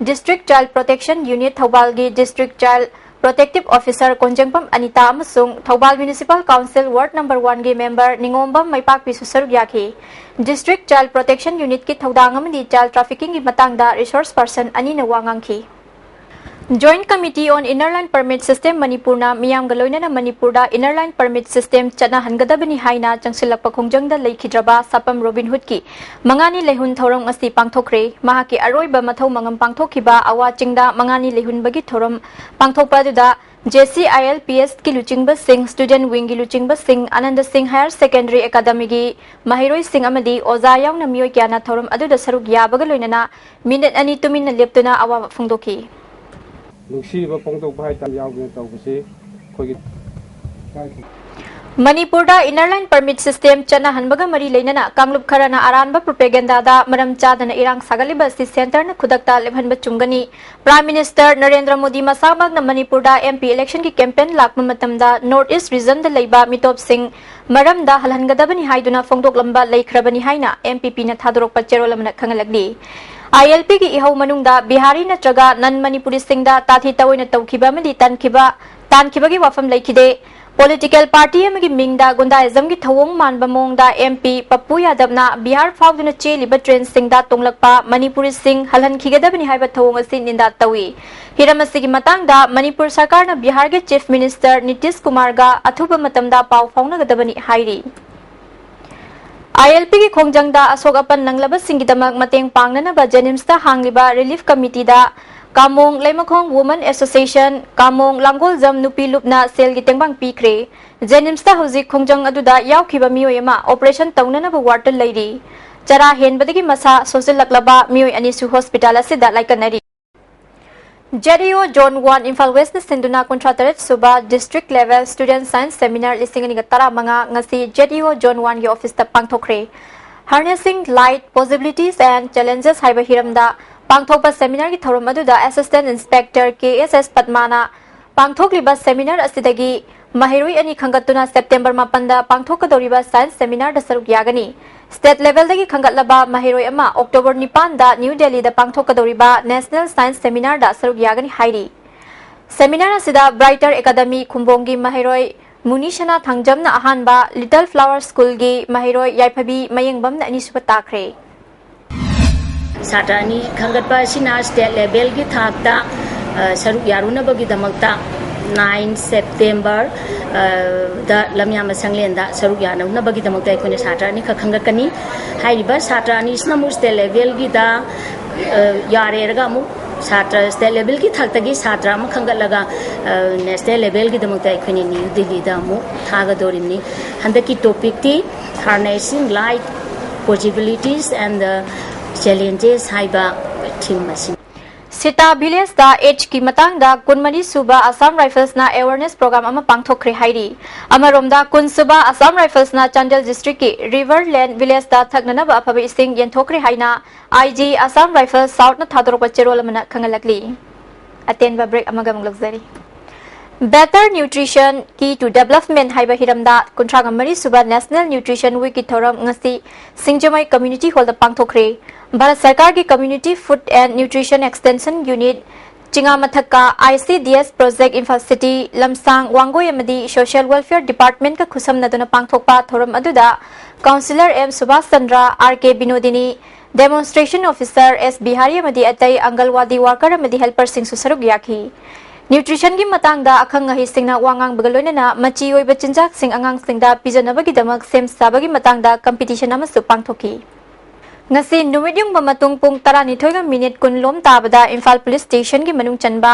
District Child Protection Unit ꯊꯧꯕꯥꯜꯒꯤ District Child Protective Officer ꯀꯣꯟꯖꯦꯡꯕꯝ Anita ꯑꯃꯁꯨꯡ Thoubal Municipal Council Ward number one ꯒꯤ member ꯅꯤꯉꯣꯝꯕꯝ ꯃꯩꯄꯥꯛꯄꯤꯁꯨ ꯁꯔꯨꯛ ꯌꯥꯈꯤ꯫ District Child Protection Unit ꯀꯤ ꯊꯧꯗꯥꯡ ꯑꯃꯗꯤ child trafficking ꯒꯤ ꯃꯇꯥꯡꯗ resource person ꯑꯅꯤꯅ ꯋꯥ ꯉꯥꯡꯈꯤ꯫ Joint Committee on Inner Line Permit System ꯃꯅꯤꯄꯨꯔꯅ ꯃꯤꯌꯥꯝꯒ ꯂꯣꯏꯅꯅ ꯃꯅꯤꯄꯨꯔꯗ Inner Line Permit System ꯆꯠꯅꯍꯟꯒꯗꯕꯅꯤ ꯍꯥꯏꯅ ꯆꯪꯁꯤꯜꯂꯛꯄ ꯈꯣꯡꯖꯪꯗ ꯂꯩꯈꯤꯗ꯭ꯔꯕ ꯁꯥꯄꯝ ꯔꯣꯕꯤꯟ ꯍꯨꯗꯀꯤ ꯃꯉꯥꯅꯤ ꯂꯩꯍꯨꯟ ꯊꯧꯔꯝ ꯉꯁꯤ ꯄꯥꯡꯊꯣꯛꯈ꯭ꯔꯦ꯫ ꯃꯍꯥꯛꯀꯤ ꯑꯔꯣꯏꯕ ꯃꯊꯧ ꯃꯉꯝ ꯄꯥꯡꯊꯣꯛꯈꯤꯕ ꯑꯋꯥ ꯆꯤꯡꯗ ꯃꯉꯥꯅꯤ ꯂꯩꯍꯨꯟꯕꯒꯤ ꯊꯧꯔꯝ ꯄꯥꯡꯊꯣꯛꯄ ꯑꯗꯨꯗ J C I L P S ꯀꯤ ꯂꯨꯆꯤꯡꯕꯁꯤꯡ, Student Wing ꯒꯤ ꯂꯨꯆꯤꯡꯕꯁꯤꯡ, ꯑꯅꯟꯗ ꯁꯤꯡ Higher Secondary Academy ꯒꯤ ꯃꯍꯩꯔꯣꯏꯁꯤꯡ ꯑꯃꯗꯤ ꯑꯣꯖꯥ ꯌꯥꯎꯅ ꯃꯤꯑꯣꯏ ꯀꯌꯥꯅ ꯊꯧꯔꯝ ꯑꯗꯨꯗ ꯁꯔꯨꯛ ꯌꯥꯕꯒ ꯂꯣꯏꯅꯅ ꯃꯤꯅꯤꯠ ꯑꯅꯤ ꯇꯨꯃꯤꯟꯅ ꯂꯦꯞꯇꯨꯅ ꯑꯋꯥꯕ ꯐꯣꯡꯗꯣꯛꯈꯤ꯫ ꯅꯨꯡꯁꯤꯕ ꯐꯣꯡꯗꯣꯛꯄ ꯍꯥꯏꯇꯥꯔꯦ, ꯌꯥꯎꯗꯅ ꯇꯧꯕꯁꯤ ꯑꯩꯈꯣꯏꯒꯤ ꯃꯅꯤꯄꯨꯔꯗ Inner Line Permit System ꯆꯠꯅꯍꯟꯕꯒ ꯃꯔꯤ ꯂꯩꯅꯅ ꯀꯥꯡꯂꯨꯞ ꯈꯔꯅ ꯑꯔꯥꯟꯕ propagandaꯗ ꯃꯔꯝ ꯆꯥꯗꯅ ꯏꯔꯥꯡ ꯁꯥꯒꯠꯂꯤꯕ ꯑꯁꯤ centreꯅ ꯈꯨꯗꯛꯇ ꯂꯦꯞꯍꯟꯕ ꯆꯨꯝꯒꯅꯤ꯫ Prime Minister ꯅꯔꯦꯟꯗ꯭ꯔ ꯃꯣꯗꯤ ꯃꯁꯥꯃꯛꯅ ꯃꯅꯤꯄꯨꯔꯗ MP electionꯒꯤ campaign ꯂꯥꯛꯄ ꯃꯇꯝꯗ North East regionꯗ ꯂꯩꯕ ꯃꯤꯇꯣꯞꯁꯤꯡ ꯃꯔꯝꯗ ꯍꯜꯍꯟꯒꯗꯕꯅꯤ ꯍꯥꯏꯗꯨꯅ ꯐꯣꯡꯗꯣꯛꯂꯝꯕ ꯂꯩꯈ꯭ꯔꯕꯅꯤ ꯍꯥꯏꯅ NPPꯅ ꯊꯥꯗꯣꯔꯛꯄ ꯆꯦꯔꯣꯜ ꯑꯃꯅ ꯈꯪꯍꯜꯂꯛꯂꯤ꯫ ILPꯒꯤ ꯏꯍꯧ ꯃꯅꯨꯡꯗ ꯕꯤꯍꯥꯔꯤ ꯅꯠꯇ꯭ꯔꯒ non Manipuriꯁꯤꯡꯗ ꯇꯥꯊꯤ ꯇꯧꯑꯣꯏꯅ ꯇꯧꯈꯤꯕ ꯑꯃꯗꯤ ꯇꯥꯟꯈꯤꯕ, ꯇꯥꯟꯈꯤꯕꯒꯤ ꯋꯥꯐꯝ ꯂꯩꯈꯤꯗꯦ꯫ Political party ꯑꯃꯒꯤ ꯃꯤꯡꯗ ꯒꯨꯟꯗꯥꯏꯖꯝꯒꯤ ꯊꯧꯑꯣꯡ ꯃꯥꯟꯕ ꯃꯑꯣꯡꯗ MP ꯄꯞꯄꯨ ꯌꯥꯗꯕꯅ ꯕꯤꯍꯥꯔ ꯐꯥꯎꯗꯨꯅ ꯆꯦꯜꯂꯤꯕ trainꯁꯤꯡꯗ ꯇꯣꯡꯂꯛꯄ ꯃꯅꯤꯄꯨꯔꯤꯁꯤꯡ ꯍꯜꯍꯟꯈꯤꯒꯗꯕꯅꯤ ꯍꯥꯏꯕ ꯊꯧꯑꯣꯡ ꯑꯁꯤ ꯅꯤꯟꯗꯥ ꯇꯧꯏ꯫ ꯍꯤꯔꯝ ꯑꯁꯤꯒꯤ ꯃꯇꯥꯡꯗ ꯃꯅꯤꯄꯨꯔ ꯁꯔꯀꯥꯔꯅ ꯕꯤꯍꯥꯔꯒꯤ Chief Minister ꯅꯤꯇꯤꯁ ꯀꯨꯃꯥꯔꯒ ꯑꯊꯨꯕ ꯃꯇꯝꯗ ꯄꯥꯎ ꯐꯥꯎꯅꯒꯗꯕꯅꯤ ꯍꯥꯏꯔꯤ꯫ ILPꯒꯤ ꯈꯣꯡꯖꯪꯗ ꯑꯁꯣꯛ ꯑꯄꯟ ꯅꯪꯂꯕꯁꯤꯡꯒꯤꯗꯃꯛ ꯃꯇꯦꯡ ꯄꯥꯡꯅꯅꯕ JNIMSꯇ ꯍꯥꯡꯂꯤꯕ relief committeeꯗ ꯀꯥꯃꯣꯡ ꯂꯩꯃꯈꯣꯡ Women Association, ꯀꯥꯃꯣꯡ ꯂꯥꯡꯒꯣꯜꯖꯝ ꯅꯨꯄꯤ ꯂꯨꯞꯅ ꯁꯦꯜꯒꯤ ꯇꯦꯡꯕꯥꯡ ꯄꯤꯈ꯭ꯔꯦ꯫ JNIMSꯇ ꯍꯧꯖꯤꯛ ꯈꯣꯡꯖꯪ ꯑꯗꯨꯗ ꯌꯥꯎꯈꯤꯕ ꯃꯤꯑꯣꯏ ꯑꯃ operation ꯇꯧꯅꯅꯕ wardꯇ ꯂꯩꯔꯤ꯫ ꯆꯔꯥ ꯍꯦꯟꯕꯗꯒꯤ ꯃꯁꯥ ꯁꯣꯛꯆꯤꯜꯂꯛꯂꯕ ꯃꯤꯑꯣꯏ ꯑꯅꯤꯁꯨ hospital ꯑꯁꯤꯗ ꯂꯥꯏꯀꯠꯅꯔꯤ꯫ ZEO Zone one ꯏꯝꯐꯥꯜ Westꯅ ꯁꯤꯟꯗꯨꯅ ꯀꯨꯟꯊ꯭ꯔꯥ ꯇꯔꯦꯠ ꯁꯨꯕ District Level Student Science Seminar ꯂꯤꯁꯤꯡ ꯑꯅꯤꯒ ꯇꯔꯥꯃꯉꯥ ꯉꯁꯤ ZEO Zone oneꯒꯤ officeꯇ ꯄꯥꯡꯊꯣꯛꯈ꯭ꯔꯦ꯫ Harnessing Light Possibilities and Challenges ꯍꯥꯏꯕ ꯍꯤꯔꯝꯗ ꯄꯥꯡꯊꯣꯛꯄ seminarꯒꯤ ꯊꯧꯔꯝ ꯑꯗꯨꯗ Assistant Inspector ꯀꯦ ꯑꯦꯁ ꯑꯦꯁ ꯄꯗꯃꯥꯅ ꯄꯥꯡꯊꯣꯛꯂꯤꯕ seminar ꯑꯁꯤꯗꯒꯤ ꯃꯍꯩꯔꯣꯏ ꯑꯅꯤ ꯈꯟꯒꯠꯇꯨꯅ September ꯃꯥꯄꯟꯗ ꯄꯥꯡꯊꯣꯛꯀꯗꯧꯔꯤꯕ science seminarꯗ ꯁꯔꯨꯛ ꯌꯥꯒꯅꯤ꯫ State levelꯗꯒꯤ ꯈꯟꯒꯠꯂꯕ ꯃꯍꯩꯔꯣꯏ ꯑꯃ October ꯅꯤꯄꯥꯟꯗ New Delhiꯗ ꯄꯥꯡꯊꯣꯛꯀꯗꯧꯔꯤꯕ National Science Seminarꯗ ꯁꯔꯨꯛ ꯌꯥꯒꯅꯤ ꯍꯥꯏꯔꯤ꯫ Seminar ꯑꯁꯤꯗ Brighter Academy ꯈꯨꯝꯕꯣꯡꯒꯤ ꯃꯍꯩꯔꯣꯏ ꯃꯨꯅꯤꯁꯅꯥ ꯊꯥꯡꯖꯝꯅ ꯑꯍꯥꯟꯕ, Little Flower Schoolꯒꯤ ꯃꯍꯩꯔꯣꯏ ꯌꯥꯏꯐꯕꯤ ꯃꯌꯦꯡꯕꯝꯅ ꯑꯅꯤꯁꯨꯕ ꯇꯥꯈ꯭ꯔꯦ꯫ ꯁꯥꯇ꯭ꯔ ꯑꯅꯤ ꯈꯟꯒꯠꯄ ꯑꯁꯤꯅ state levelꯒꯤ ꯊꯥꯛꯇ, ꯑ, ꯁꯔꯨꯛ ꯌꯥꯔꯨꯅꯕꯒꯤꯗꯃꯛꯇ nine September, ꯑ, ꯗ ꯂꯝꯌꯥꯝꯕ ꯁꯪꯂꯦꯟꯗ ꯁꯔꯨꯛ ꯌꯥꯅꯅꯕꯒꯤꯗꯃꯛꯇ ꯑꯩꯈꯣꯏꯅ ꯁꯥꯇ꯭ꯔ ꯑꯅꯤꯈꯛ ꯈꯟꯒꯠꯀꯅꯤ꯫ ꯍꯥꯏꯔꯤꯕ ꯁꯥꯇ꯭ꯔ ꯑꯅꯤꯁꯤꯅ ꯑꯃꯨꯛ state levelꯒꯤꯗ, ꯑ, ꯌꯥꯔꯦꯔꯒ ꯑꯃꯨꯛ ꯁꯥꯇ꯭ꯔ state levelꯒꯤ ꯊꯥꯛꯇꯒꯤ ꯁꯥꯇ꯭ꯔ ꯑꯃ ꯈꯟꯒꯠꯂꯒ, ꯑ, national levelꯒꯤꯗꯃꯛꯇ ꯑꯩꯈꯣꯏꯅ New Delhiꯗ ꯑꯃꯨꯛ ꯊꯥꯒꯗꯧꯔꯤꯕꯅꯤ꯫ ꯍꯟꯗꯛꯀꯤ topicꯇꯤ Harnessing Light Possibilities and the Challenges ꯍꯥꯏꯕ theme ꯑꯁꯤꯅꯤ꯫ ꯁꯤꯇꯥ ꯚꯤꯂꯦꯖꯇ ꯑꯦꯗꯁꯀꯤ ꯃꯇꯥꯡꯗ ꯀꯨꯟꯃꯔꯤ ꯁꯨꯕ ꯑꯁꯥꯝ ꯔꯥꯏꯐꯜꯁꯅ ꯑꯦꯋꯥꯔꯅꯦꯁ ꯄ꯭ꯔꯣꯒ꯭ꯔꯥꯝ ꯑꯃ ꯄꯥꯡꯊꯣꯛꯈ꯭ꯔꯦ ꯍꯥꯏꯔꯤ꯫ ꯑꯃꯔꯣꯝꯗ, ꯀꯨꯟ ꯁꯨꯕ ꯑꯁꯥꯝ ꯔꯥꯏꯐꯜꯁꯅ ꯆꯥꯟꯗꯦꯜ ꯗꯤꯁꯇ꯭ꯔꯤꯛꯀꯤ ꯔꯤꯚꯔꯂꯦꯟ ꯚꯤꯂꯦꯖꯇ ꯊꯛꯅꯅꯕ ꯑꯐꯕ ꯏꯁꯤꯡ ꯌꯦꯟꯊꯣꯛꯈ꯭ꯔꯦ ꯍꯥꯏꯅ ꯑꯥꯏ ꯖꯤ ꯑꯁꯥꯝ ꯔꯥꯏꯐꯜꯁ ꯁꯥꯎꯠꯅ ꯊꯥꯗꯣꯔꯛꯄ ꯆꯦꯔꯣꯜ ꯑꯃꯅ ꯈꯪꯍꯜꯂꯛꯂꯤ꯫ ꯑꯇꯦꯟꯕ ꯕ꯭ꯔꯦꯛ ꯑꯃꯒ ꯑꯃꯨꯛ ꯂꯧꯖꯔꯤ꯫ Better Nutrition, Key to Development ꯍꯥꯏꯕ ꯍꯤꯔꯝꯗ ꯀꯨꯟꯊ꯭ꯔꯥꯒ ꯃꯔꯤ ꯁꯨꯕ National Nutrition Weekꯀꯤ ꯊꯧꯔꯝ ꯉꯁꯤ ꯁꯤꯡꯖꯃꯩ Community Hallꯗ ꯄꯥꯡꯊꯣꯛꯈ꯭ꯔꯦ꯫ ꯚꯥꯔꯠ ꯁꯔꯀꯥꯔꯒꯤ Community Food and Nutrition Extension Unit, ꯆꯤꯉꯥꯃꯊꯛꯀ, I C D S Project Imphal City, ꯂꯝꯁꯥꯡ, ꯋꯥꯡꯒꯣꯏ ꯑꯃꯗꯤ Social Welfare Departmentꯀ ꯈꯨꯠꯁꯝꯅꯗꯨꯅ ꯄꯥꯡꯊꯣꯛꯄ ꯊꯧꯔꯝ ꯑꯗꯨꯗ Councillor ꯑꯦꯝ ꯁꯨꯕꯥꯁ Chandra, R K Binodini, Demonstration Officer S Bihari ꯑꯃꯗꯤ ꯑꯇꯩ ꯑꯪꯒꯜꯋꯥꯗꯤ worker ꯑꯃꯗꯤ helperꯁꯤꯡꯁꯨ ꯁꯔꯨꯛ ꯌꯥꯈꯤ꯫ Nutritionꯒꯤ ꯃꯇꯥꯡꯗ ꯑꯈꯪ ꯑꯍꯩꯁꯤꯡꯅ ꯋꯥ ꯉꯥꯡꯕꯒ ꯂꯣꯏꯅꯅ ꯃꯆꯤ ꯑꯣꯏꯕ ꯆꯤꯟꯖꯥꯛꯁꯤꯡ ꯑꯉꯥꯡꯁꯤꯡꯗ ꯄꯤꯖꯅꯕꯒꯤꯗꯃꯛ ꯁꯦꯝ ꯁꯥꯕꯒꯤ ꯃꯇꯥꯡꯗ competition ꯑꯃꯁꯨ ꯄꯥꯡꯊꯣꯛꯈꯤ꯫ ꯉꯁꯤ ꯅꯨꯃꯤꯠ ꯌꯨꯡꯕ ꯃꯇꯨꯡ ꯄꯨꯡ ꯇꯔꯥꯅꯤꯊꯣꯏꯒ ꯃꯤꯅꯤꯠ ꯀꯨꯟ ꯂꯣꯝ ꯇꯥꯕꯗ ꯏꯝꯐꯥꯜ Police Stationꯒꯤ ꯃꯅꯨꯡ ꯆꯟꯕ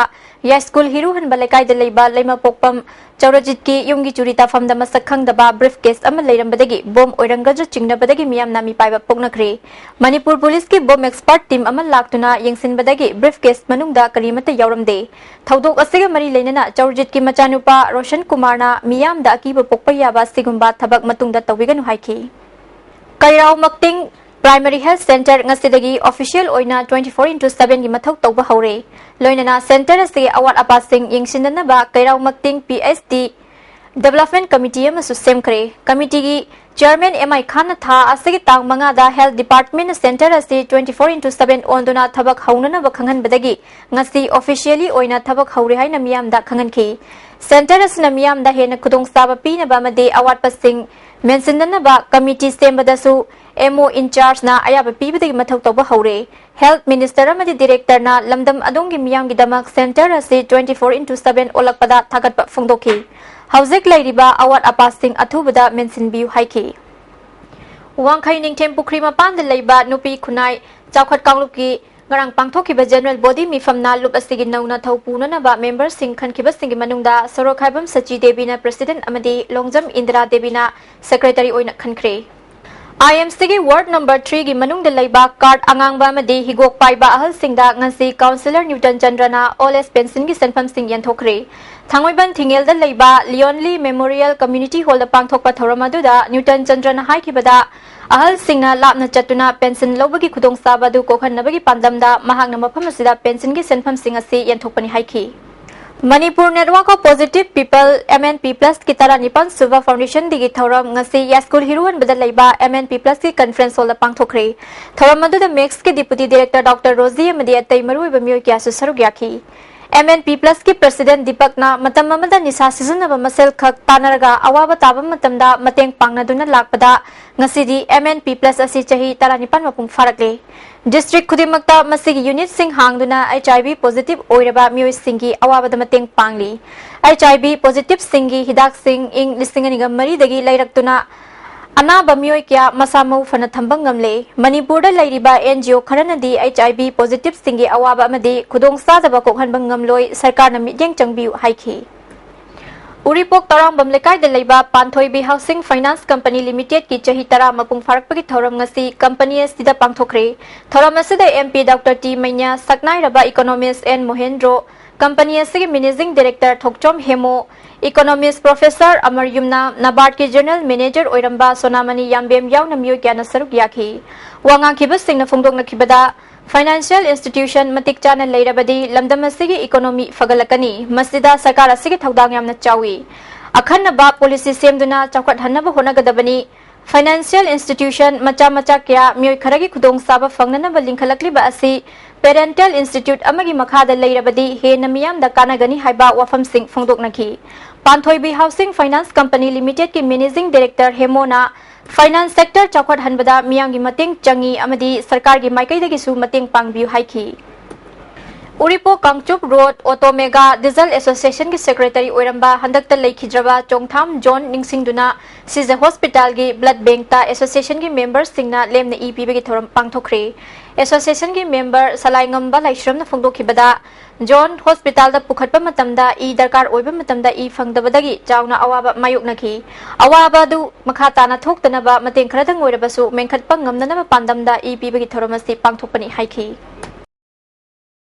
ꯌꯥꯏꯁ꯭ꯀꯨꯜ ꯍꯤꯔꯨꯍꯟꯕ ꯂꯩꯀꯥꯏꯗ ꯂꯩꯕ ꯂꯩꯃꯄꯣꯛꯄꯝ ꯆꯧꯔꯖꯤꯠꯀꯤ ꯌꯨꯝꯒꯤ ꯆꯨꯔꯤ ꯇꯥꯐꯝꯗ ꯃꯁꯛ ꯈꯪꯗꯕ briefcase ꯑꯃ ꯂꯩꯔꯝꯕꯗꯒꯤ bomb ꯑꯣꯏꯔꯝꯒꯗ꯭ꯔꯥ ꯆꯤꯡꯅꯕꯗꯒꯤ ꯃꯤꯌꯥꯝꯅ ꯃꯤꯄꯥꯏꯕ ꯄꯣꯛꯅꯈ꯭ꯔꯦ꯫ ꯃꯅꯤꯄꯨꯔ Policeꯀꯤ bomb expert team ꯑꯃ ꯂꯥꯛꯇꯨꯅ ꯌꯦꯡꯁꯤꯟꯕꯗꯒꯤ briefcase ꯃꯅꯨꯡꯗ ꯀꯔꯤꯃꯠꯇ ꯌꯥꯎꯔꯝꯗꯦ꯫ ꯊꯧꯗꯣꯛ ꯑꯁꯤꯒ ꯃꯔꯤ ꯂꯩꯅꯅ ꯆꯧꯔꯖꯤꯠꯀꯤ ꯃꯆꯥꯅꯨꯄꯥ ꯔꯣꯁꯟ ꯀꯨꯃꯥꯔꯅ ꯃꯤꯌꯥꯝꯗ ꯑꯀꯤꯕ ꯄꯣꯛꯄ ꯌꯥꯕ ꯑꯁꯤꯒꯨꯝꯕ ꯊꯕꯛ ꯃꯇꯨꯡꯗ ꯇꯧꯕꯤꯒꯅꯨ ꯍꯥꯏꯈꯤ꯫ ꯀꯩꯔꯥꯎ ꯃꯛꯇꯤꯡ Primary Health Centre ꯉꯁꯤꯗꯒꯤ official ꯑꯣꯏꯅ twenty four into sevenꯒꯤ ꯃꯊꯧ ꯇꯧꯕ ꯍꯧꯔꯦ꯫ ꯂꯣꯏꯅꯅ centre ꯑꯁꯤꯒꯤ ꯑꯋꯥꯠ ꯑꯄꯥꯁꯤꯡ ꯌꯦꯡꯁꯤꯟꯅꯅꯕ ꯀꯩꯔꯥꯎ ꯃꯛꯇꯤꯡ P H D Development Committee ꯑꯃꯁꯨ ꯁꯦꯝꯈ꯭ꯔꯦ꯫ Committeeꯒꯤ Chairman ꯑꯦꯝ ꯑꯥꯏ ꯈꯥꯟꯅ ꯊꯥ ꯑꯁꯤꯒꯤ ꯇꯥꯡ ꯃꯉꯥꯗ Health Departmentꯅ centre ꯑꯁꯤ twenty four into seven ꯑꯣꯟꯗꯨꯅ ꯊꯕꯛ ꯍꯧꯅꯅꯕ ꯈꯪꯍꯟꯕꯗꯒꯤ ꯉꯁꯤ officially ꯑꯣꯏꯅ ꯊꯕꯛ ꯍꯧꯔꯦ ꯍꯥꯏꯅ ꯃꯤꯌꯥꯝꯗ ꯈꯪꯍꯟꯈꯤ꯫ Centre ꯑꯁꯤꯅ ꯃꯤꯌꯥꯝꯗ ꯍꯦꯟꯅ ꯈꯨꯗꯣꯡꯆꯥꯕ ꯄꯤꯅꯕ ꯑꯃꯗꯤ ꯑꯋꯥꯠꯄꯁꯤꯡ ꯃꯦꯟꯁꯤꯟꯅꯅꯕ committee ꯁꯦꯝꯕꯗꯁꯨ M O in chargeꯅ ꯑꯌꯥꯕ ꯄꯤꯕꯗꯒꯤ ꯃꯊꯧ ꯇꯧꯕ ꯍꯧꯔꯦ꯫ Health Minister ꯑꯃꯗꯤ Directorꯅ ꯂꯝꯗꯝ ꯑꯗꯣꯝꯒꯤ ꯃꯤꯌꯥꯝꯒꯤꯗꯃꯛ centre ꯑꯁꯤ twenty four into seven ꯑꯣꯜꯂꯛꯄꯗ ꯊꯥꯒꯠꯄ ꯐꯣꯡꯗꯣꯛꯈꯤ꯫ ꯍꯧꯖꯤꯛ ꯂꯩꯔꯤꯕ ꯑꯋꯥꯠ ꯑꯄꯥꯁꯤꯡ ꯑꯊꯨꯕꯗ ꯃꯦꯟꯁꯤꯟꯕꯤꯌꯨ ꯍꯥꯏꯈꯤ꯫ ꯋꯥꯡꯈꯩ ꯅꯤꯡꯊꯦꯝ ꯄꯨꯈ꯭ꯔꯤ ꯃꯄꯥꯟꯗ ꯂꯩꯕ ꯅꯨꯄꯤ ꯈꯨꯟꯅꯥꯏ ꯆꯥꯎꯈꯠ ꯀꯥꯡꯂꯨꯞꯀꯤ ꯉꯔꯥꯡ ꯄꯥꯡꯊꯣꯛꯈꯤꯕ General Body ꯃꯤꯐꯝꯅ ꯂꯨꯞ ꯑꯁꯤꯒꯤ ꯅꯧꯅ ꯊꯧ ꯄꯨꯅꯅꯕ memberꯁꯤꯡ ꯈꯟꯈꯤꯕꯁꯤꯡꯒꯤ ꯃꯅꯨꯡꯗ ꯁꯣꯔꯣꯛꯈꯥꯏꯕꯝ ꯁꯆꯤ ꯗꯦꯕꯤꯅ President ꯑꯃꯗꯤ ꯂꯣꯡꯖꯝ ꯏꯟꯗꯤꯔꯥ ꯗꯦꯕꯤꯅ Secretary ꯑꯣꯏꯅ ꯈꯟꯈ꯭ꯔꯦ꯫ ꯑꯥꯏ ꯑꯦꯝ ꯁꯤꯒꯤ ꯋꯥꯔꯗ ꯅꯝꯕꯔ ꯊ꯭ꯔꯤꯒꯤ ꯃꯅꯨꯡꯗ ꯂꯩꯕ ꯀꯥꯔꯗ ꯑꯉꯥꯡꯕ ꯑꯃꯗꯤ ꯍꯤꯒꯣꯛ ꯄꯥꯏꯕ ꯑꯍꯜꯁꯤꯡꯗ ꯉꯁꯤ ꯀꯥꯎꯟꯁꯤꯂꯔ ꯅ꯭ꯌꯨꯇꯟ ꯆꯟꯗ꯭ꯔꯅ ꯑꯣꯜ ꯑꯦꯖ ꯄꯦꯟꯁꯤꯟꯒꯤ ꯁꯦꯟꯐꯝꯁꯤꯡ ꯌꯦꯟꯊꯣꯛꯈ꯭ꯔꯦ꯫ ꯊꯥꯡꯃꯩꯕꯟ ꯊꯤꯡꯉꯦꯜꯗ ꯂꯩꯕ ꯂꯤꯌꯣꯟꯂꯤ ꯃꯦꯃꯣꯔꯤꯌꯦꯜ ꯀꯝꯃ꯭ꯌꯨꯅꯤꯇꯤ ꯍꯣꯜꯗ ꯄꯥꯡꯊꯣꯛꯄ ꯊꯧꯔꯝ ꯑꯗꯨꯗ ꯅ꯭ꯌꯨꯇꯟ ꯆꯟꯗ꯭ꯔꯅ ꯍꯥꯏꯈꯤꯕꯗ, ꯑꯍꯜꯁꯤꯡꯅ ꯂꯥꯞꯅ ꯆꯠꯇꯨꯅ ꯄꯦꯟꯁꯤꯟ ꯂꯧꯕꯒꯤ ꯈꯨꯗꯣꯡꯆꯥꯕ ꯑꯗꯨ ꯀꯣꯛꯍꯟꯅꯕꯒꯤ ꯄꯥꯟꯗꯝꯗ ꯃꯍꯥꯛꯅ ꯃꯐꯝ ꯑꯁꯤꯗ ꯄꯦꯟꯁꯤꯟꯒꯤ ꯁꯦꯟꯐꯝꯁꯤꯡ ꯑꯁꯤ ꯌꯦꯟꯊꯣꯛꯄꯅꯤ ꯍꯥꯏꯈꯤ꯫ Manipur Network of Positive People, M N P Plus ꯀꯤ ꯇꯔꯥꯅꯤꯄꯥꯟ ꯁꯨꯕ Foundation Day ꯒꯤ ꯊꯧꯔꯝ ꯉꯁꯤ ꯌꯥꯏꯁ꯭ꯀꯨꯜ ꯍꯤꯔꯨꯍꯟꯕꯗ ꯂꯩꯕ M N P Plus ꯀꯤ conference hall ꯗ ꯄꯥꯡꯊꯣꯛꯈ꯭ꯔꯦ꯫ ꯊꯧꯔꯝ ꯑꯗꯨꯗ ꯃꯦꯛꯁꯀꯤ deputy director Doctor ꯔꯣꯖꯤ ꯑꯃꯗꯤ ꯑꯇꯩ ꯃꯔꯨꯑꯣꯏꯕ ꯃꯤꯑꯣꯏ ꯀꯌꯥꯁꯨ ꯁꯔꯨꯛ ꯌꯥꯈꯤ꯫ M N P Plus ꯀꯤ president ꯗꯤꯄꯛꯅ ꯃꯇꯝ ꯑꯃꯗ ꯅꯤꯁꯥ ꯁꯤꯖꯤꯟꯅꯕ ꯃꯁꯦꯜ ꯈꯛ ꯇꯥꯟꯅꯔꯒ ꯑꯋꯥꯕ ꯇꯥꯕ ꯃꯇꯝꯗ ꯃꯇꯦꯡ ꯄꯥꯡꯅꯗꯨꯅ ꯂꯥꯛꯄꯗ ꯉꯁꯤꯗꯤ M N P Plus ꯑꯁꯤ ꯆꯍꯤ ꯇꯔꯥꯅꯤꯄꯥꯟ ꯃꯄꯨꯡ ꯐꯥꯔꯛꯂꯦ꯫ District ꯈꯨꯗꯤꯡꯃꯛꯇ ꯃꯁꯤꯒꯤ unit ꯁꯤꯡ ꯍꯥꯡꯗꯨꯅ H I V positive ꯑꯣꯏꯔꯕ ꯃꯤꯑꯣꯏꯁꯤꯡꯒꯤ ꯑꯋꯥꯕꯗ ꯃꯇꯦꯡ ꯄꯥꯡꯂꯤ꯫ H I V positive ꯁꯤꯡꯒꯤ ꯍꯤꯗꯥꯛꯁꯤꯡ ꯏꯪ ꯂꯤꯁꯤꯡ ꯑꯅꯤꯒ ꯃꯔꯤꯗꯒꯤ ꯂꯩꯔꯛꯇꯨꯅ ꯑꯅꯥꯕ ꯃꯤꯑꯣꯏ ꯀꯌꯥ ꯃꯁꯥ ꯃꯎ ꯐꯅ ꯊꯝꯕ ꯉꯝꯂꯦ꯫ ꯃꯅꯤꯄꯨꯔꯗ ꯂꯩꯔꯤꯕ N G O ꯈꯔꯅꯗꯤ H I V positive ꯁꯤꯡꯒꯤ ꯑꯋꯥꯕ ꯑꯃꯗꯤ ꯈꯨꯗꯣꯡꯆꯥꯗꯕ ꯀꯣꯛꯍꯟꯕ ꯉꯝꯂꯣꯏ, ꯁꯔꯀꯥꯔꯅ ꯃꯤꯠꯌꯦꯡ ꯆꯪꯕꯤꯌꯨ ꯍꯥꯏꯈꯤ꯫ ꯎꯔꯤꯄꯣꯛ ꯇꯔꯥꯡꯕꯝ ꯂꯩꯀꯥꯏꯗ ꯂꯩꯕ ꯄꯥꯟꯊꯣꯏꯕꯤ Housing Finance Company Limited ꯀꯤ ꯆꯍꯤ ꯇꯔꯥ ꯃꯄꯨꯡ ꯐꯥꯔꯛꯄꯒꯤ ꯊꯧꯔꯝ ꯉꯁꯤ company ꯑꯁꯤꯗ ꯄꯥꯡꯊꯣꯛꯈ꯭ꯔꯦ꯫ ꯊꯧꯔꯝ ꯑꯁꯤꯗ M P Doctor ꯇꯤ ꯃꯩꯅ꯭ꯌꯥ, ꯁꯛꯅꯥꯏꯔꯕ economist N ꯃꯣꯍꯦꯟꯗ꯭ꯔꯣ, company ꯑꯁꯤꯒꯤ managing director ꯊꯣꯛꯆꯣꯝ ꯍꯦꯃꯣ, economist professor ꯑꯃꯔ ꯌꯨꯝꯅꯥꯝ, NABARD ꯀꯤ general manager ꯑꯣꯏꯔꯝꯕ ꯁꯣꯅꯥꯃꯅꯤ ꯌꯥꯝꯕꯦꯝ ꯌꯥꯎꯅ ꯃꯤꯑꯣꯏ ꯀꯌꯥꯅ ꯁꯔꯨꯛ ꯌꯥꯈꯤ꯫ ꯋꯥ ꯉꯥꯡꯈꯤꯕꯁꯤꯡꯅ ꯐꯣꯡꯗꯣꯛꯅꯈꯤꯕꯗ, financial institution ꯃꯇꯤꯛ ꯆꯥꯅ ꯂꯩꯔꯕꯗꯤ ꯂꯝꯗꯝ ꯑꯁꯤꯒꯤ economy ꯐꯒꯠꯂꯛꯀꯅꯤ꯫ ꯃꯁꯤꯗ ꯁꯔꯀꯥꯔ ꯑꯁꯤꯒꯤ ꯊꯧꯗꯥꯡ ꯌꯥꯝꯅ ꯆꯥꯎꯏ꯫ ꯑꯈꯟꯅꯕ policy ꯁꯦꯝꯗꯨꯅ ꯆꯥꯎꯈꯠꯍꯟꯅꯕ ꯍꯣꯠꯅꯒꯗꯕꯅꯤ꯫ Financial institution ꯃꯆꯥ ꯃꯆꯥ ꯀꯌꯥ ꯃꯤꯑꯣꯏ ꯈꯔꯒꯤ ꯈꯨꯗꯣꯡꯆꯥꯕ ꯐꯪꯅꯅꯕ ꯂꯤꯡꯈꯠꯂꯛꯂꯤꯕ ꯑꯁꯤ parental institute ꯑꯃꯒꯤ ꯃꯈꯥꯗ ꯂꯩꯔꯕꯗꯤ ꯍꯦꯟꯅ ꯃꯤꯌꯥꯝꯗ ꯀꯥꯟꯅꯒꯅꯤ ꯍꯥꯏꯕ ꯋꯥꯐꯝꯁꯤꯡ ꯐꯣꯡꯗꯣꯛꯅꯈꯤ꯫ ꯄꯥꯟꯊꯣꯏꯕꯤ Housing Finance Company Limited ꯀꯤ managing director ꯍꯦꯃꯣꯅ finance sector ꯆꯥꯎꯈꯠꯍꯟꯕꯗ ꯃꯤꯌꯥꯝꯒꯤ ꯃꯇꯦꯡ ꯆꯪꯏ ꯑꯃꯗꯤ ꯁꯔꯀꯥꯔꯒꯤ ꯃꯥꯏꯀꯩꯗꯒꯤꯁꯨ ꯃꯇꯦꯡ ꯄꯥꯡꯕꯤꯌꯨ ꯍꯥꯏꯈꯤ꯫ ꯎꯔꯤꯄꯣꯛ Kangchup road Auto Mega Diesel Association ꯒꯤ secretary ꯑꯣꯏꯔꯝꯕ ꯍꯟꯗꯛꯇ ꯂꯩꯈꯤꯗ꯭ꯔꯕ ꯆꯣꯡꯊꯥꯝ ꯖꯣꯟ ꯅꯤꯡꯁꯤꯡꯗꯨꯅ ꯁꯤꯖ hospital ꯒꯤ blood bank ꯇ association ꯒꯤ member ꯁꯤꯡꯅ ꯂꯦꯝꯅ ꯏ ꯄꯤꯕꯒꯤ ꯊꯧꯔꯝ ꯄꯥꯡꯊꯣꯛꯈ꯭ꯔꯦ꯫ ꯑꯦꯁꯣꯁꯤꯌꯦꯁꯟꯒꯤ ꯃꯦꯝꯕꯔ ꯁꯂꯥꯏꯉꯝꯕ ꯂꯥꯏꯁ꯭ꯔꯝꯅ ꯐꯣꯡꯗꯣꯛꯈꯤꯕꯗ, ꯖꯣꯟ ꯍꯣꯁꯄꯤꯇꯥꯜꯗ ꯄꯨꯈꯠꯄ ꯃꯇꯝꯗ ꯏ ꯗꯔꯀꯥꯔ ꯑꯣꯏꯕ ꯃꯇꯝꯗ ꯏ ꯐꯪꯗꯕꯗꯒꯤ ꯆꯥꯎꯅ ꯑꯋꯥꯕ ꯃꯥꯌꯣꯛꯅꯈꯤ꯫ ꯑꯋꯥꯕ ꯑꯗꯨ ꯃꯈꯥ ꯇꯥꯅ ꯊꯣꯛꯇꯅꯕ ꯃꯇꯦꯡ ꯈꯔꯗꯪ ꯑꯣꯏꯔꯕꯁꯨ ꯃꯦꯟꯈꯠꯄ ꯉꯝꯅꯅꯕ ꯄꯥꯟꯗꯝꯗ ꯏ ꯄꯤꯕꯒꯤ ꯊꯧꯔꯝ ꯑꯁꯤ ꯄꯥꯡꯊꯣꯛꯄꯅꯤ ꯍꯥꯏꯈꯤ꯫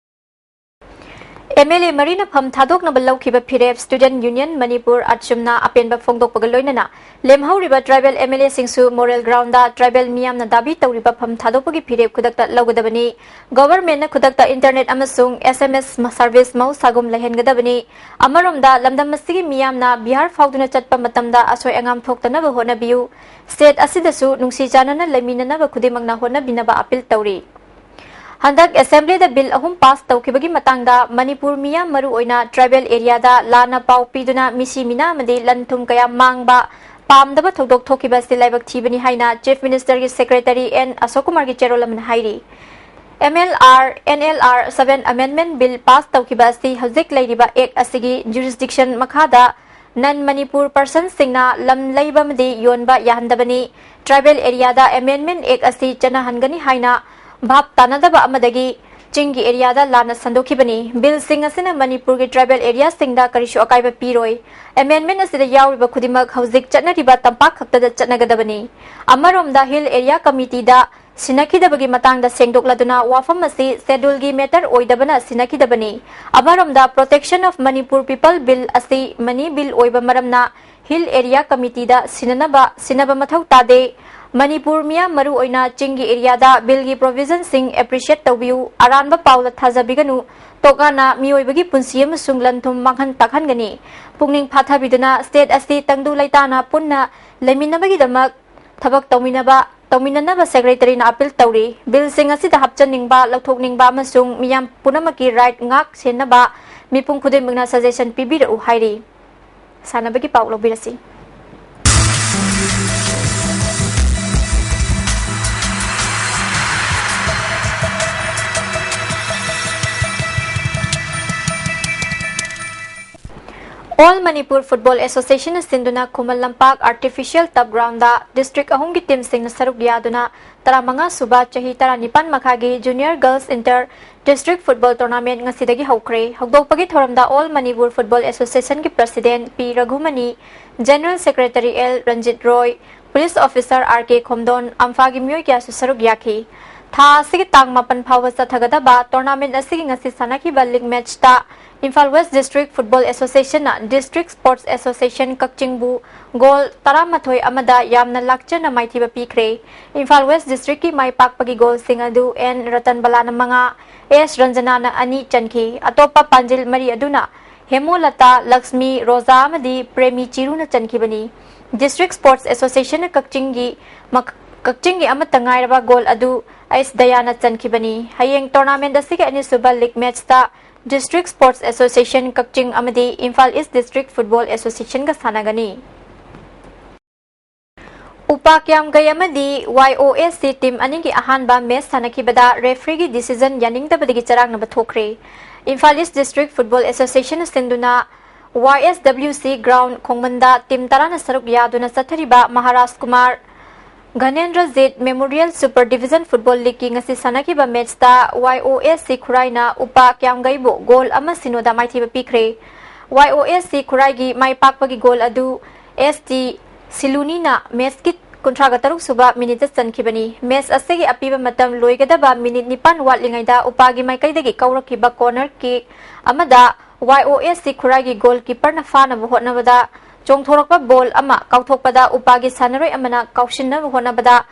ꯑꯦꯝ ꯑꯦꯜ ꯑꯦ ꯃꯔꯤꯅ ꯐꯝ ꯊꯥꯗꯣꯛꯅꯕ ꯂꯧꯈꯤꯕ ꯐꯤꯔꯦꯞ ꯁ꯭ꯇꯨꯗꯦꯟꯠ ꯌꯨꯅꯤꯌꯟ ꯃꯅꯤꯄꯨꯔ, ꯑꯠꯁꯨꯝꯅ ꯑꯄꯦꯟꯕ ꯐꯣꯡꯗꯣꯛꯄꯒ ꯂꯣꯏꯅꯅ ꯂꯦꯝꯍꯧꯔꯤꯕ ꯇ꯭ꯔꯥꯏꯕꯦꯜ ꯑꯦꯝ ꯑꯦꯜ ꯑꯦꯁꯤꯡꯁꯨ ꯃꯣꯔꯦꯜ ꯒ꯭ꯔꯥꯎꯟꯗ ꯇ꯭ꯔꯥꯏꯕꯦꯜ ꯃꯤꯌꯥꯝꯅ ꯗꯥꯕꯤ ꯇꯧꯔꯤꯕ ꯐꯝ ꯊꯥꯗꯣꯛꯄꯒꯤ ꯐꯤꯔꯦꯞ ꯈꯨꯗꯛꯇ ꯂꯧꯒꯗꯕꯅꯤ꯫ ꯒꯣꯚꯔꯟꯃꯦꯟꯠꯅ ꯈꯨꯗꯛꯇ ꯏꯟꯇꯔꯅꯦꯠ ꯑꯃꯁꯨꯡ ꯑꯦꯁ ꯑꯦꯝ ꯑꯦꯁ ꯁꯔꯚꯤꯁ ꯃꯍꯧꯁꯥꯒꯨꯝ ꯂꯩꯍꯟꯒꯗꯕꯅꯤ꯫ ꯑꯃꯔꯣꯝꯗ ꯂꯝꯗꯝ ꯑꯁꯤꯒꯤ ꯃꯤꯌꯥꯝꯅ ꯕꯤꯍꯥꯔ ꯐꯥꯎꯗꯨꯅ ꯆꯠꯄ ꯃꯇꯝꯗ ꯑꯁꯣꯏ ꯑꯉꯥꯝ ꯊꯣꯛꯇꯅꯕ ꯍꯣꯠꯅꯕꯤꯌꯨ꯫ ꯁ꯭ꯇꯦꯠ ꯑꯁꯤꯗꯁꯨ ꯅꯨꯡꯁꯤ ꯆꯥꯟꯅꯅ ꯂꯩꯃꯤꯟꯅꯅꯕ ꯈꯨꯗꯤꯡꯃꯛꯅ ꯍꯣꯠꯅꯕꯤꯅꯕ ꯑꯄꯤꯜ ꯇꯧꯔꯤ꯫ ꯍꯟꯗꯛ ꯑꯦꯁꯦꯝꯕ꯭ꯂꯤꯗ ꯕꯤꯜ ꯑꯍꯨꯝ ꯄꯥꯁ ꯇꯧꯈꯤꯕꯒꯤ ꯃꯇꯥꯡꯗ ꯃꯅꯤꯄꯨꯔ ꯃꯤꯌꯥꯝ, ꯃꯔꯨꯑꯣꯏꯅ ꯇ꯭ꯔꯥꯏꯕꯦꯜ ꯑꯦꯔꯤꯌꯥꯗ ꯂꯥꯟꯅ ꯄꯥꯎ ꯄꯤꯗꯨꯅ ꯃꯤꯁꯤ ꯃꯤꯅꯥ ꯑꯃꯗꯤ ꯂꯟ ꯊꯨꯝ ꯀꯌꯥ ꯃꯥꯡꯕ ꯄꯥꯝꯗꯕ ꯊꯧꯗꯣꯛ ꯊꯣꯛꯈꯤꯕ ꯑꯁꯤ ꯂꯥꯏꯕꯛ ꯊꯤꯕꯅꯤ ꯍꯥꯏꯅ ꯆꯤꯐ ꯃꯤꯅꯤꯁꯇꯔꯒꯤ ꯁꯦꯀ꯭ꯔꯦꯇꯔꯤ ꯑꯦꯟ ꯑꯁꯣꯛ ꯀꯨꯃꯥꯔꯒꯤ ꯆꯦꯔꯣꯜ ꯑꯃꯅ ꯍꯥꯏꯔꯤ꯫ M L R, and L R seven amendment bill pass ꯇꯧꯈꯤꯕ ꯑꯁꯤ ꯍꯧꯖꯤꯛ ꯂꯩꯔꯤꯕ ꯑꯦꯛ ꯑꯁꯤꯒꯤ jurisdiction ꯃꯈꯥꯗ non Manipur personꯁꯤꯡꯅ ꯂꯝ ꯂꯩꯕ ꯑꯃꯗꯤ ꯌꯣꯟꯕ ꯌꯥꯍꯟꯗꯕꯅꯤ꯫ ꯇ꯭ꯔꯥꯏꯕꯦꯜ ꯑꯦꯔꯤꯌꯥꯗ ꯑꯦꯃꯦꯟꯗꯃꯦꯟꯠ ꯑꯦꯛ ꯑꯁꯤ ꯆꯠꯅꯍꯟꯒꯅꯤ ꯍꯥꯏꯅ ꯚꯥꯞ ꯇꯥꯅꯗꯕ ꯑꯃꯗꯒꯤ ꯆꯤꯡꯒꯤ ꯑꯦꯔꯤꯌꯥꯗ ꯂꯥꯟꯅ ꯁꯟꯗꯣꯛꯈꯤꯕꯅꯤ꯫ ꯕꯤꯜꯁꯤꯡ ꯑꯁꯤꯅ ꯃꯅꯤꯄꯨꯔꯒꯤ ꯇ꯭ꯔꯥꯏꯕꯦꯜ ꯑꯦꯔꯤꯌꯥꯁꯤꯡꯗ ꯀꯔꯤꯁꯨ ꯑꯀꯥꯏꯕ ꯄꯤꯔꯣꯏ꯫ ꯑꯦꯃꯦꯟꯗꯃꯦꯟꯠ ꯑꯁꯤꯗ ꯌꯥꯎꯔꯤꯕ ꯈꯨꯗꯤꯡꯃꯛ ꯍꯧꯖꯤꯛ ꯆꯠꯅꯔꯤꯕ ꯇꯝꯄꯥꯛ ꯈꯛꯇꯗ ꯆꯠꯅꯒꯗꯕꯅꯤ꯫ ꯑꯃꯔꯣꯝꯗ ꯍꯤꯜ ꯑꯦꯔꯤꯌꯥ ꯀꯃꯤꯇꯤꯗ ꯁꯤꯟꯅꯈꯤꯗꯕꯒꯤ ꯃꯇꯥꯡꯗ ꯁꯦꯡꯗꯣꯛꯂꯗꯨꯅ ꯋꯥꯐꯝ ꯑꯁꯤ ꯁꯦꯗꯨꯜꯒꯤ ꯃꯦꯇꯔ ꯑꯣꯏꯗꯕꯅ ꯁꯤꯟꯅꯈꯤꯗꯕꯅꯤ꯫ ꯑꯃꯔꯣꯝꯗ Protection of Manipur People Bill ꯑꯁꯤ ꯃꯅꯤ ꯕꯤꯜ ꯑꯣꯏꯕ ꯃꯔꯝꯅ ꯍꯤꯜ ꯑꯦꯔꯤꯌꯥ ꯀꯃꯤꯇꯤꯗ ꯁꯤꯟꯅꯅꯕ, ꯁꯤꯟꯅꯕ ꯃꯊꯧ ꯇꯥꯗꯦ꯫ ꯃꯅꯤꯄꯨꯔ ꯃꯤꯌꯥꯝ, ꯃꯔꯨꯑꯣꯏꯅ ꯆꯤꯡꯒꯤ ꯑꯦꯔꯤꯌꯥꯗ ꯕꯤꯜꯒꯤ ꯄ꯭ꯔꯣꯚꯤꯖꯟꯁꯤꯡ ꯑꯦꯄ꯭ꯔꯤꯁꯤꯌꯦꯠ ꯇꯧꯕꯤꯌꯨ꯫ ꯑꯔꯥꯟꯕ ꯄꯥꯎꯗ ꯊꯥꯖꯕꯤꯒꯅꯨ꯫ ꯇꯣꯉꯥꯟꯅ ꯃꯤꯑꯣꯏꯕꯒꯤ ꯄꯨꯟꯁꯤ ꯑꯃꯁꯨꯡ ꯂꯟ ꯊꯨꯝ ꯃꯥꯡꯍꯟ ꯇꯥꯛꯍꯟꯒꯅꯤ꯫ ꯄꯨꯛꯅꯤꯡ ꯐꯥꯊꯕꯤꯗꯨꯅ ꯁ꯭ꯇꯦꯠ ꯑꯁꯤ ꯇꯪꯗꯨ ꯂꯩꯇꯥꯅ ꯄꯨꯟꯅ ꯂꯩꯃꯤꯟꯅꯕꯒꯤꯗꯃꯛ ꯊꯕꯛ ꯇꯧꯃꯤꯟꯅꯕ, ꯇꯧꯃꯤꯟꯅꯅꯕ ꯁꯦꯀ꯭ꯔꯦꯇꯔꯤꯅ ꯑꯄꯤꯜ ꯇꯧꯔꯤ꯫ ꯕꯤꯜꯁꯤꯡ ꯑꯁꯤꯗ ꯍꯥꯞꯆꯟꯅꯤꯡꯕ, ꯂꯧꯊꯣꯛꯅꯤꯡꯕ ꯑꯃꯁꯨꯡ ꯃꯤꯌꯥꯝ ꯄꯨꯝꯅꯃꯛꯀꯤ ꯔꯥꯏꯠ ꯉꯥꯛ ꯁꯦꯟꯅꯕ ꯃꯤꯄꯨꯝ ꯈꯨꯗꯤꯡꯃꯛꯅ ꯁꯖꯦꯁꯟ ꯄꯤꯕꯤꯔꯛꯎ ꯍꯥꯏꯔꯤ꯫ ꯁꯥꯟꯅꯕꯒꯤ ꯄꯥꯎ ꯂꯧꯕꯤꯔꯁꯤ꯫ All Manipur Football Association ꯅ ꯁꯤꯟꯗꯨꯅ Khuman Lampak Artificial Turf Ground ꯗ district ꯑꯍꯨꯝꯒꯤ team ꯁꯤꯡꯅ ꯁꯔꯨꯛ ꯌꯥꯗꯨꯅ ꯇꯔꯥꯃꯉꯥ ꯁꯨꯕ ꯆꯍꯤ ꯇꯔꯥꯅꯤꯄꯥꯟ ꯃꯈꯥꯒꯤ Junior Girls Inter District Football Tournament ꯉꯁꯤꯗꯒꯤ ꯍꯧꯈ꯭ꯔꯦ꯫ ꯍꯧꯗꯣꯛꯄꯒꯤ ꯊꯧꯔꯝꯗ All Manipur Football Association ꯒꯤ President P Raghumani, General Secretary L Ranjit Roy, Police Officer R K Khomdon, ꯑꯝꯐꯥꯒꯤ ꯃꯤꯑꯣꯏ ꯀꯌꯥꯁꯨ ꯁꯔꯨꯛ ꯌꯥꯈꯤ꯫ ꯊꯥ ꯑꯁꯤꯒꯤ ꯇꯥꯡ ꯃꯥꯄꯟ ꯐꯥꯎꯕ ꯆꯠꯊꯒꯗꯕ tournament ꯑꯁꯤꯒꯤ ꯉꯁꯤ ꯁꯥꯟꯅꯈꯤꯕ league match ꯇ Imphal West District Football Association ꯅ District Sports Association ꯀꯛꯆꯤꯡꯕꯨ goal ꯇꯔꯥꯃꯥꯊꯣꯏ ꯑꯃꯗ ꯌꯥꯝꯅ ꯂꯥꯛꯆꯅ ꯃꯥꯏꯊꯤꯕ ꯄꯤꯈ꯭ꯔꯦ꯫ Imphal West District ꯀꯤ ꯃꯥꯏ ꯄꯥꯛꯄꯒꯤ goal ꯁꯤꯡ ꯑꯗꯨ ꯑꯦꯟ ꯔꯇꯟꯕꯂꯥꯅ ꯃꯉꯥ, ꯑꯦꯁ ꯔꯟꯖꯅꯥꯅ ꯑꯅꯤ ꯆꯟꯈꯤ꯫ ꯑꯇꯣꯞꯄ ꯄꯥꯟꯖꯤꯜ ꯃꯔꯤ ꯑꯗꯨꯅ ꯍꯦꯃꯣꯂꯇꯥ, ꯂꯛꯁꯃꯤ, ꯔꯣꯖꯥ ꯑꯃꯗꯤ ꯄ꯭ꯔꯦꯃꯤ ꯆꯤꯔꯨꯅ ꯆꯟꯈꯤꯕꯅꯤ꯫ District Sports Association ꯅ ꯀꯛꯆꯤꯡꯒꯤ ꯃꯛ-, ꯀꯛꯆꯤꯡꯒꯤ ꯑꯃꯠꯇ ꯉꯥꯏꯔꯕ goal ꯑꯗꯨ ꯑꯩꯁ ꯗꯌꯥꯅ ꯆꯟꯈꯤꯕꯅꯤ꯫ ꯍꯌꯦꯡ tournament ꯑꯁꯤꯒꯤ ꯑꯅꯤꯁꯨꯕ league match ꯇ District Sports Association ꯀꯛꯆꯤꯡ ꯑꯃꯗꯤ Imphal East District Football Association ꯒ ꯁꯥꯟꯅꯒꯅꯤ꯫ ꯎꯄꯥ ꯀ꯭ꯌꯥꯝꯒꯩ ꯑꯃꯗꯤ ꯋꯥꯏ ꯑꯣ ꯑꯦꯁ ꯁꯤ team ꯑꯅꯤꯒꯤ ꯑꯍꯥꯟꯕ match ꯁꯥꯟꯅꯈꯤꯕꯗ referee ꯒꯤ decision ꯌꯥꯅꯤꯡꯗꯕꯗꯒꯤ ꯆꯔꯥꯡꯅꯕ ꯊꯣꯛꯈ꯭ꯔꯦ꯫ Imphal East District Football Association ꯅ ꯁꯤꯟꯗꯨꯅ ꯋꯥꯏ ꯑꯦꯁ ꯗꯕ꯭ꯂꯤꯎ ꯁꯤ ground ꯈꯣꯡꯃꯟꯗ team ꯇꯔꯥꯅ ꯁꯔꯨꯛ ꯌꯥꯗꯨꯅ ꯆꯠꯊꯔꯤꯕ Maharaj Kumar ꯘꯅꯦꯟꯗ꯭ꯔꯖꯤꯠ Memorial Super Division Football League ꯀꯤ ꯉꯁꯤ ꯁꯥꯟꯅꯈꯤꯕ match ꯇ ꯋꯥꯏ ꯑꯣ ꯑꯦꯁ ꯁꯤ ꯈꯨꯔꯥꯏꯅ ꯎꯄꯥ ꯀ꯭ꯌꯥꯝꯒꯩꯕꯨ goal ꯑꯃ ꯁꯤꯅꯣꯗ ꯃꯥꯏꯊꯤꯕ ꯄꯤꯈ꯭ꯔꯦ꯫ ꯋꯥꯏ ꯑꯣ ꯑꯦꯁ ꯁꯤ ꯈꯨꯔꯥꯏꯒꯤ ꯃꯥꯏ ꯄꯥꯛꯄꯒꯤ goal ꯑꯗꯨ ꯑꯦꯁ ꯇꯤ ꯁꯤꯂꯨꯅꯤꯅ match ꯀꯤ ꯀꯨꯟꯊ꯭ꯔꯥꯒ ꯇꯔꯨꯛ ꯁꯨꯕ minute ꯇ ꯆꯟꯈꯤꯕꯅꯤ꯫ Match ꯑꯁꯤꯒꯤ ꯑꯄꯤꯕ ꯃꯇꯝ ꯂꯣꯏꯒꯗꯕ minute ꯅꯤꯄꯥꯟ ꯋꯥꯠꯂꯤꯉꯩꯗ ꯎꯄꯥꯒꯤ ꯃꯥꯏꯀꯩꯗꯒꯤ ꯀꯧꯔꯛꯈꯤꯕ corner kick ꯑꯃꯗ ꯋꯥꯏ ꯑꯣ ꯑꯦꯁ ꯁꯤ ꯈꯨꯔꯥꯏꯒꯤ goalkeeper ꯅ ꯐꯥꯅꯕ ꯍꯣꯠꯅꯕꯗ ꯆꯣꯡꯊꯣꯔꯛꯄ ball ꯑꯃ ꯀꯥꯎꯊꯣꯛꯄꯗ ꯎꯄꯥꯒꯤ ꯁꯥꯟꯅꯔꯣꯏ ꯑꯃꯅ ꯀꯥꯎꯁꯤꯟꯅꯕ ꯍꯣꯠꯅꯕꯗ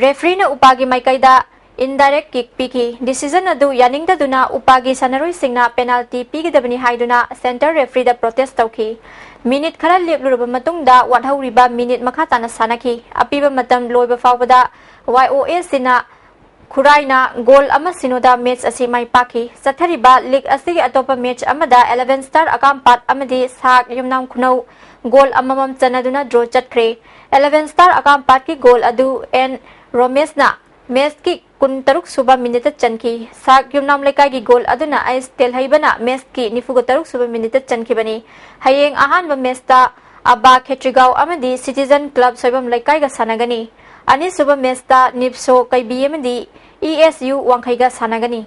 referee ꯅ ꯎꯄꯥꯒꯤ ꯃꯥꯏꯀꯩꯗ indirect kick ꯄꯤꯈꯤ꯫ Decision ꯑꯗꯨ ꯌꯥꯅꯤꯡꯗꯗꯨꯅ ꯎꯄꯥꯒꯤ ꯁꯥꯟꯅꯔꯣꯏꯁꯤꯡꯅ penalty ꯄꯤꯒꯗꯕꯅꯤ ꯍꯥꯏꯗꯨꯅ center referee ꯗ protest ꯇꯧꯈꯤ꯫ Minute ꯈꯔ ꯂꯦꯞꯂꯨꯔꯕ ꯃꯇꯨꯡꯗ ꯋꯥꯠꯍꯧꯔꯤꯕ minute ꯃꯈꯥ ꯇꯥꯅ ꯁꯥꯟꯅꯈꯤ꯫ ꯑꯄꯤꯕ ꯃꯇꯝ ꯂꯣꯏꯕ ꯐꯥꯎꯕꯗ ꯋꯥꯏ ꯑꯣ ꯑꯦꯁ ꯁꯤꯅ ꯈꯨꯔꯥꯏꯅ goal ꯑꯃ ꯁꯤꯅꯣꯗ match ꯑꯁꯤ ꯃꯥꯏ ꯄꯥꯛꯈꯤ꯫ ꯆꯠꯊꯔꯤꯕ league ꯑꯁꯤꯒꯤ ꯑꯇꯣꯞꯄ match ꯑꯃꯗ eleven Star ꯑꯀꯥꯝꯄꯥꯠ ꯑꯃꯗꯤ ꯁꯥꯛ ꯌꯨꯝꯅꯥꯝ ꯈꯨꯅꯧ goal ꯑꯃꯃꯝ ꯆꯟꯅꯗꯨꯅ draw ꯆꯠꯈ꯭ꯔꯦ꯫ Eleven Star ꯑꯀꯥꯝꯄꯥꯠꯀꯤ goal ꯑꯗꯨ ꯑꯦꯟ ꯔꯣꯃꯦꯁꯅ ꯃꯦꯆꯀꯤ ꯀꯨꯟꯇꯔꯨꯛ ꯁꯨꯕ ꯃꯤꯅꯤꯠꯇ ꯆꯟꯈꯤ꯫ ꯁꯥꯛ ꯌꯨꯝꯅꯥꯝ ꯂꯩꯀꯥꯏꯒꯤ ꯒꯣꯜ ꯑꯗꯨꯅ ꯑꯩꯁ ꯇꯦꯜꯍꯩꯕꯅ ꯃꯦꯆꯀꯤ ꯅꯤꯐꯨꯒ ꯇꯔꯨꯛ ꯁꯨꯕ ꯃꯤꯅꯤꯠꯇ ꯆꯟꯈꯤꯕꯅꯤ꯫ ꯍꯌꯦꯡ ꯑꯍꯥꯟꯕ ꯃꯦꯆꯇ ꯑꯕꯥ ꯈꯦꯇ꯭ꯔꯤꯒꯥꯎ ꯑꯃꯗꯤ ꯁꯤꯇꯤꯖꯟ ꯀ꯭ꯂꯕ ꯁꯣꯏꯕꯝ ꯂꯩꯀꯥꯏꯒ ꯁꯥꯟꯅꯒꯅꯤ꯫ ꯑꯅꯤꯁꯨꯕ ꯃꯦꯆꯇ ꯅꯤꯞꯁꯣ ꯀꯩꯕꯤ ꯑꯃꯗꯤ ꯏ ꯑꯦꯁ ꯌꯨ ꯋꯥꯡꯈꯩꯒ ꯁꯥꯟꯅꯒꯅꯤ꯫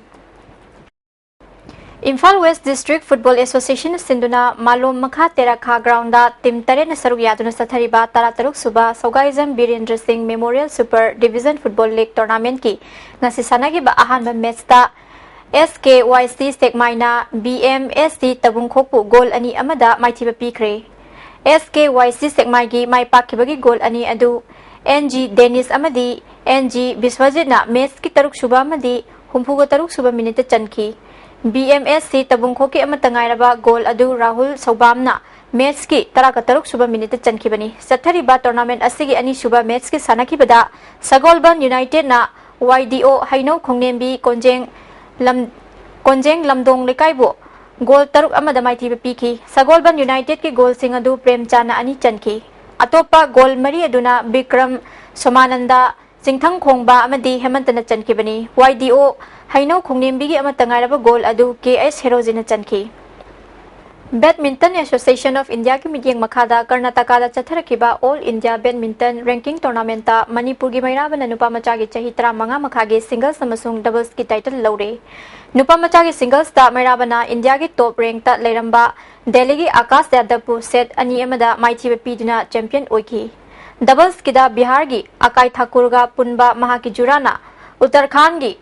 ꯏꯝꯐꯥꯜ ꯋꯦꯁ ꯗꯤꯁꯇ꯭ꯔꯤꯛ ꯐꯨꯠꯕꯣꯜ ꯑꯦꯁꯣꯁꯤꯌꯦꯁꯟꯅ ꯁꯤꯟꯗꯨꯅ ꯃꯥꯂꯣꯝ ꯃꯈꯥ ꯇꯦꯔꯥꯈꯥ ꯒ꯭ꯔꯥꯎꯟꯗ ꯇꯤꯝ ꯇꯔꯦꯠꯅ ꯁꯔꯨꯛ ꯌꯥꯗꯨꯅ ꯆꯠꯊꯔꯤꯕ ꯇꯔꯥꯇꯔꯨꯛ ꯁꯨꯕ Saugaijam Birendra Singh memorial super division football league ꯇꯣꯔꯅꯥꯃꯦꯟꯠꯀꯤ ꯉꯁꯤ ꯁꯥꯟꯅꯈꯤꯕ ꯑꯍꯥꯟꯕ ꯃꯦꯆꯇ ꯑꯦꯁ ꯀꯦ ꯋꯥꯏ ꯁꯤ ꯁꯦꯛꯃꯥꯏꯅ B M S C ꯇꯕꯨꯡꯈꯣꯛꯄꯨ goal ꯑꯅꯤ ꯑꯃꯗ ꯃꯥꯏꯊꯤꯕ ꯄꯤꯈ꯭ꯔꯦ꯫ ꯑꯦꯁ ꯀꯦ ꯋꯥꯏ ꯁꯤ ꯁꯦꯛꯃꯥꯏꯒꯤ ꯃꯥꯏ ꯄꯥꯛꯈꯤꯕꯒꯤ ꯒꯣꯜ ꯑꯅꯤ ꯑꯗꯨ ꯑꯦꯟ ꯖꯤ ꯗꯦꯅꯤꯁ ꯑꯃꯗꯤ ꯑꯦꯟ ꯖꯤ ꯕꯤꯁ꯭ꯋꯖꯤꯠꯅ ꯃꯦꯆꯀꯤ ꯇꯔꯨꯛ ꯁꯨꯕ ꯑꯃꯗꯤ ꯍꯨꯝꯐꯨꯒ ꯇꯔꯨꯛ ꯁꯨꯕ ꯃꯤꯅꯤꯠꯇ ꯆꯟꯈꯤ꯫ ꯕꯤ ꯑꯦꯝ ꯑꯦꯁ ꯁꯤ ꯇꯕꯨꯡꯈꯣꯛꯀꯤ ꯑꯃꯠꯇ ꯉꯥꯏꯔꯕ ꯒꯣꯜ ꯑꯗꯨ ꯔꯥꯍꯨꯜ ꯁꯧꯕꯥꯝꯅ ꯃꯦꯆꯀꯤ ꯇꯔꯥꯒ ꯇꯔꯨꯛ ꯁꯨꯕ ꯃꯤꯅꯤꯠꯇ ꯆꯟꯈꯤꯕꯅꯤ꯫ ꯆꯠꯊꯔꯤꯕ ꯇꯣꯔꯅꯥꯃꯦꯟꯠ ꯑꯁꯤꯒꯤ ꯑꯅꯤꯁꯨꯕ ꯃꯦꯆꯀꯤ ꯁꯥꯟꯅꯈꯤꯕꯗ ꯁꯒꯣꯜꯕꯟ ꯌꯨꯅꯥꯏꯇꯦꯗꯅ ꯋꯥꯏ ꯗꯤ ꯑꯣ ꯍꯩꯅꯧ ꯈꯣꯡꯅꯦꯝꯕꯤ ꯀꯣꯟꯖꯦꯡ ꯂꯝ-, ꯀꯣꯟꯖꯦꯡ ꯂꯝꯗꯣꯡ ꯂꯩꯀꯥꯏꯕꯨ ꯒꯣꯜ ꯇꯔꯨꯛ ꯑꯃꯗ ꯃꯥꯏꯊꯤꯕ ꯄꯤꯈꯤ꯫ ꯁꯒꯣꯜꯕꯟ ꯌꯨꯅꯥꯏꯇꯦꯗꯀꯤ ꯒꯣꯜꯁꯤꯡ ꯑꯗꯨ ꯄ꯭ꯔꯦꯝꯆꯥꯟꯅ ꯑꯅꯤ ꯆꯟꯈꯤ꯫ ꯑꯇꯣꯞꯄ ꯒꯣꯜ ꯃꯔꯤ ꯑꯗꯨꯅ ꯕꯤꯀ꯭ꯔꯝ ꯁꯣꯃꯥꯅꯟꯗ, ꯆꯤꯡꯊꯪ ꯈꯣꯡꯕ ꯑꯃꯗꯤ ꯍꯦꯃꯟꯇꯅ ꯆꯟꯈꯤꯕꯅꯤ꯫ ꯋꯥꯏ ꯗꯤ ꯑꯣ ꯍꯩꯅꯧ ꯈꯣꯡꯅꯦꯝꯕꯤꯒꯤ ꯑꯃꯠꯇ ꯉꯥꯏꯔꯕ ꯒꯣꯜ ꯑꯗꯨ ꯀꯦ ꯑꯦꯁ ꯍꯦꯔꯣꯖꯤꯅ ꯆꯟꯈꯤ꯫ ꯕꯦꯗꯃꯤꯟꯇꯟ ꯑꯦꯁꯣꯁꯤꯌꯦꯁꯟ ꯑꯣꯐ ꯏꯟꯗꯤꯌꯥꯒꯤ ꯃꯤꯠꯌꯦꯡ ꯃꯈꯥꯗ ꯀꯔꯅꯥꯇꯀꯥꯗ ꯆꯠꯊꯔꯛꯈꯤꯕ ꯑꯣꯜ ꯏꯟꯗꯤꯌꯥ ꯕꯦꯗꯃꯤꯟꯇꯟ ꯔꯦꯡꯀꯤꯡ ꯇꯣꯔꯅꯥꯃꯦꯟꯠꯇ ꯃꯅꯤꯄꯨꯔꯒꯤ ꯃꯩꯔꯥꯕꯅ ꯅꯨꯄꯥ ꯃꯆꯥꯒꯤ ꯆꯍꯤ ꯇꯔꯥꯃꯉꯥ ꯃꯈꯥꯒꯤ ꯁꯤꯡꯒꯜꯁ ꯑꯃꯁꯨꯡ ꯗꯕꯜꯁꯀꯤ ꯇꯥꯏꯇꯜ ꯂꯧꯔꯦ꯫ ꯅꯨꯄꯥ ꯃꯆꯥꯒꯤ ꯁꯤꯡꯒꯜꯁꯇ ꯃꯩꯔꯥꯕꯅ ꯏꯟꯗꯤꯌꯥꯒꯤ ꯇꯣꯞ ꯔꯦꯡꯛꯇ ꯂꯩꯔꯝꯕ ꯗꯦꯜꯂꯤꯒꯤ ꯑꯀꯥꯁ ꯌꯥꯗꯕꯄꯨ ꯁꯦꯠ ꯑꯅꯤ ꯑꯃꯗ ꯃꯥꯏꯊꯤꯕ ꯄꯤꯗꯨꯅ ꯆꯦꯝꯄꯤꯌꯟ ꯑꯣꯏꯈꯤ꯫ ꯗꯕꯜꯁꯀꯤꯗ ꯕꯤꯍꯥꯔꯒꯤ ꯑꯀꯥꯏ ꯊꯥꯀꯨꯔꯒ ꯄꯨꯟꯕ ꯃꯍꯥꯛꯀꯤ ꯖꯨꯔꯥꯅ ꯎꯠꯇꯔꯈꯥꯟꯒꯤ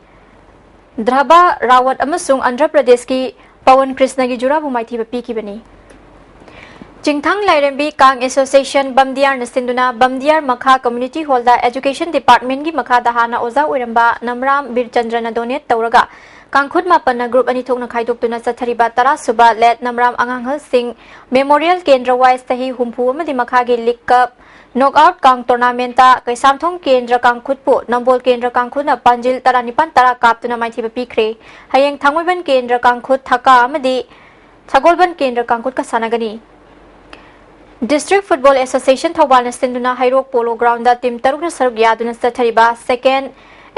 ꯙ꯭ꯔꯕ ꯔꯥꯋꯠ ꯑꯃꯁꯨꯡ ꯑꯟꯙ꯭ꯔ ꯄ꯭ꯔꯗꯦꯁꯀꯤ ꯄꯋꯟ ꯀ꯭ꯔꯤꯁꯅꯒꯤ ꯖꯨꯔꯥꯕꯨ ꯃꯥꯏꯊꯤꯕ ꯄꯤꯈꯤꯕꯅꯤ꯫ ꯆꯤꯡꯊꯪ ꯂꯥꯏꯔꯦꯝꯕꯤ ꯀꯥꯡ ꯑꯦꯁꯣꯁꯤꯌꯦꯁꯟ ꯕꯝꯗꯤꯌꯥꯔꯅ ꯁꯤꯟꯗꯨꯅ ꯕꯝꯗꯤꯌꯥꯔ ꯃꯈꯥ ꯀꯝꯃ꯭ꯌꯨꯅꯤꯇꯤ ꯍꯣꯜꯗ ꯑꯦꯖꯨꯀꯦꯁꯟ ꯗꯤꯄꯥꯔꯠꯃꯦꯟꯠꯀꯤ ꯃꯈꯥꯗ ꯍꯥꯟꯅ ꯑꯣꯖꯥ ꯑꯣꯏꯔꯝꯕ ꯅꯝꯔꯥꯝ ꯕꯤꯔꯆꯟꯗ꯭ꯔꯅ ꯗꯣꯅꯦꯠ ꯇꯧꯔꯒ ꯀꯥꯡꯈꯨꯠ ꯃꯥꯄꯟꯅ ꯒ꯭ꯔꯨꯞ ꯑꯅꯤ ꯊꯣꯛꯅ ꯈꯥꯏꯗꯣꯛꯇꯨꯅ ꯆꯠꯊꯔꯤꯕ ꯇꯔꯥ ꯁꯨꯕ ꯂꯦꯠ ꯅꯝꯔꯥꯝ ꯑꯉꯥꯡ ꯑꯍꯜꯁꯤꯡ ꯃꯦꯃꯣꯔꯤꯌꯦꯜ ꯀꯦꯟꯗ꯭ꯔ ꯋꯥꯏꯁ ꯆꯍꯤ ꯍꯨꯝꯐꯨ ꯑꯃꯗꯤ ꯃꯈꯥꯒꯤ ꯂꯤꯒ ꯀꯞ ꯅꯣꯛꯑꯥꯎꯠ ꯀꯥꯡ ꯇꯣꯔꯅꯥꯃꯦꯟꯠꯇ ꯀꯩꯁꯥꯝꯊꯣꯡ ꯀꯦꯟꯗ꯭ꯔ ꯀꯥꯡꯈꯨꯠꯄꯨ ꯅꯝꯕꯣꯜ ꯀꯦꯟꯗ꯭ꯔ ꯀꯥꯡꯈꯨꯠꯅ ꯄꯥꯟꯖꯤꯜ ꯇꯔꯥꯅꯤꯄꯥꯟ ꯇꯔꯥ ꯀꯥꯞꯇꯨꯅ ꯃꯥꯏꯊꯤꯕ ꯄꯤꯈ꯭ꯔꯦ꯫ ꯍꯌꯦꯡ ꯊꯥꯡꯃꯩꯕꯟ ꯀꯦꯟꯗ꯭ꯔ ꯀꯥꯡꯈꯨꯠ ꯊꯀꯥ ꯑꯃꯗꯤ ꯁꯒꯣꯜꯕꯟ ꯀꯦꯟꯗ꯭ꯔ ꯀꯥꯡꯈꯨꯠꯀ ꯁꯥꯟꯅꯒꯅꯤ꯫ ꯗꯤꯁꯇ꯭ꯔꯤꯛ ꯐꯨꯠꯕꯣꯜ ꯑꯦꯁꯣꯁꯤꯌꯦꯁꯟ ꯊꯧꯕꯥꯜꯅ ꯁꯤꯟꯗꯨꯅ ꯍꯩꯔꯣꯛ ꯄꯣꯂꯣ ꯒ꯭ꯔꯥꯎꯟꯗ ꯇꯤꯝ ꯇꯔꯨꯛꯅ ꯁꯔꯨꯛ ꯌꯥꯗꯨꯅ ꯆꯠꯊꯔꯤꯕ ꯁꯦꯀꯦꯟ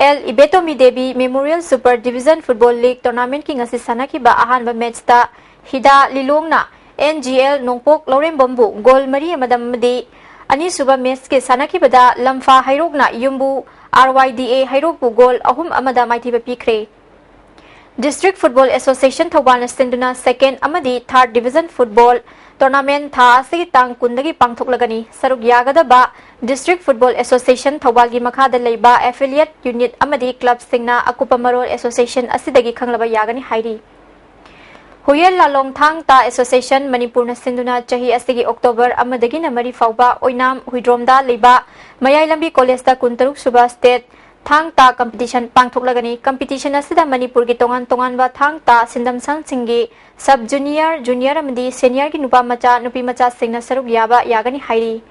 L Ibetomi Devi memorial super division football league ꯇꯣꯔꯅꯥꯃꯦꯟꯠꯀꯤ ꯉꯁꯤ ꯁꯥꯟꯅꯈꯤꯕ ꯑꯍꯥꯟꯕ ꯃꯦꯆꯇ ꯍꯤꯗꯥ ꯂꯤꯂꯣꯡꯅ ꯑꯦꯟ ꯖꯤ ꯑꯦꯜ ꯅꯣꯡꯄꯣꯛ ꯂꯧꯔꯦꯝꯕꯝꯕꯨ ꯒꯣꯜ ꯃꯔꯤ ꯑꯃꯗ ꯑꯃꯗꯤ ꯑꯅꯤꯁꯨꯕ ꯃꯦꯆꯀꯤ ꯁꯥꯟꯅꯈꯤꯕꯗ ꯂꯝꯐꯥ ꯍꯩꯔꯣꯛꯅ ꯌꯨꯝꯕꯨ ꯑꯥꯔ ꯋꯥꯏ ꯗꯤ ꯑꯦ ꯍꯩꯔꯣꯛꯄꯨ ꯒꯣꯜ ꯑꯍꯨꯝ ꯑꯃꯗ ꯃꯥꯏꯊꯤꯕ ꯄꯤꯈ꯭ꯔꯦ꯫ District Football Association ꯊꯧꯕꯥꯜꯅ ꯁꯤꯟꯗꯨꯅ second ꯑꯃꯗꯤ third division football tournament ꯊꯥ ꯑꯁꯤꯒꯤ ꯇꯥꯡ ꯀꯨꯟꯗꯒꯤ ꯄꯥꯡꯊꯣꯛꯂꯒꯅꯤ꯫ ꯁꯔꯨꯛ ꯌꯥꯒꯗꯕ District Football Association ꯊꯧꯕꯥꯜꯒꯤ ꯃꯈꯥꯗ ꯂꯩꯕ affiliate unit ꯑꯃꯗꯤ clubꯁꯤꯡꯅ ꯑꯀꯨꯞꯄ ꯃꯔꯣꯜ association ꯑꯁꯤꯗꯒꯤ ꯈꯪꯂꯕ ꯌꯥꯒꯅꯤ ꯍꯥꯏꯔꯤ꯫ ꯍꯨꯌꯦꯟ ꯂꯥꯂꯣꯡ ꯊꯥꯡ ꯇꯥ Association ꯃꯅꯤꯄꯨꯔꯅ ꯁꯤꯟꯗꯨꯅ ꯆꯍꯤ ꯑꯁꯤꯒꯤ October ꯑꯃꯗꯒꯤꯅ ꯃꯔꯤ ꯐꯥꯎꯕ ꯑꯣꯏꯅꯥꯝ ꯍꯨꯏꯗ꯭ꯔꯣꯝꯗ ꯂꯩꯕ ꯃꯌꯥꯏ ꯂꯝꯕꯤ ꯀꯣꯂꯦꯖꯇ ꯀꯨꯟꯇꯔꯨꯛ ꯁꯨꯕ state ꯊꯥꯡ ꯇꯥ competition ꯄꯥꯡꯊꯣꯛꯂꯒꯅꯤ꯫ Competition ꯑꯁꯤꯗ ꯃꯅꯤꯄꯨꯔꯒꯤ ꯇꯣꯉꯥꯟ ꯇꯣꯉꯥꯟꯕ ꯊꯥꯡ ꯇꯥ ꯁꯤꯟꯗꯝꯁꯪꯁꯤꯡꯒꯤ sub junior, junior ꯑꯃꯗꯤ seniorꯒꯤ ꯅꯨꯄꯥ ꯃꯆꯥ, ꯅꯨꯄꯤ ꯃꯆꯥꯁꯤꯡꯅ ꯁꯔꯨꯛ ꯌꯥꯕ ꯌꯥꯒꯅꯤ ꯍꯥꯏꯔꯤ꯫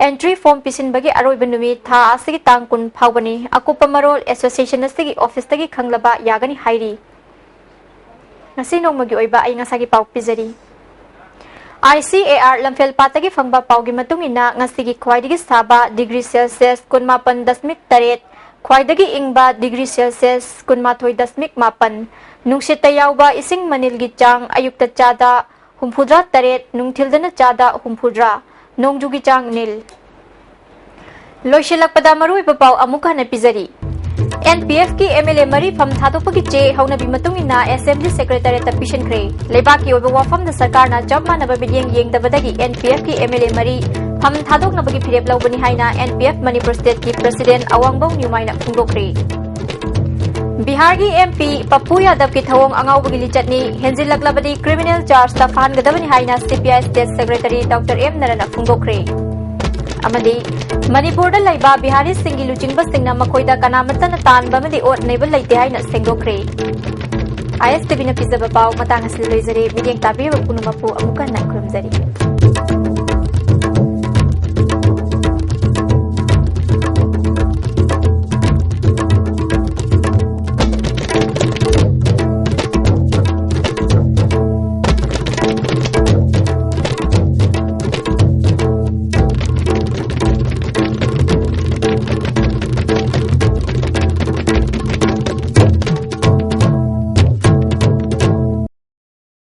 Entry form ꯄꯤꯁꯤꯟꯕꯒꯤ ꯑꯔꯣꯏꯕ ꯅꯨꯃꯤꯠ ꯊꯥ ꯑꯁꯤꯒꯤ ꯇꯥꯡ ꯀꯨꯟ ꯐꯥꯎꯕꯅꯤ꯫ ꯑꯀꯨꯞꯄ ꯃꯔꯣꯜ association ꯑꯁꯤꯒꯤ officeꯇꯒꯤ ꯈꯪꯂꯕ ꯌꯥꯒꯅꯤ ꯍꯥꯏꯔꯤ꯫ ꯉꯁꯤ ꯅꯣꯡꯃꯒꯤ ꯑꯣꯏꯕ ꯑꯏꯪ ꯑꯁꯥꯒꯤ ꯄꯥꯎ ꯄꯤꯖꯔꯤ꯫ I C A R ꯂꯝꯐꯦꯜ ꯄꯥꯠꯇꯒꯤ ꯐꯪꯕ ꯄꯥꯎꯒꯤ ꯃꯇꯨꯡ ꯏꯟꯅ, ꯉꯁꯤꯒꯤ ꯈ꯭ꯋꯥꯏꯗꯒꯤ ꯁꯥꯕ degree Celsius ꯀꯨꯟꯃꯥꯄꯟ ꯗꯁꯃꯤꯛ ꯇꯔꯦꯠ, ꯈ꯭ꯋꯥꯏꯗꯒꯤ ꯏꯪꯕ degree Celsius ꯀꯨꯟꯃꯥꯊꯣꯏ ꯗꯁꯃꯤꯛ ꯃꯥꯄꯟ, ꯅꯨꯡꯁꯤꯠꯇ ꯌꯥꯎꯕ ꯏꯁꯤꯡ ꯃꯅꯤꯜꯒꯤ ꯆꯥꯡ ꯑꯌꯨꯛꯇ ꯆꯥꯗ ꯍꯨꯝꯐꯨꯇꯔꯥ ꯇꯔꯦꯠ, ꯅꯨꯡꯊꯤꯜꯗꯅ ꯆꯥꯗ ꯍꯨꯝꯐꯨꯇꯔꯥ, ꯅꯣꯡꯖꯨꯒꯤ ꯆꯥꯡ ꯅꯤꯜ꯫ ꯂꯣꯏꯁꯤꯜꯂꯛꯄꯗ ꯃꯔꯨꯑꯣꯏꯕ ꯄꯥꯎ ꯑꯃꯨꯛ ꯍꯟꯅ ꯄꯤꯖꯔꯤ꯫ N P F ꯀꯤ M L A ꯃꯔꯤ ꯐꯝ ꯊꯥꯗꯣꯛꯄꯒꯤ ꯆꯦ ꯍꯧꯅꯕꯤ ꯃꯇꯨꯡ ꯏꯟꯅ Assembly Secretariatꯇ ꯄꯤꯁꯤꯟꯈ꯭ꯔꯦ꯫ ꯂꯩꯕꯥꯛꯀꯤ ꯑꯣꯏꯕ ꯋꯥꯐꯝꯗ ꯁꯔꯀꯥꯔꯅ ꯆꯞ ꯃꯥꯟꯅꯕ ꯃꯤꯠꯌꯦꯡ ꯌꯦꯡꯗꯕꯗꯒꯤ N P F ꯀꯤ M L A ꯃꯔꯤ ꯐꯝ ꯊꯥꯗꯣꯛꯅꯕꯒꯤ ꯐꯤꯔꯦꯞ ꯂꯧꯕꯅꯤ ꯍꯥꯏꯅ N P F Manipur stateꯀꯤ president ꯑꯋꯥꯡꯕꯧ ꯅ꯭ꯌꯨꯃꯥꯏꯅ ꯐꯣꯡꯗꯣꯛꯈ꯭ꯔꯦ꯫ ꯕꯤꯍꯥꯔꯒꯤ M P ꯄꯞꯄꯨ ꯌꯥꯗꯕꯀꯤ ꯊꯧꯑꯣꯡ ꯑꯉꯥꯎꯕꯒꯤ ꯂꯤꯆꯠꯅꯤ꯫ ꯍꯦꯟꯖꯤꯜꯂꯛꯂꯕꯗꯤ criminal chargeꯇ ꯐꯥꯍꯟꯒꯗꯕꯅꯤ ꯍꯥꯏꯅ C P I state secretary Doctor M ꯅꯔꯅ ꯐꯣꯡꯗꯣꯛꯈ꯭ꯔꯦ꯫ ꯑꯃꯗꯤ ꯃꯅꯤꯄꯨꯔꯗ ꯂꯩꯕ ꯕꯤꯍꯥꯔꯤꯁꯤꯡꯒꯤ ꯂꯨꯆꯤꯡꯕꯁꯤꯡꯅ ꯃꯈꯣꯏꯗ ꯀꯅꯥꯃꯠꯇꯅ ꯇꯥꯟꯕ ꯑꯃꯗꯤ ꯑꯣꯠ ꯅꯩꯕ ꯂꯩꯇꯦ ꯍꯥꯏꯅ ꯁꯦꯡꯗꯣꯛꯈ꯭ꯔꯦ꯫ I S T Vꯅ ꯄꯤꯖꯕ ꯄꯥꯎ ꯃꯇꯥꯡ ꯑꯁꯤꯗ ꯂꯣꯏꯖꯔꯦ꯫ ꯃꯤꯠꯌꯦꯡ ꯇꯥꯕꯤꯔꯤꯕ ꯄꯨꯝꯅꯃꯛꯄꯨ ꯑꯃꯨꯛ ꯍꯟꯅ ꯈꯨꯔꯨꯝꯖꯔꯤ꯫